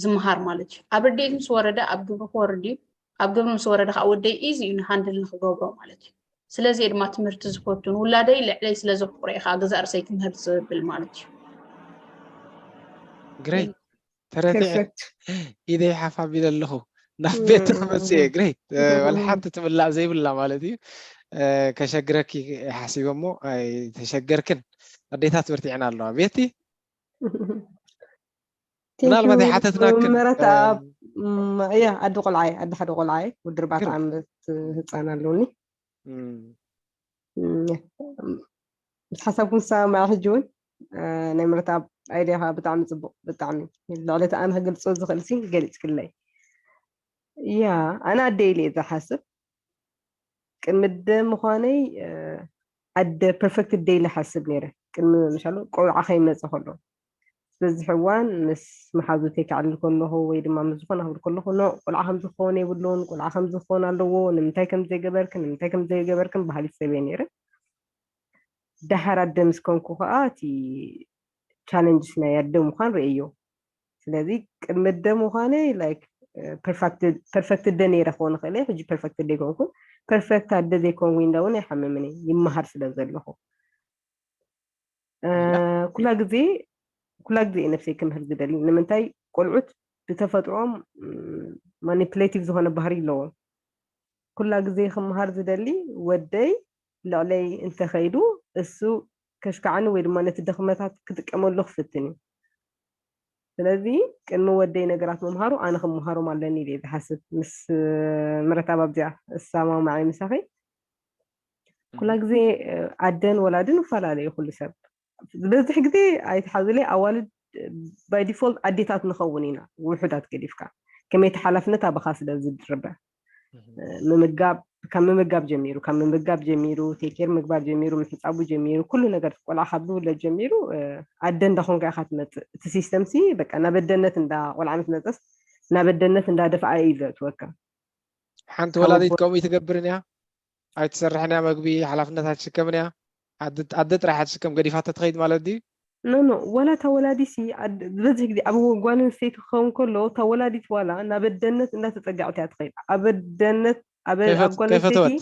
ዝምሃር ማለት እዩ ኣብ ርድኢት ምስ ወረደ ኣብ ግብሪ ክወርድ እዩ ኣብ ግብሪ ምስ ወረደ ከዓ ወደይ ኢዚ እዩ ንሃንድል ንክገብሮ ማለት እዩ ስለዚ እየ ድማ ትምህርቲ ዝፈቱ ንውላደይ ልዕለይ ስለ ዘፍቅሮ እየ ከዓ ገዛእ ርእሰይ ክምህር ዝብል ማለት እዩ ግሬት ተረዲዐ ኢደይ ሓፍ ኣቢለ ኣለኹ ናብ ቤት ክመፅእ እየ ግሬት ወላ ሓንቲ ትምላእ ዘይብላ ማለት እዩ ከሸግረኪ ሓሲበ እሞ ኣይተሸገርክን ኣዴታት በርቲዐን ኣለዋ ቤቲ ምናልባት ይሓተትናክን መረተኣብ እያ ኣዲ ቆልዓይ ኣዲ ሓደ ቆልዓይ ውድርባት ዓመት ህፃን ኣለውኒ ምስ ሓሳብኩም ዝሰማማዕ ሕጂ እውን ናይ ምርታብ ኣይድያ ከዓ ብጣዕሚ ፅቡቅ ብጣዕሚ ልዕሊ እቲ ኣነ ክገልፆ ዝኽእል ሲ ገሊፅክለይ እያ ኣነ ኣደ ኢለ እየ ዝሓስብ ቅድሚ ኣደ ምዃነይ ኣደ perfect ኣደ ኢለ ሓስብ ነይረ ቅድሚ ምሻሉ ቆልዓ ከይመፀ ከሎ ዝበዝሕ እዋን ምስ መሓዙተይ ክዕልል ከለኹ ወይ ድማ ምስ ዝኾነ ክብል ከለኹ ኖ ቆልዓ ከምዚ ክኸውን የብሉን ቆልዓ ከምዚ ክኸውን ኣለዎ ንምንታይ ከምዚ ዘይገበርክን ንምንታይ ከምዚ ዘይገበርክን በሃሊት ሰብ እየ ነይረ ደሓር ኣደ ምስ ኮንኩ ከዓ እቲ challenge ናይ ኣደ ምዃን ርእየዮ ስለዚ ቅድሚ ኣደ ምዃነይ like perfect ኣደ ነይረ ክኸውን ይኽእል ሕጂ perfect ኣደ ኣይኮንኩን perfect ኣደ ዘይኮንኩ ኢለ እውን ኣይሓምምን እየ ይመሃር ስለ ዘለኹ ኩላ ግዜ ኩላ ግዜ እየ ነብሰይ ክምህር ዝደሊ ንምንታይ ቆልዑት ብተፈጥሮኦም manipulative ዝኾነ ባህሪ ኣለዎም ኩላ ግዜ ክመሃር ዝደሊ ወደይ ልዕለይ እንተኸይዱ እሱ ከሽካዕኒ ወይ ድማ ነቲ ድኽመታት ክጥቀመሉ ክፍትን እዩ ስለዚ ቅድሚ ወደይ ነገራት ምምሃሩ ኣነ ክመሃሮም ኣለኒ ኢለ ዝሓስብ ምስ ምረታብ ኣብዚኣ እሰማማዕ ምሳኺ ኩላ ግዜ ኣደን ወላድን ይፈላለዩ ኩሉ ሰብ ዝበዝሕ ግዜ ኣይትሓዙለይ ኣዋልድ by default ኣዴታት ንኸውን ኢና ውሑዳት ገዲፍካ ከመይ እቲ ሓላፍነት ኣባኻ ስለ ዝድርበ፣ ምምጋብ፣ ካብ ምምጋብ ጀሚሩ፣ ካብ ምምጋብ ጀሚሩ፣ ቴኬር ምግባር ጀሚሩ፣ ምሕፃቡ ጀሚሩ፣ ኩሉ ነገር ቆልዓ ካብ ዝውለድ ጀሚሩ ኣደ እንዳኾንካ ኢኻ ትመፅእ። እቲ ሲስተም ሲ በቃ ናብ ኣደነት እንዳ ቆልዓ ምስ መፀስ ናብ ኣደነት እንዳደፍኣ እዩ ዘእትወካ። ሓንቲ ወላዲት ከምኡ ትገብርን እያ። ኣይትሰርሕን እያ፣ መግቢ ሓላፍነት ኣይትስከምን እያ። ኣደ ጥራሕ ትስከም፣ ገዲፋቶ ትኸይድ ማለት ድዩ? ኖ ኖ፣ ዋላ እታ ወላዲት ሲ ዝበዝሕ ግዜ ኣብ ጓል ኣንስተይቲ ክኸውን ከሎ እታ ወላዲት ዋላ ናብ ኣደነት እንዳተፀጋዕት እያ ትኸይድ። ኣብ ኣደነት ኣብ ጓል ኣንስተይቲ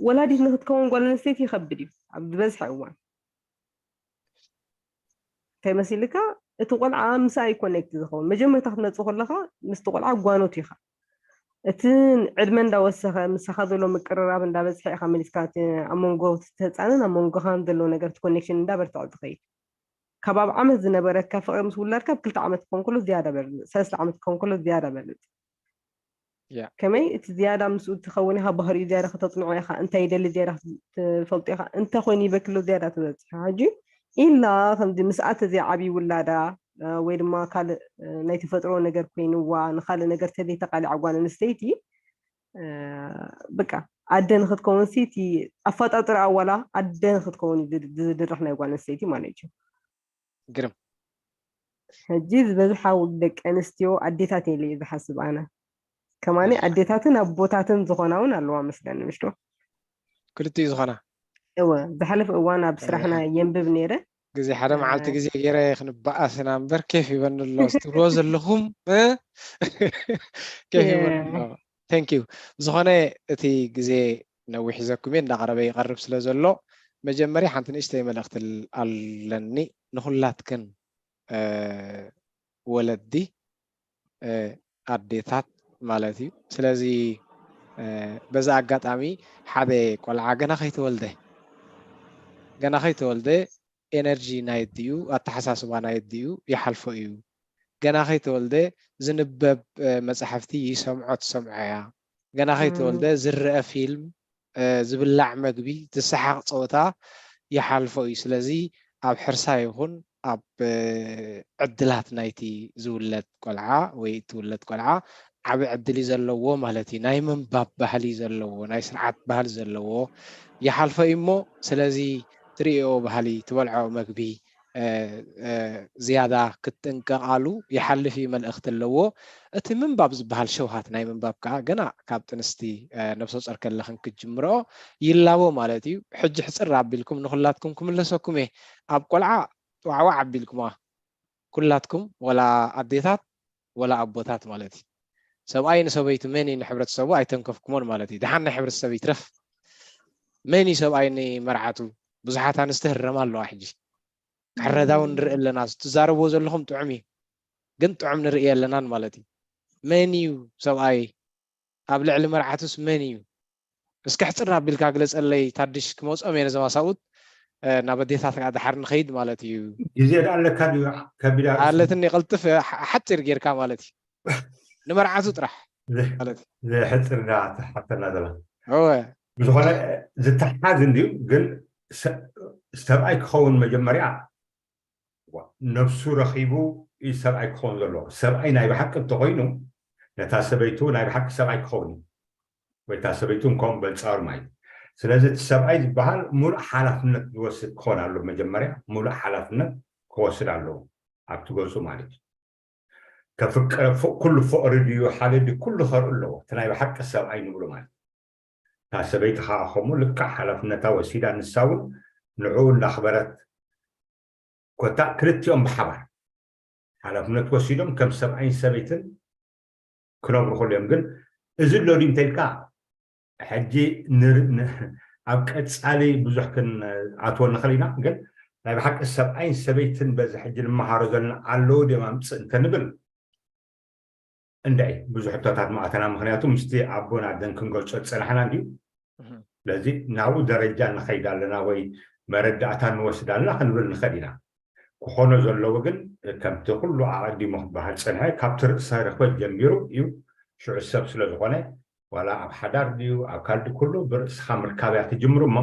ወላዲት ንክትከውን ጓል ኣንስተይቲ ይኸብድ እዩ ኣብ ዝበዝሐ እዋን። እንታይ መሲልካ? እቲ ቆልዓ ምሳ እዩ ኮኔክት ዝኸውን። መጀመርታ ክትመፅእ ከለኻ ምስቲ ቆልዓ ጓኖት ኢኻ። እቲ ዕድመ እንዳወሰኸ ምሳኻ ዘሎ ምቅርራብ እንዳበዝሐ ኢኻ መሊስካ ኣብ መንጎ ህፃንን ኣብ መንጎኻን ዘሎ ነገር ኮኔክሽን እንዳበርትዖ ዝኸይድ። ካብ ኣብ ዓመት ዝነበረካ ፍቅሪ ምስ ውላድካ ኣብ ክልተ ዓመት ክኸውን ከሎ ዝያዳ በልፅ፣ ሰለስተ ዓመት ክኸውን ከሎ ዝያዳ በልፅ። ከመይ እቲ ዝያዳ ምስኡ ትኸውን ኢኻ፣ ባህሪኡ ዝያዳ ከተፅንዖ ኢኻ፣ እንታይ ይደሊ ዝያዳ ትፈልጦ ኢኻ፣ እንታይ ኮይኑ ይበክሎ ዝያዳ ትበፅሕ። ሕጂ ኢላ ከምዚ ምስኣ ተዘይዓብይ ውላዳ ወይ ድማ ካልእ ናይ ተፈጥሮ ነገር ኮይንዋ ንካልእ ነገር ተዘይተቃሊዓ ጓል ኣንስተይቲ በቃ ኣደ ንክትከውን ሲ እቲ ኣፈጣጥራ ዋላ ኣደ ንክትከውን ዝድርኽ ናይ ጓል ኣንስተይቲ ማለት እዩ። ግርም ሕጂ ዝበዝሓ ደቂ ኣንስትዮ ኣዴታት ኢለ ዝሓስብ ኣነ። ከማኒ ኣዴታትን ኣቦታትን ዝኾና እውን ኣለዋ መስለኒ፣ ምሽ ዶ? ክልቲኡ ዝኾና። እወ፣ ዝሓለፈ እዋን ኣብ ስራሕና የንብብ ነይረ። ግዜ ሓደ መዓልቲ ግዜ ገይረ ክንበኣስ ኢና እምበር ኬፍ ይበኒ ኣሎ ትብልዎ ዘለኹም፣ ኬፍ ይበኒ ኣሎ። Thank you። ዝኾነ እቲ ግዜ ነዊሕ ሒዘኩም እየ፣ እንዳቐረበ ይቐርብ ስለ ዘሎ መጀመርያ ሓንቲ ንእሽተይ መልእኽቲ ኣለኒ ንኹላትክን ወለዲ ኣዴታት ማለት እዩ። ስለዚ በዚ ኣጋጣሚ ሓደ ቆልዓ ገና ከይተወልደ ገና ከይተወልደ ኤነርጂ ናይ ኣዲኡ ኣተሓሳስባ ናይ ኣዲኡ ይሓልፎ እዩ። ገና ከይተወልደ ዝንበብ መፅሓፍቲ ይሰምዖ ትሰምዖ እያ። ገና ከይተወልደ ዝረአ ፊልም፣ ዝብላዕ መግቢ፣ ዝሰሓቕ ፀወታ ይሓልፎ እዩ። ስለዚ ኣብ ሕርሳ ይኹን ኣብ ዕድላት ናይቲ ዝውለድ ቆልዓ ወይ እትውለድ ቆልዓ ዓቢ ዕድል እዩ ዘለዎ ማለት እዩ። ናይ ምንባብ ባህሊ ዘለዎ፣ ናይ ስርዓት ባህሊ ዘለዎ ይሓልፎ እዩ እሞ ስለዚ ትርእዮ ባህሊ፣ ትበልዖ መግቢ ዝያዳ ክትጥንቀቓሉ ይሓልፍ እዩ መልእኽቲ ኣለዎ። እቲ ምንባብ ዝበሃል ሸውሃት ናይ ምንባብ ከዓ ገና ካብ ጥንስቲ ነብሰ ጾር ከለኽን ክትጅምርኦ ይላቦ ማለት እዩ። ሕጂ ሕፅር ኣቢልኩም ንኹላትኩም ክምለሰኩም እየ። ኣብ ቆልዓ ዋዕዋዕ ኣቢልኩማ ኩላትኩም፣ ወላ ኣዴታት ወላ ኣቦታት ማለት እዩ። ሰብኣይ ንሰበይቱ መን እዩ ንሕብረተሰቡ ኣይተንከፍኩሞን ማለት እዩ። ደሓን ናይ ሕብረተሰብ ይትረፍ መን እዩ ሰብኣይ ንመርዓቱ? ብዙሓት ኣንስቲ ህረማ ኣለዋ ሕጂ። ክሕረዳ እውን ንርኢ ኣለና። ትዛረብዎ ዘለኹም ጥዑም እዩ፣ ግን ጥዑም ንርኢ ኣለናን ማለት እዩ። መን እዩ ሰብኣይ ኣብ ልዕሊ መርዓቱስ መን እዩ? እስኪ ሕፅር ኣቢልካ ግለፀለይ ታድሽ፣ ክመፆም እየ ነዞም ኣሳብኡት ናብ ኣዴታት ከዓ ድሓር ንኸይድ ማለት እዩ። ግዜ ዳ ኣለካ ድዩ? ከቢድ ኣርእስቲ። ኣለትኒ ቅልጥፍ ሓፂር ጌርካ ማለት እዩ። ንመርዓቱ ጥራሕ ማለት እዩ። ዘሕፅር ዳ ትሓተና ዘላ እወ ብዝኾነ ዝተሓዝ እንድዩ ግን ሰብኣይ ክኸውን መጀመርያ ነብሱ ረኺቡ እዩ ሰብኣይ ክኸውን ዘለዎ። ሰብኣይ ናይ ብሓቂ እንተኾይኑ ነታ ሰበይቱ ናይ ብሓቂ ሰብኣይ ክኸውን እዩ ወይ እታ ሰበይቱ እንከውን በንፃሩ ማለት እዩ። ስለዚ እቲ ሰብኣይ ዝበሃል ሙሉእ ሓላፍነት ዝወስድ ክኾን ኣሎ። መጀመርያ ሙሉእ ሓላፍነት ክወስድ ኣለዎ ኣብቲ ገፁ ማለት እዩ። ከፍቅረ ኩሉ ፍቕሪ ድዩ ሓደ ድዩ ኩሉ ከርኢ ኣለዎ እቲ ናይ ብሓቂ ሰብኣይ ንብሎ ማለት እዩ። እታ ሰበይቲ ከዓ ከምኡ ልክዕ ሓላፍነታ ወሲዳ ንሳ እውን ንዕኡ እናኽበረት ኮታ ክልቲኦም ብሓባር ሓላፍነት ወሲዶም ከም ሰብኣይን ሰበይትን ክነብሩ ከሉ እዮም። ግን እዚ ኣሎ ድዩ እንተኢልካ ሕጂ ኣብ ቀፃሊ ብዙሕ ክንኣትወ ንኽእል ኢና። ግን ናይ ብሓቂ ሰብኣይን ሰበይትን በዚ ሕጂ ንመሃሮ ዘለና ኣለዉ ድዮም ኣምፅእ እንተንብል እንድዒ ብዙሕ ሕቶታት ማእተና። ምክንያቱ ምስቲ ኣቦን ኣደን ክንገልፆ ዝፀናሕና እንድዩ። ስለዚ ናብኡ ደረጃ ንኸይድ ኣለና ወይ መረዳእታ ንወስድ ኣለና ክንብል ንኸድ ኢና። ክኾኖ ዘለዎ ግን ከምቲ ኩሉ ኣቐዲሞ ክበሃል ዝፀንሐ ካብቲ ርእሰ ርኽበት ጀሚሩ እዩ። ሽዑ ሰብ ስለ ዝኾነ ዋላ ኣብ ሓዳር ድዩ ኣብ ካልዲ ኩሉ ብርእስኻ ምርካብ እያ ትጅምሩ እሞ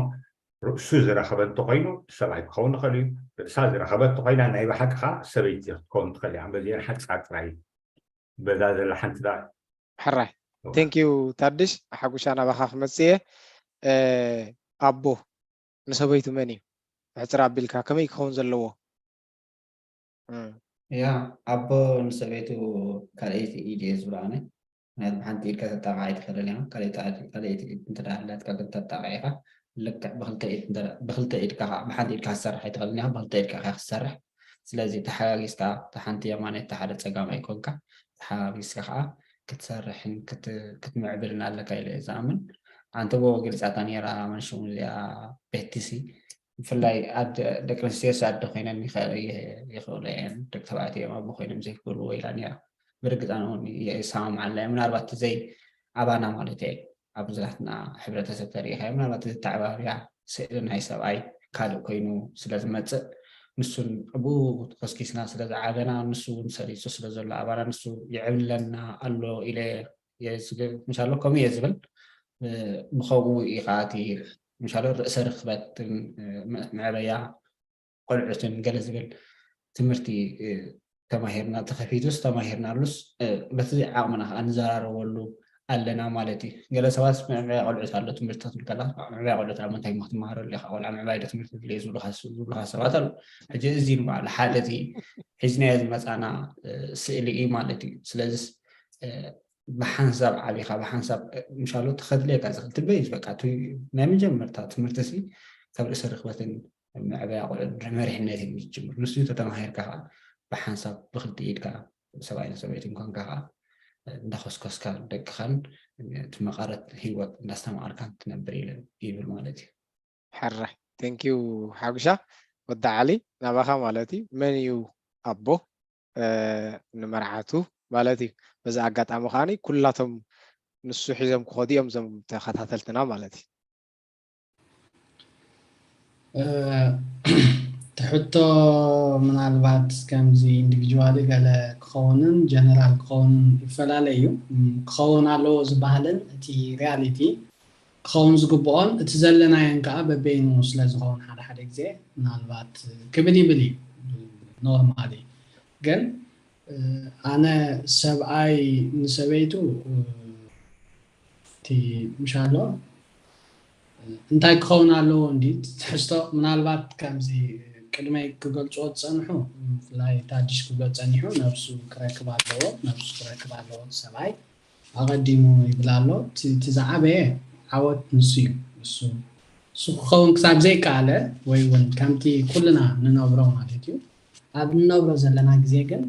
ርእሱ ዝረኸበ እንተኾይኑ ሰብኣይ ክኸውን ይኽእል እዩ። ርእሳ ዝረኸበ እንተኾይና ናይ ብሓቂ ከዓ ሰበይቲ ክትከውን ትኽእል እያ። በዚአን ሓፃር ጥራይ በዛ ዘላ ሓንቲ ዳ ሕራይ። Thank you ታድሽ። ሓጉሻ ናባኻ ክመጽእ እየ። ኣቦ ንሰበይቱ መን እዩ? ሕጽር ኣቢልካ ከመይ ክኸውን ዘለዎ? ያ ኣቦ ንሰበይቱ ካልኣይቲ ኢድ እየ ዝብሎ ኣነ። ምክንያቱ ብሓንቲ ኢድካ ተጣቕዓ ኣይትኽእልን ኢኻ። ካልኣይቲ ኢድ እንተ ሃላትካ ግን ተጣቕዓ ኢኻ። ልክዕ ብክልተ ኢድ እንተ ብክልተ ኢድካ ከዓ ብሓንቲ ኢድካ ክትሰርሕ ኣይትኽእልን ኢኻ። ብክልተ ኢድካ ኢኻ ክትሰርሕ። ስለዚ ተሓጋጊዝካ እታ ሓንቲ የማነይቲ ሓደ ጸጋማይ ኮንካ ተሓጋጊዝካ ከዓ ክትሰርሕን ክትምዕብልን ኣለካ ኢለ እየ ዝኣምን። ኣንተ ብኡ ገሊጻታ ነይራ መንሽሙ እዚኣ ቤቲሲ ብፍላይ ኣብ ደቂ ኣንስትዮ ኣደ ኮይነን ይኽእሉ እየን ደቂ ተባዕትዮ እዮም ኣቦ ኮይኖም ዘይክእሉ ኢላ ነይራ። ብርግፅ ኣነ እውን ይሰማምዓላ እየ። ምናልባት ዘይ ኣባና ማለት እየ ኣብ ዝላትና ሕብረተሰብ ተሪኢኻ ምናልባት ዝተዓባብያ ስእሊ ናይ ሰብኣይ ካልእ ኮይኑ ስለ ዝመፅእ ንሱን ብኡ ተኸስኪስና ስለ ዝዓበና ንሱ እውን ሰሪፁ ስለ ዘሎ ኣባና ንሱ ይዕብለና ኣሎ ኢለ ምሻሎ ከምኡ እየ ዝብል። ብኸምኡ ኢኻ እቲ ምሻሎ ርእሰ ርክበትን መዕበያ ቆልዑትን ገለ ዝብል ትምህርቲ ተማሂርና ተኸፊቱስ ተማሂርናሉስ በቲ ዓቕምና ከዓ ንዘራረበሉ ኣለና ማለት እዩ። ገለ ሰባት መዕበያ ቆልዑት ኣሎ ትምህርቲ ክትብል ከላ መዕበያ ቆልዑት ኣብ ምንታይ ክትመሃረሉ ኢኻ ቆልዓ ምዕባይ ዶ ትምህርቲ ድልየ ዝብሉካ ሰባት ኣሎ። ሕጂ እዚ ንባዕሉ ሓደ እቲ ሒዝናዮ ዝመፃና ስእሊ እዩ ማለት እዩ። ስለዚስ ብሓንሳብ ዓቢኻ ብሓንሳብ ምሻሎ ተኸድልየካ ዝኽእል ትበይ በቃ ናይ መጀመርታ ትምህርቲ ሲ ካብ ርእሰ ርክበትን መዕበያ ቆልዑ መሪሕነት እዩ ዝጅምር። ንሱ ተተማሂርካ ከዓ ብሓንሳብ ብክልቲ ኢድካ ሰብኣይን ሰበይትን ኮንካ ከዓ እንዳኸስከስካ ደቅኻን እቲ መቐረት ህይወት እንዳስተማቐርካን ትነብር ኢለ ይብል ማለት እዩ። ሕራይ thank you ሓጉሻ ወዲ ዓሊ ናባኻ ማለት እዩ። መን እዩ ኣቦ ንመርዓቱ ማለት እዩ። በዚ ኣጋጣሚ ከዓኒ ኩላቶም ንሱ ሒዞም ክኸዱ እዮም እዞም ተኸታተልትና ማለት እዩ። ትሕቶ ምናልባት ከምዚ individually ገለ ክኸውንን general ክኸውንን ይፈላለ እዩ። ክኸውን ኣለዎ ዝበሃልን እቲ reality ክኸውን ዝግብኦን እቲ ዘለናዮን ከዓ በበይኑ ስለ ዝኸውን ሓደ ሓደ ግዜ ምናልባት ክብል ይብል እዩ normally። ግን ኣነ ሰብኣይ ንሰበይቱ እቲ ምሻሎ እንታይ ክኸውን ኣለዎ እንዲ ትሕዝቶ ምናልባት ከምዚ ቅድመይ ክገልፅዎ ዝፀንሑ ብፍላይ ታድሽ ክብሎ ፀኒሑ ነብሱ ክረክብ ኣለዎ ነብሱ ክረክብ ኣለዎ ሰብኣይ ኣቐዲሙ ይብል ኣሎ። እቲ ዝዓበየ ዓወት ንሱ እዩ። እሱ እሱ ክኸውን ክሳብ ዘይከኣለ ወይ እውን ከምቲ ኩልና ንነብሮ ማለት እዩ ኣብ ንነብሮ ዘለና ግዜ ግን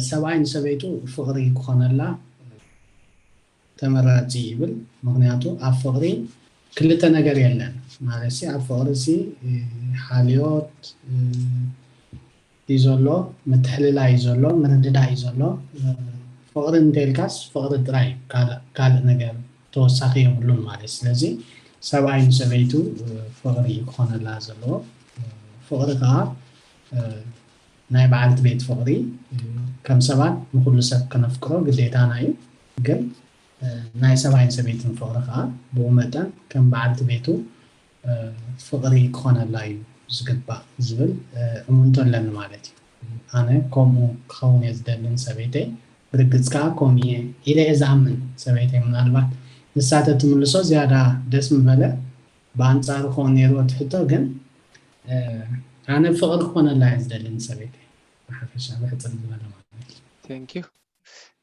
ሰብኣይ ንሰበይቱ ፍቕሪ ክኾነላ ተመራፂ ይብል። ምክንያቱ ኣብ ፍቕሪ ክልተ ነገር የለን ማለት ሲ ኣብ ፍቕሪ ሲ ሓልዮት እዩ ዘሎ፣ ምትሕልላ እዩ ዘሎ፣ ምርድዳ እዩ ዘሎ። ፍቕሪ እንተልካስ ፍቕሪ ጥራይ ካልእ ነገር ተወሳኺ የብሉን ማለት። ስለዚ ሰብኣይ ንሰበይቱ ፍቕሪ ክኾነላ ዘለዎ ፍቕሪ ከዓ ናይ በዓልቲ ቤት ፍቕሪ ከም ሰባት ንኩሉ ሰብ ከነፍቅሮ ግዴታና እዩ። ግን ናይ ሰብኣይን ሰበይትን ፍቕሪ ከዓ ብኡ መጠን ከም በዓልቲ ቤቱ ፍቕሪ ክኾነላ እዩ ዝግባእ ዝብል እሙንቶ ኣለኒ ማለት እዩ። ኣነ ከምኡ ክኸውን እየ ዝደልን ሰበይተይ ብርግፅ ከዓ ከምኡ እየ ኢለ እየ ዝኣምን ሰበይተይ ምናልባት ንሳ ተትምልሶ ዝያዳ ደስ ምበለ ብኣንፃሩ ክኸውን ነይርዎ ትሕቶ ግን ኣነ ፍቕሪ ክኾነላ እየ ዝደልን ሰበይተይ ብሓፈሻ ብሕፅር ዝበለ ማለት እዩ። Thank you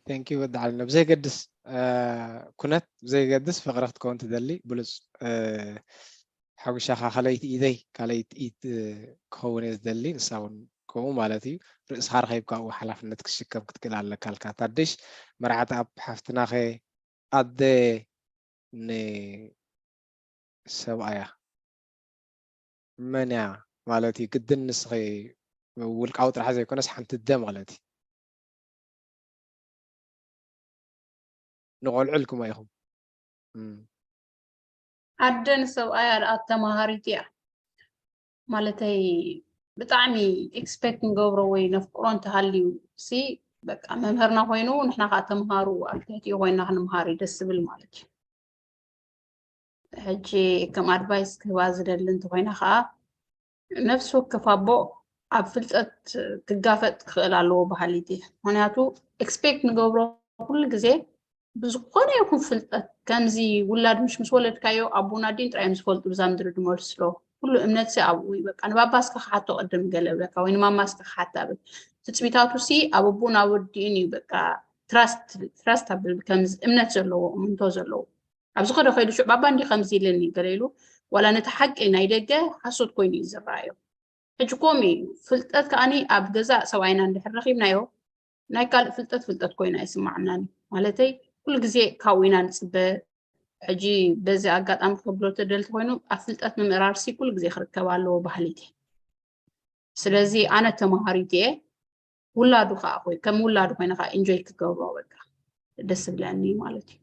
thank you ወዲ ዓሊ ብዘይገድስ ኩነት ብዘይገድስ ፍቕሪ ክትከውን ትደሊ ብሉፅ ሓጉሻኻ ካልኣይቲ ኢደይ ካልኣይቲ ኢድ ክኸውን እየ ዝደሊ ንሳ እውን ከምኡ ማለት እዩ። ርእስኻ ረኺብካ ኣብኡ ሓላፍነት ክትሽከም ክትክእል ኣለካ ኣልካ ታድሽ መርዓት ኣብ ሓፍትናኸ ኣደ ንሰብኣያ መን እያ ማለት እዩ ግድን ንስኺ ውልቃዊ ጥራሕ ዘይኮነስ ሓንቲ ኣደ ማለት እዩ። ንቆልዑ ኢልኩማ ኢኹም። ኣደ ንሰብኣያ ደኣ ተማሃሪት እያ ማለተይ ብጣዕሚ expect ንገብሮ ወይ ነፍቅሮ እንተሃልዩ ሲ በቃ መምህርና ኮይኑ ንሕና ከዓ ተምሃሩ ኣብ ትሕቲኡ ኮይና ክንምሃር እዩ ደስ ዝብል ማለት እዩ። ሕጂ ከም advice ክህባ ዝደሊ እንተኮይና ከዓ ነፍሲ ወከፍ ኣቦ ኣብ ፍልጠት ክጋፈጥ ክኽእል ኣለዎ በሃሊት እየ። ምክንያቱ ኤክስፔክት ንገብሮ ኩሉ ግዜ ብዝኾነ ይኹን ፍልጠት፣ ከምዚ ውላድ ምሽ ምስ ወለድካዮ ኣቦን ኣዲን ጥራይ እዮም ዝፈልጡ ብዛ ምድሪ ድመልስሎ። ኩሉ እምነት ሲ ኣብኡ እዩ። በቃ ንባባ እስከ ክሓቶ ቅድም ገለ ብለካ ወይ ንማማ እስከ ክሓታ ብል። ትፅቢታቱ ሲ ኣብ ኣቦን ኣብ ወዲኡን እዩ። በቃ ትራስት ትራስት ኣብል ከምዚ እምነት ዘለዎ እምንቶ ዘለዎ ኣብዚ ከደ ከይዱ ሽዑ ባባ እንዲ ከምዚ ኢለኒ ገለ ኢሉ ዋላ ነቲ ሓቂ ናይ ደገ ሓሶት ኮይኑ እዩ ዝረኣዮ። ሕጂ ኮም እዩ ፍልጠት ከዓኒ ኣብ ገዛእ ሰብኣይና እንድሕር ረኺብናዮ ናይ ካልእ ፍልጠት ፍልጠት ኮይኑ ኣይስማዓናን እዩ። ማለተይ ኩሉ ግዜ ካብኡ ኢና ንፅበ። ሕጂ በዚ ኣጋጣሚ ክብሎ ተደልቲ ኮይኑ ኣብ ፍልጠት ምምእራር ሲ ኩሉ ግዜ ክርከብ ኣለዎ ባህሊት እየ። ስለዚ ኣነ ተማሃሪት እየ። ውላዱ ከዓ ኮይ ከም ውላዱ ኮይነ ከዓ ኢንጆይ ክገብሮ በቃ ደስ ዝብለኒ ማለት እዩ።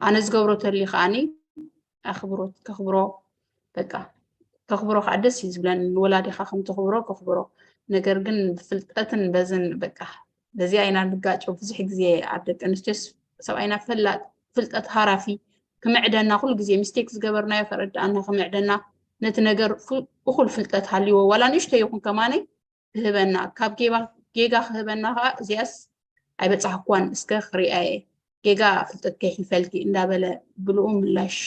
ኣነ ዝገብሮ ተሊ ከዓኒ ኣኽብሮት ከኽብሮ በቃ ከኽብሮ ከዓ ደስ እዩ ዝብለኒ። ንወላዲኻ ከም ተኽብሮ ከኽብሮ። ነገር ግን ብፍልጠትን በዝን በቃ በዚኣ ኢና ንጋጨው ብዙሕ ግዜ ኣብ ደቂ ኣንስትዮስ። ሰብኣይና ፈላጥ ፍልጠት ሃራፊ ክምዕደና ኩሉ ግዜ ሚስቴክ ዝገበርናዮ ከረድኣና ክምዕደና ነቲ ነገር እኹል ፍልጠት ሃልይዎ ዋላ ንእሽተይ ይኹን ከማነይ ክህበና ካብ ጌጋ ክህበና ከዓ እዚኣስ ኣይበፃሕኳን እስከ ክሪኣየ ጌጋ ፍልጠት ከይሒፈልኪ እንዳበለ ብልኡ ምላሽ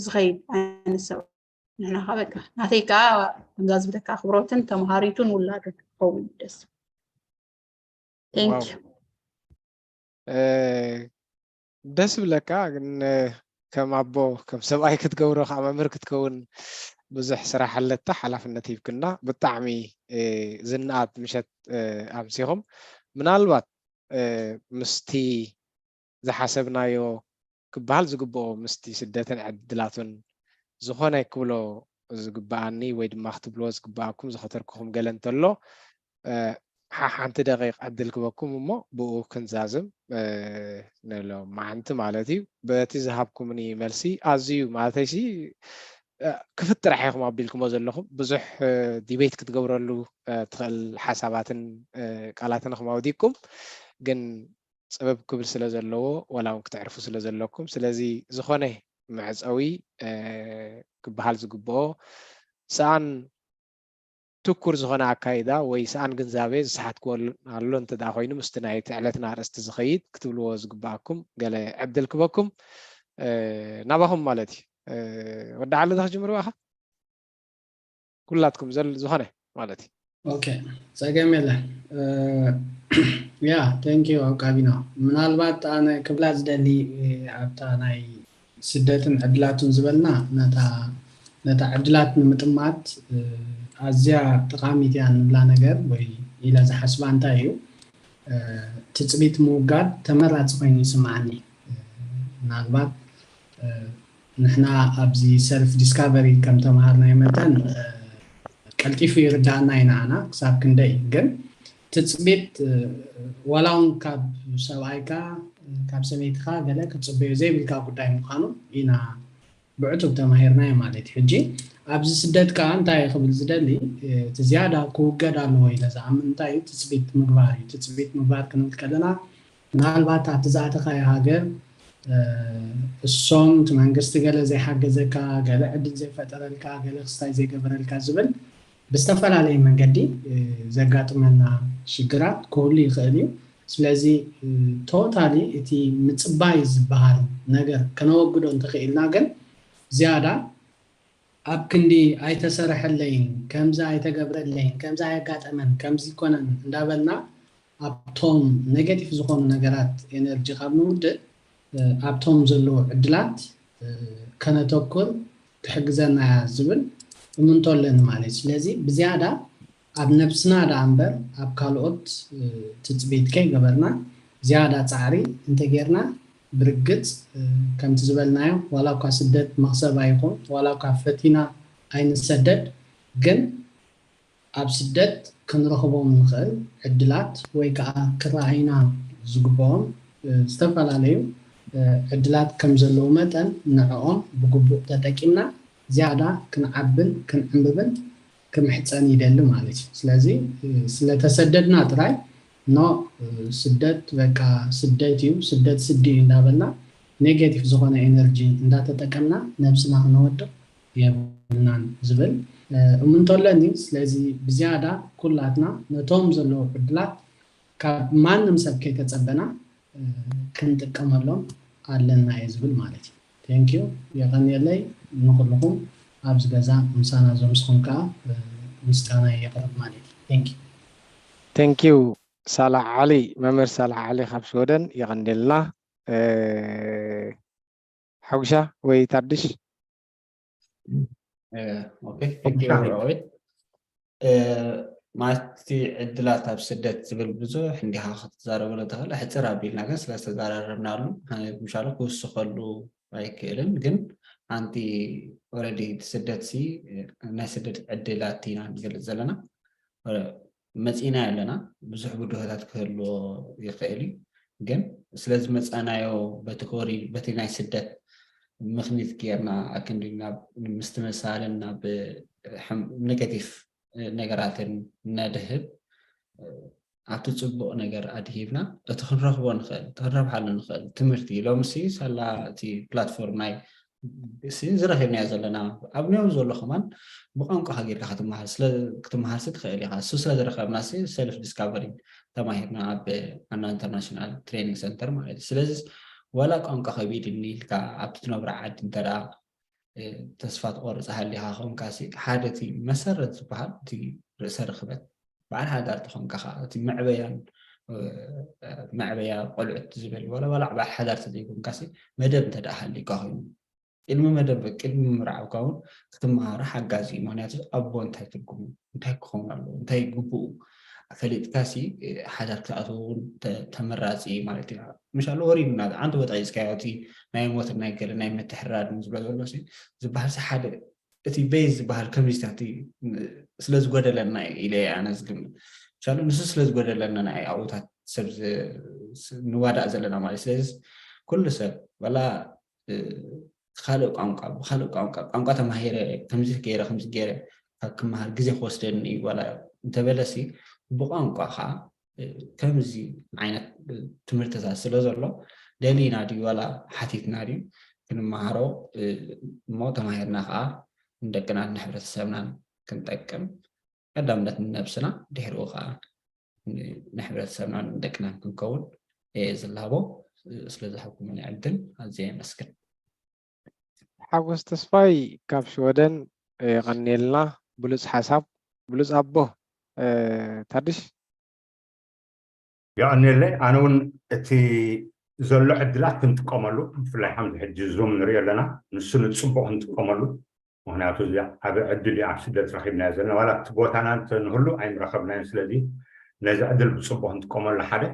ዝኸይድ ዓይነት ሰብ ንሕና ከዓ በቃ ናተይ ከዓ ከምዛ ዝብለካ ኣኽብሮትን ተምሃሪቱን ውላዱን ክኸውን ደስ ደስ ብለካ ግን ከም ኣቦ ከም ሰብኣይ ክትገብሮ ከዓ መምህር ክትከውን ብዙሕ ስራሕ ኣለታ ሓላፍነት ሂብክና ብጣዕሚ ዝነኣድ ምሸት ኣምሲኹም ምናልባት ምስቲ ዝሓሰብናዮ ክበሃል ዝግብኦ ምስቲ ስደትን ዕድላቱን ዝኾነ ክብሎ ዝግበኣኒ ወይ ድማ ክትብልዎ ዝግበኣኩም ዝኸተርኩኹም ገለ እንተሎ ሓሓንቲ ደቂቕ ዕድል ክበኩም እሞ ብኡ ክንዛዝም ንሎ ማዓንቲ ማለት እዩ። በቲ ዝሃብኩምኒ መልሲ ኣዝዩ ማለተይሲ ክፍት ጥራሕ ኢኹም ኣቢልኩሞ ዘለኹም ብዙሕ ዲቤት ክትገብረሉ ትኽእል ሓሳባትን ቃላትን ኢኹም ኣውዲኩም ግን ፅብብ ክብል ስለ ዘለዎ ዋላ እውን ክተዕርፉ ስለ ዘለኩም ስለዚ ዝኾነ መዕፀዊ ክበሃል ዝግብኦ ሰኣን ትኩር ዝኾነ ኣካይዳ ወይ ሰኣን ግንዛቤ ዝሰሓትክዎ ኣሎ እንተ ደኣ ኮይኑ ምስቲ ናይ እቲ ዕለትና ኣርእስቲ ዝኸይድ ክትብልዎ ዝግበኣኩም ገለ ዕድል ክበኩም ናባኹም ማለት እዩ። ወዲ ዓሊ ዶ ክጅምር ባኻ? ኩላትኩም ዘል ዝኾነ ማለት እዩ። ኦኬ ፀገም የለን። ያ ቴንኪዩ ዓቃቢና። ምናልባት ኣነ ክብላ ዝደሊ ኣብታ ናይ ስደትን ዕድላቱን ዝበልና ነታ ነታ ዕድላት ንምጥማት ኣዝያ ጠቓሚት እያ ንብላ ነገር ወይ ኢለ ዝሓስባ እንታይ እዩ ትፅቢት ምውጋድ ተመራፂ ኮይኑ ይስምዓኒ። ምናልባት ንሕና ኣብዚ ሰልፍ ዲስካቨሪ ከም ተምሃርናዮ መጠን ቀልጢፉ ይርዳእና እዩ ንዓና ክሳብ ክንደይ ግን ትፅቢት ዋላ እውን ካብ ሰብኣይካ ካብ ሰበይትኻ ገለ ክትፅበዮ ዘይብልካ ጉዳይ ምዃኑ ኢና ብዕቱብ ተማሂርናዮ ማለት እዩ። ሕጂ ኣብዚ ስደት ከዓ እንታይ ክብል ዝደሊ እቲ ዝያዳ ክውገድ ኣለዎ ኢለ ዝኣምን እንታይ እዩ ትፅቢት ምግባር እዩ። ትፅቢት ምግባር ክንብል ከለና ምናልባት ኣብቲ ዝኣተኻዮ ሃገር እሶም እቲ መንግስቲ ገለ ዘይሓገዘካ፣ ገለ ዕድል ዘይፈጠረልካ፣ ገለ ክስታይ ዘይገበረልካ ዝብል ብዝተፈላለየ መንገዲ ዘጋጥመና ሽግራት ክህሉ ይኽእል እዩ። ስለዚ ቶታሊ እቲ ምፅባይ ዝበሃል ነገር ከነወግዶ እንተኽኢልና ግን ዝያዳ ኣብ ክንዲ ኣይተሰረሐለይን ከምዚ ኣይተገብረለይን ከምዚ ኣየጋጠመን ከምዚ ይኮነን እንዳበልና ኣብቶም ኔጌቲቭ ዝኾኑ ነገራት ኤነርጂ ካብ ንውድእ ኣብቶም ዘለዉ ዕድላት ከነተኩር ትሕግዘና እያ ዝብል እምንቶ ኣለኒ ማለት እዩ። ስለዚ ብዝያዳ ኣብ ነብስና ደኣ እምበር ኣብ ካልኦት ትፅቢት ከይገበርና ዝያዳ ፃዕሪ እንተጌርና ብርግፅ ከምቲ ዝበልናዮ ዋላ እኳ ስደት መኽሰብ ኣይኹን ዋላ እኳ ፈቲና ኣይንሰደድ ግን ኣብ ስደት ክንረኽቦም ንኽእል ዕድላት ወይ ከዓ ክረኣዩና ዝግብኦም ዝተፈላለዩ ዕድላት ከም ዘለዉ መጠን ንዕኦም ብግቡእ ተጠቂምና ዝያዳ ክንዓብን ክንዕምብብን ክምሕፀን ይደሊ ማለት እዩ። ስለዚ ስለተሰደድና ጥራይ ኖ ስደት በቃ ስደት እዩ፣ ስደት ስዲ እዩ እንዳበልና ኔጌቲቭ ዝኾነ ኤነርጂ እንዳተጠቀምና ነብስና ክነወድቕ የብልናን ዝብል እምንቶ ኣለኒ። ስለዚ ብዝያዳ ኩላትና ነቶም ዘለዉ ዕድላት ካብ ማንም ሰብ ከይተጸበና ክንጥቀመሎም ኣለና እየ ዝብል ማለት እዩ። Thank you። የቐንየለይ ንኹልኹም ኣብዚ ገዛ ምሳና ዘምስኹም ከዓ ምስጋና የቕርብ ማለት እዩ። Thank you። Thank you። ሳላሕ ዓሊ፣ መምህር ሳላሕ ዓሊ ካብ ሽወደን የቐንየልና። ሓጉሻ ወይ ታድሽ? ማለት እቲ ዕድላት ኣብ ስደት ዝብል ብዙሕ እንዲኻ ክትዛረበሉ ትኽእል። ሕፅር ኣቢልና ግን ስለዝተዛራረብናሉ ምሻሉ ክውስኸሉ ኣይክእልን። ግን ሓንቲ already እቲ ስደት ሲ ናይ ስደት ዕድላት ኢና ንገልፅ ዘለና። መፂና ኣለና። ብዙሕ ብድሆታት ክህልዎ ይኽእል እዩ። ግን ስለዝመፃናዮ በቲ ኮሪ በቲ ናይ ስደት ምኽኒት ጌርና ኣክንዲ ምስትምሳልን ናብ ኔጋቲቭ ነገራትን ነድህብ ኣብቲ ፅቡቕ ነገር ኣድሂብና እቲ ክንረኽቦ ንኽእል እቲ ክንረብሓሉ ንኽእል ትምህርቲ ሎምሲ ሳላ እቲ ፕላትፎርም ናይ ዝረኺብናዮ ዘለና ኣብ ኒው ዘሎ ከማን ብቋንቋኻ ጌርካ ክትመሃር ክትመሃርሲ ትኽእል ኢኻ። እሱ ስለ ዝረኸብና self discovery ተማሂርና ኣብ ኣና ኢንተርናሽናል ትሬኒንግ ሰንተር ማለት እዩ። ስለዚ ዋላ ቋንቋ ከቢድኒ ኢልካ ኣብቲ ትነብሮ ዓዲ እንተ ተስፋ ትቆርፅ ሃሊኻ ከንካሲ ሓደ እቲ መሰረት ዝበሃል እቲ ርእሰ ርክበት በዓል ሓዳር ተኾንካ ከዓ እቲ መዕበያን መዕበያ ቆልዑት ዝብል ዋላ ዋላ በዓል ሓዳር ተዘይኮንካሲ መደብ እንተ ደኣ ሃሊካ ኮይኑ ቅድሚ መደብ ቅድሚ ምርዓብካ እውን ክትመሃሮ ሓጋዚ እዩ። ምክንያቱ ኣቦ እንታይ ትርጉሙ እንታይ ክኸውን ኣለዎ እንታይ ግብኡ ፈሊጥካ ሲ ሓዳር ክትኣትዎ እውን ተመራፂ እዩ ማለት እዩ። ምሻሎ ወሪድና ዓንተ በጣቂፅካዮ እቲ ናይ ሞትን ናይ ገለ ናይ ምትሕራድን ዝብሎ ዘሎ ዝበሃል ሲ ሓደ እቲ ቤዝ ዝበሃል ከምዚታት ስለዝጎደለና ኢለ ኣነ ዝግምት። ምሻሎ ንሱ ስለዝጎደለና ናይ ኣብኡታት ሰብ ንዋዳእ ዘለና ማለት ስለዚ ኩሉ ሰብ ዋላ ካልእ ቋንቋ ብካልእ ቋንቋ ቋንቋ ተማሂረ ከምዚ ገይረ ከምዚ ገይረ ካብ ክመሃር ግዜ ክወስደኒ እዩ ዋላ እንተበለሲ ብቋንቋ ከዓ ከምዚ ዓይነት ትምህርትታት ስለ ዘሎ ደሊና ድዩ ዋላ ሓቲትና ድዩ ክንመሃሮ እሞ ተማሂርና ከዓ ንደቅናን ንሕብረተሰብናን ክንጠቅም ቀዳምነት ንነብስና ድሕሪኡ ከዓ ንሕብረተሰብናን ንደቅናን ክንከውን እየ ዝላቦ። ስለዝሃብኩምኒ ዕድል ኣዝየ የመስግን። ሓጎስ ተስፋይ ካብ ሽወደን የቐንየልና። ብሉፅ ሓሳብ ብሉፅ ኣቦ። ታድሽ የቐንየለይ። ኣነ እውን እቲ ዘሎ ዕድላት ክንጥቀመሉ ብፍላይ ሓምዚ ሕጂ ዙም ንሪኦ ኣለና ንሱ ንፅቡቅ ክንጥቀመሉ ምክንያቱ እዚ ዓብ ዕድል እዩ ኣብ ስደት ረኪብናዮ ዘለና ዋላ እቲ ቦታና ንህሉ ኣይምረከብናዮ ስለዚ ነዚ ዕድል ብፅቡቅ ክንጥቀመሉ ሓደ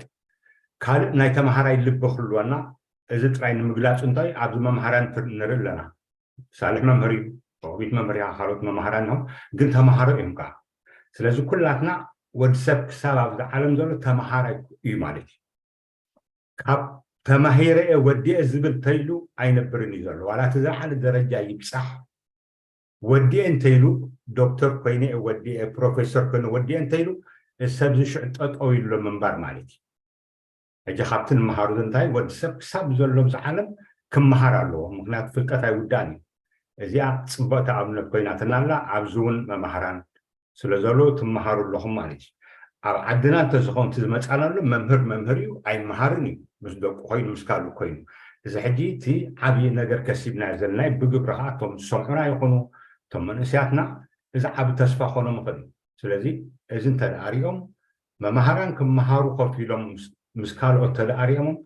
ካልእ ናይ ተምሃራይ ልቢ ክህልወና እዚ ጥራይ ንምግላፅ እንታይ ኣብዚ መምሃራን ንርኢ ኣለና ሳልሕ መምህር እዩ ሮቢት መምህር እያ ካልኦት መምሃራን እዮም ግን ተምሃሮ እዮም ከዓ ስለዚ ኩላትና ወዲ ሰብ ክሳብ ኣብዚ ዓለም ዘሎ ተምሃራይ እዩ ማለት እዩ ካብ ተማሂረ እየ ወዲኤ ዝብል ተይሉ ኣይነብርን እዩ ዘሎ ዋላ እቲ ዝለዓለ ደረጃ ይብፃሕ ወዲኤ እንተይሉ ዶክተር ኮይነ እየ ወዲኤ ፕሮፌሰር ኮይነ ወዲኤ እንተይሉ እዚ ሰብዚ ሽዑ ጠጠው ኢሉ ኣሎ ምንባር ማለት እዩ ሕጂ ካብቲ ንመሃሩ እንታይ ወዲ ሰብ ክሳብ ዘሎ ኣብዚ ዓለም ክመሃር ኣለዎ ምክንያቱ ፍልጠት ኣይውዳእን እዩ እዚኣ ፅብቕቲ ኣብነት ኮይናትና ኣላ ኣብዚ እውን መማህራን ስለ ዘለዉ ትመሃሩ ኣለኹም ማለት እዩ ኣብ ዓድና እንተዝኸውን እቲ ዝመፃና ኣሎ መምህር መምህር እዩ ኣይመሃርን እዩ ምስ ደቁ ኮይኑ ምስ ካልእ ኮይኑ እዚ ሕጂ እቲ ዓብዪ ነገር ከሲብናዮ ዘለናይ ብግብሪ ከዓ እቶም ዝሰምዑና ይኹኑ እቶም መንእስያትና እዚ ዓብ ተስፋ ክኾኖም ይኽእል እዩ ስለዚ እዚ እንተ ደኣ ሪኦም መማህራን ክመሃሩ ኮፍ ኢሎም ምስ ካልኦት እንተ ደኣ ሪኦሞም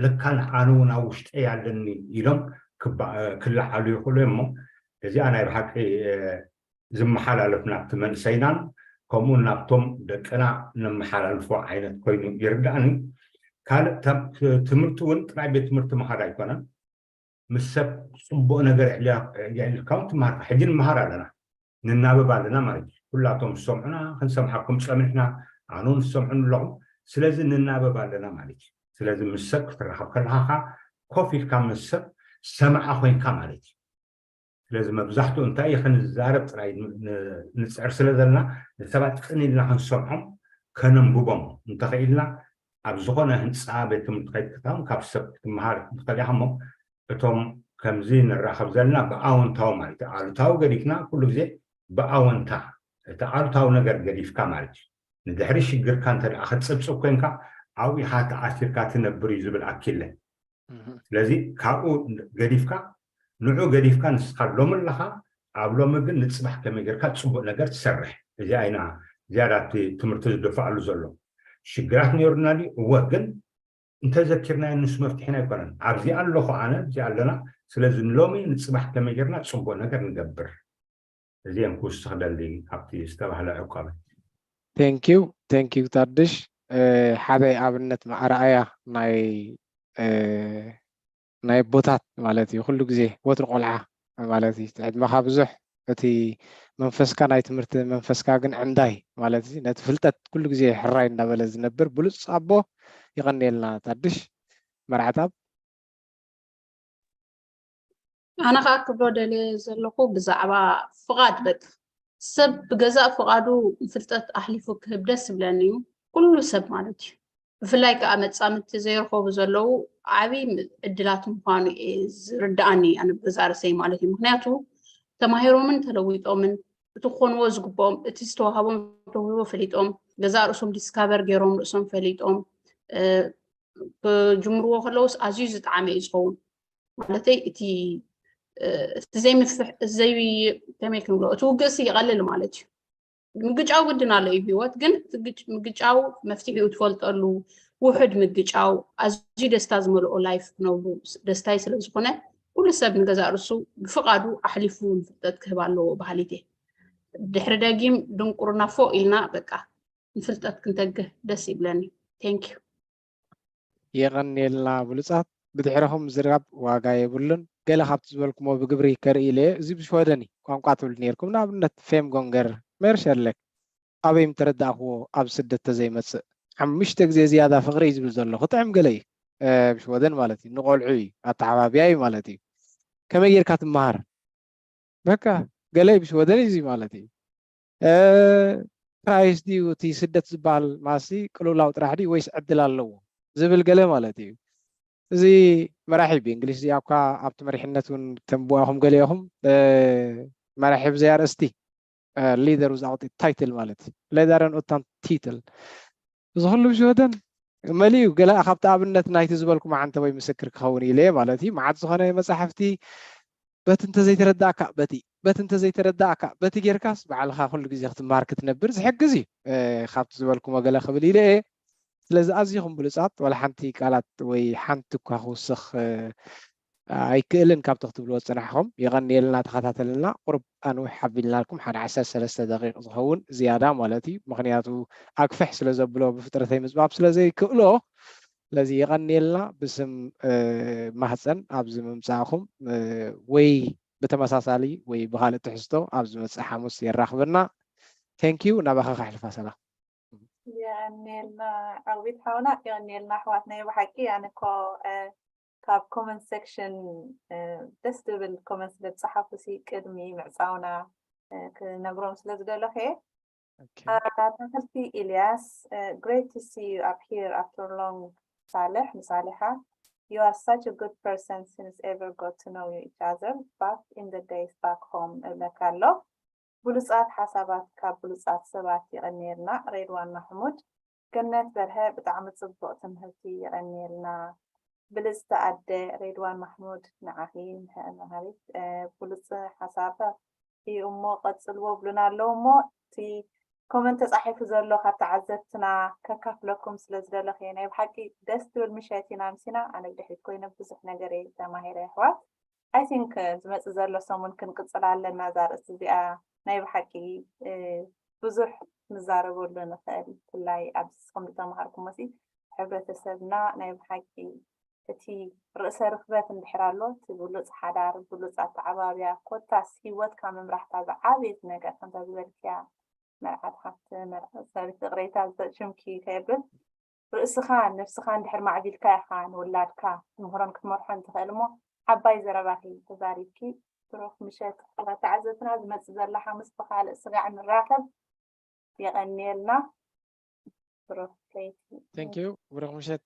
ለካ ኣነ እውን ኣብ ውሽጠይ ኣለኒ ኢሎም ክለዓሉ ይኽእሉ እዮም እሞ እዚኣ ናይ ብሓቂ ዝመሓላለፍ ናብቲ መንእሰይናን ከምኡ ናብቶም ደቅና ነመሓላልፎ ዓይነት ኮይኑ ይርዳእኒ ካልእ ትምህርቲ እውን ጥራይ ቤት ትምህርቲ ምኻድ ኣይኮነን ምስ ሰብ ፅቡቅ ነገር የዕልልካ እውን ትመሃርካ ሕጂ ንምሃር ኣለና ንናበብ ኣለና ማለት እዩ ኩላቶም ዝሰምዑና ክንሰምዓኩም ፀኒሕና ኣነ እውን ዝሰምዑኒ ኣለኹም ስለዚ ንናበብ ኣለና ማለት እዩ ስለዚ ምስ ሰብ ክትራኸብ ከለካ ኮፍ ኢልካ ምስ ሰብ ሰማዓ ኮይንካ ማለት እዩ ስለዚ መብዛሕትኡ እንታይ እዩ ክንዛረብ ጥራይ ንፅዕር ስለ ዘለና ንሰባት ቅን ኢልና ክንሰምዖም ከነንብቦም እንተኽኢልና ኣብ ዝኾነ ህንፃ ቤት ትምህርቲ ከይትክታውን ካብ ሰብ ክትመሃር ትኽእል ኢኻ እሞ እቶም ከምዚ ንራኸብ ዘለና ብኣወንታዊ ማለት እዩ ኣሉታዊ ገዲፍና ኩሉ ግዜ ብኣወንታ፣ እቲ ኣሉታዊ ነገር ገዲፍካ ማለት እዩ። ንድሕሪ ሽግርካ እንተ ደኣ ክትጽብጽብ ኮንካ፣ ኣብኡ ኢኻ ተኣሲርካ ትነብር እዩ ዝብል ኣኪለ። ስለዚ ካብኡ ገዲፍካ፣ ንዑ ገዲፍካ ንስኻ ሎሚ ኣለኻ፣ ኣብ ሎሚ ግን ንጽባሕ ከመይ ጌርካ ጽቡቕ ነገር ትሰርሕ። እዚኣ ኢና ዝያዳ እቲ ትምህርቲ ዝድፋኣሉ ዘሎ። ሽግራት ነይሩና ድዩ? እወ፣ ግን እንተዘኪርናዮ ንሱ መፍትሒና ኣይኮነን። ኣብዚኣ ኣለኹ ኣነ፣ እዚኣ ኣለና። ስለዚ ንሎሚ ንጽባሕ ከመይ ጌርና ጽቡቕ ነገር ንገብር። እዚኦም ክውስኽ ደሊ ኣብቲ ዝተባህለ ዕቋበ። Thank you፣ thank you ታድሽ። ሓደ ኣብነት መኣረኣያ ናይ ናይ ኣቦታት ማለት እዩ። ኩሉ ግዜ ወትሩ ቆልዓ ማለት እዩ። ዕድመኻ ብዙሕ፣ እቲ መንፈስካ ናይ ትምህርቲ መንፈስካ ግን ዕንዳይ ማለት እዩ። ነቲ ፍልጠት ኩሉ ግዜ ሕራይ እንዳበለ ዝነብር ብሉፅ ኣቦ። ይቐንየልና ታድሽ መርዓታብ። ኣነ ከዓ ክብሎ ደልየ ዘለኹ ብዛዕባ ፍቓድ፣ በቃ ሰብ ብገዛእ ፍቓዱ ንፍልጠት ኣሕሊፉ ክህብ ደስ ይብለኒ እዩ፣ ኩሉ ሰብ ማለት እዩ። ብፍላይ ከዓ መፃምድቲ ዘይረኸቡ ዘለዉ ዓብዪ ዕድላት ምዃኑ እየ ዝርድኣኒ ኣነ ብገዛእ ርእሰይ ማለት እዩ። ምክንያቱ ተማሂሮምን ተለዊጦምን እቲ ክኾንዎ ዝግብኦም፣ እቲ ዝተዋህቦም ተውህቦ ፈሊጦም፣ ገዛእ ርእሶም ዲስካቨር ገይሮም ርእሶም ፈሊጦም ክጅምርዎ ከለውስ ኣዝዩ ዝጠዓመ እዩ ዝኸውን። ማለተይ እቲ እቲ ዘይምፍሕ ዘይ ከመይ ክንብሎ እቲ ውግእሲ ይቐልል ማለት እዩ። ምግጫው ግድን ኣሎ እዩ ህይወት፣ ግን ምግጫው መፍትሒኡ ትፈልጠሉ ውሑድ ምግጫው ኣዝዩ ደስታ ዝመልኦ ላይፍ ክነብሩ ደስታይ ስለ ዝኾነ ኩሉ ሰብ ንገዛእ ርእሱ ብፍቓዱ ኣሕሊፉ ንፍልጠት ክህብ ኣለዎ በሃሊት እየ። ድሕሪ ደጊም ድንቁርና ፎእ ኢልና በቃ ንፍልጠት ክንተግህ ደስ ይብለኒ። Thank you። የቐንየልና ብሉጻት። ብድሕረኹም ዝራብ ዋጋ የብሉን። ገለ ካብቲ ዝበልኩሞ ብግብሪ ከርኢ ኢለ እየ። እዚ ብሽወደን እዩ ቋንቋ ትብል ነይርኩም። ንኣብነት ፌም ጎንገር፣ ሜርሸርለክ ኣበይ ምተረዳእክዎ ኣብ ስደት ተዘይመጽእ ሓሙሽተ ግዜ ዝያዳ ፍቕሪ እዩ ዝብል ዘሎ። ክጥዕም ገለ እዩ። ብሽወደን ማለት እዩ። ንቖልዑ እዩ። ኣተሓባቢያ እዩ ማለት እዩ። ከመይ ጌርካ ትመሃር? በቃ ገለ እዩ ብሽወደን እዩ ማለት እዩ። ፕራይስ ድዩ እቲ ስደት ዝበሃል ማሲ ቅልውላው ጥራሕ ድዩ ወይስ ዕድል ኣለዎ ዝብል ገለ ማለት እዩ። እዚ መራሒ ብእንግሊሽ እዚኣ እኳ ኣብቲ መሪሕነት እውን ተንብዋኹም ገሊኹም መራሒ ብዘይ ኣርእስቲ leader without title ማለት እዩ። Ledaren utan titel እዚ ኩሉ ብሽወደን መሊኡ ገለ ካብቲ ኣብነት ናይቲ ዝበልኩ መዓንተ ወይ ምስክር ክኸውን ኢለ ማለት እዩ። መዓት ዝኾነ መጻሕፍቲ በቲ እንተዘይተረዳእካ በቲ በቲ እንተዘይተረዳእካ በቲ ጌርካስ ባዕልኻ ኩሉ ግዜ ክትመሃር ክትነብር ዝሕግዝ እዩ። ካብቲ ዝበልኩሞ ገለ ክብል ኢለ እየ። ስለዚ ኣዚኹም ብሉጻት፣ ዋላ ሓንቲ ቃላት ወይ ሓንቲ እኳ ክውስኽ ኣይክእልን ካብቲ ክትብልዎ ዝጸናሕኹም። የቐንየልና፣ ተኸታተልና። ቁሩብ ኣንውሕ ኣቢልናልኩም፣ ሓደ ዓሰርተ ሰለስተ ደቂቕ ዝኸውን ዝያዳ ማለት እዩ። ምኽንያቱ ኣግፍሕ ስለ ዘብሎ ብፍጥረተይ ምጽባብ ስለ ዘይክእሎ ስለዚ የቐንየልና ብስም ማህፀን ኣብዚ ምምፃእኹም ወይ ብተመሳሳሊ ወይ ብካልእ ትሕዝቶ ኣብ ዝመፅእ ሓሙስ የራኽበና። Thank you። ናባኻ ከሕልፋ ሰላም። የቐንየልና ዓዊት ሓውና፣ የቐንየልና ኣሕዋት። ናይ ብሓቂ ኣነ እኮ ካብ comment section ደስ ዝብል comment ስለ ዝፀሓፉ ሲ ቅድሚ ምዕፃውና ክነግሮም ስለ ዝደለኹ እየ። ታኸልቲ ኢልያስ፣ great to see you up here after long። ሳልሕ ንሳሊሓ፣ you are such a good person since ever got to know you each other back in the days back home እብለካ ኣሎ። ብሉጻት ሓሳባት ካብ ብሉጻት ሰባት። የቐንየልና ሬድዋን ማሕሙድ። ገነት በርሀ፣ ብጣዕሚ ጽቡቕ ትምህርቲ። የቐንየልና ብልጽቲ ኣደ ሬድዋን ማሕሙድ። ንዓኺ መሃሪት ብሉጽ ሓሳብ እዩ እሞ ቀጽልዎ ብሉና ኣለዉ እሞ እቲ comment ተጻሒፉ ዘሎ ካብ ተዓዘብትና ከካፍለኩም ስለ ዝደለኹ እየ። ናይ ብሓቂ ደስ ትብል ምሸት ኢና ኣምሲና። ኣነ ብድሕሪት ኮይነ ብዙሕ ነገር እየ ተማሂረ ኣሕዋት። I think ዝመጽእ ዘሎ ሰሙን ክንቅጽላ ኣለና እዛ ኣርእስቲ እዚኣ። ናይ ብሓቂ ብዙሕ ንዛረበሉ ንኽእል፣ ብፍላይ ኣብዚ ንስኹም ዝተማሃርኩሞ ሲ ሕብረተሰብና ናይ ብሓቂ እቲ ርእሰ ርኽበት እንድሕር ኣሎ፣ እቲ ብሉጽ ሓዳር፣ ብሉጽ ኣተዓባብያ፣ ኮታስ ህይወትካ ምምራሕካ ዝዓበየት ነገር ከምዛ ዝበልክያ መርዓት ሓፍቲ መርዓት ሰበይቲ ይቕሬታ ሽምኪ ከየብል ርእስኻ ነብስኻ እንድሕር ማዕቢልካ ኢኻ ንውላድካ ትምህሮን ክትመርሖን ትኽእል እሞ ዓባይ ዘረባኺ ተዛሪብኪ። ብሩኽ ምሸት ክቡራት ተዓዘብትና፣ ዝመጽእ ዘላ ሓሙስ ብኻልእ ስጋዕ ንራኸብ። የቐንየልና ብሩኽ ለይቲ። Thank you። ብሩኽ ምሸት።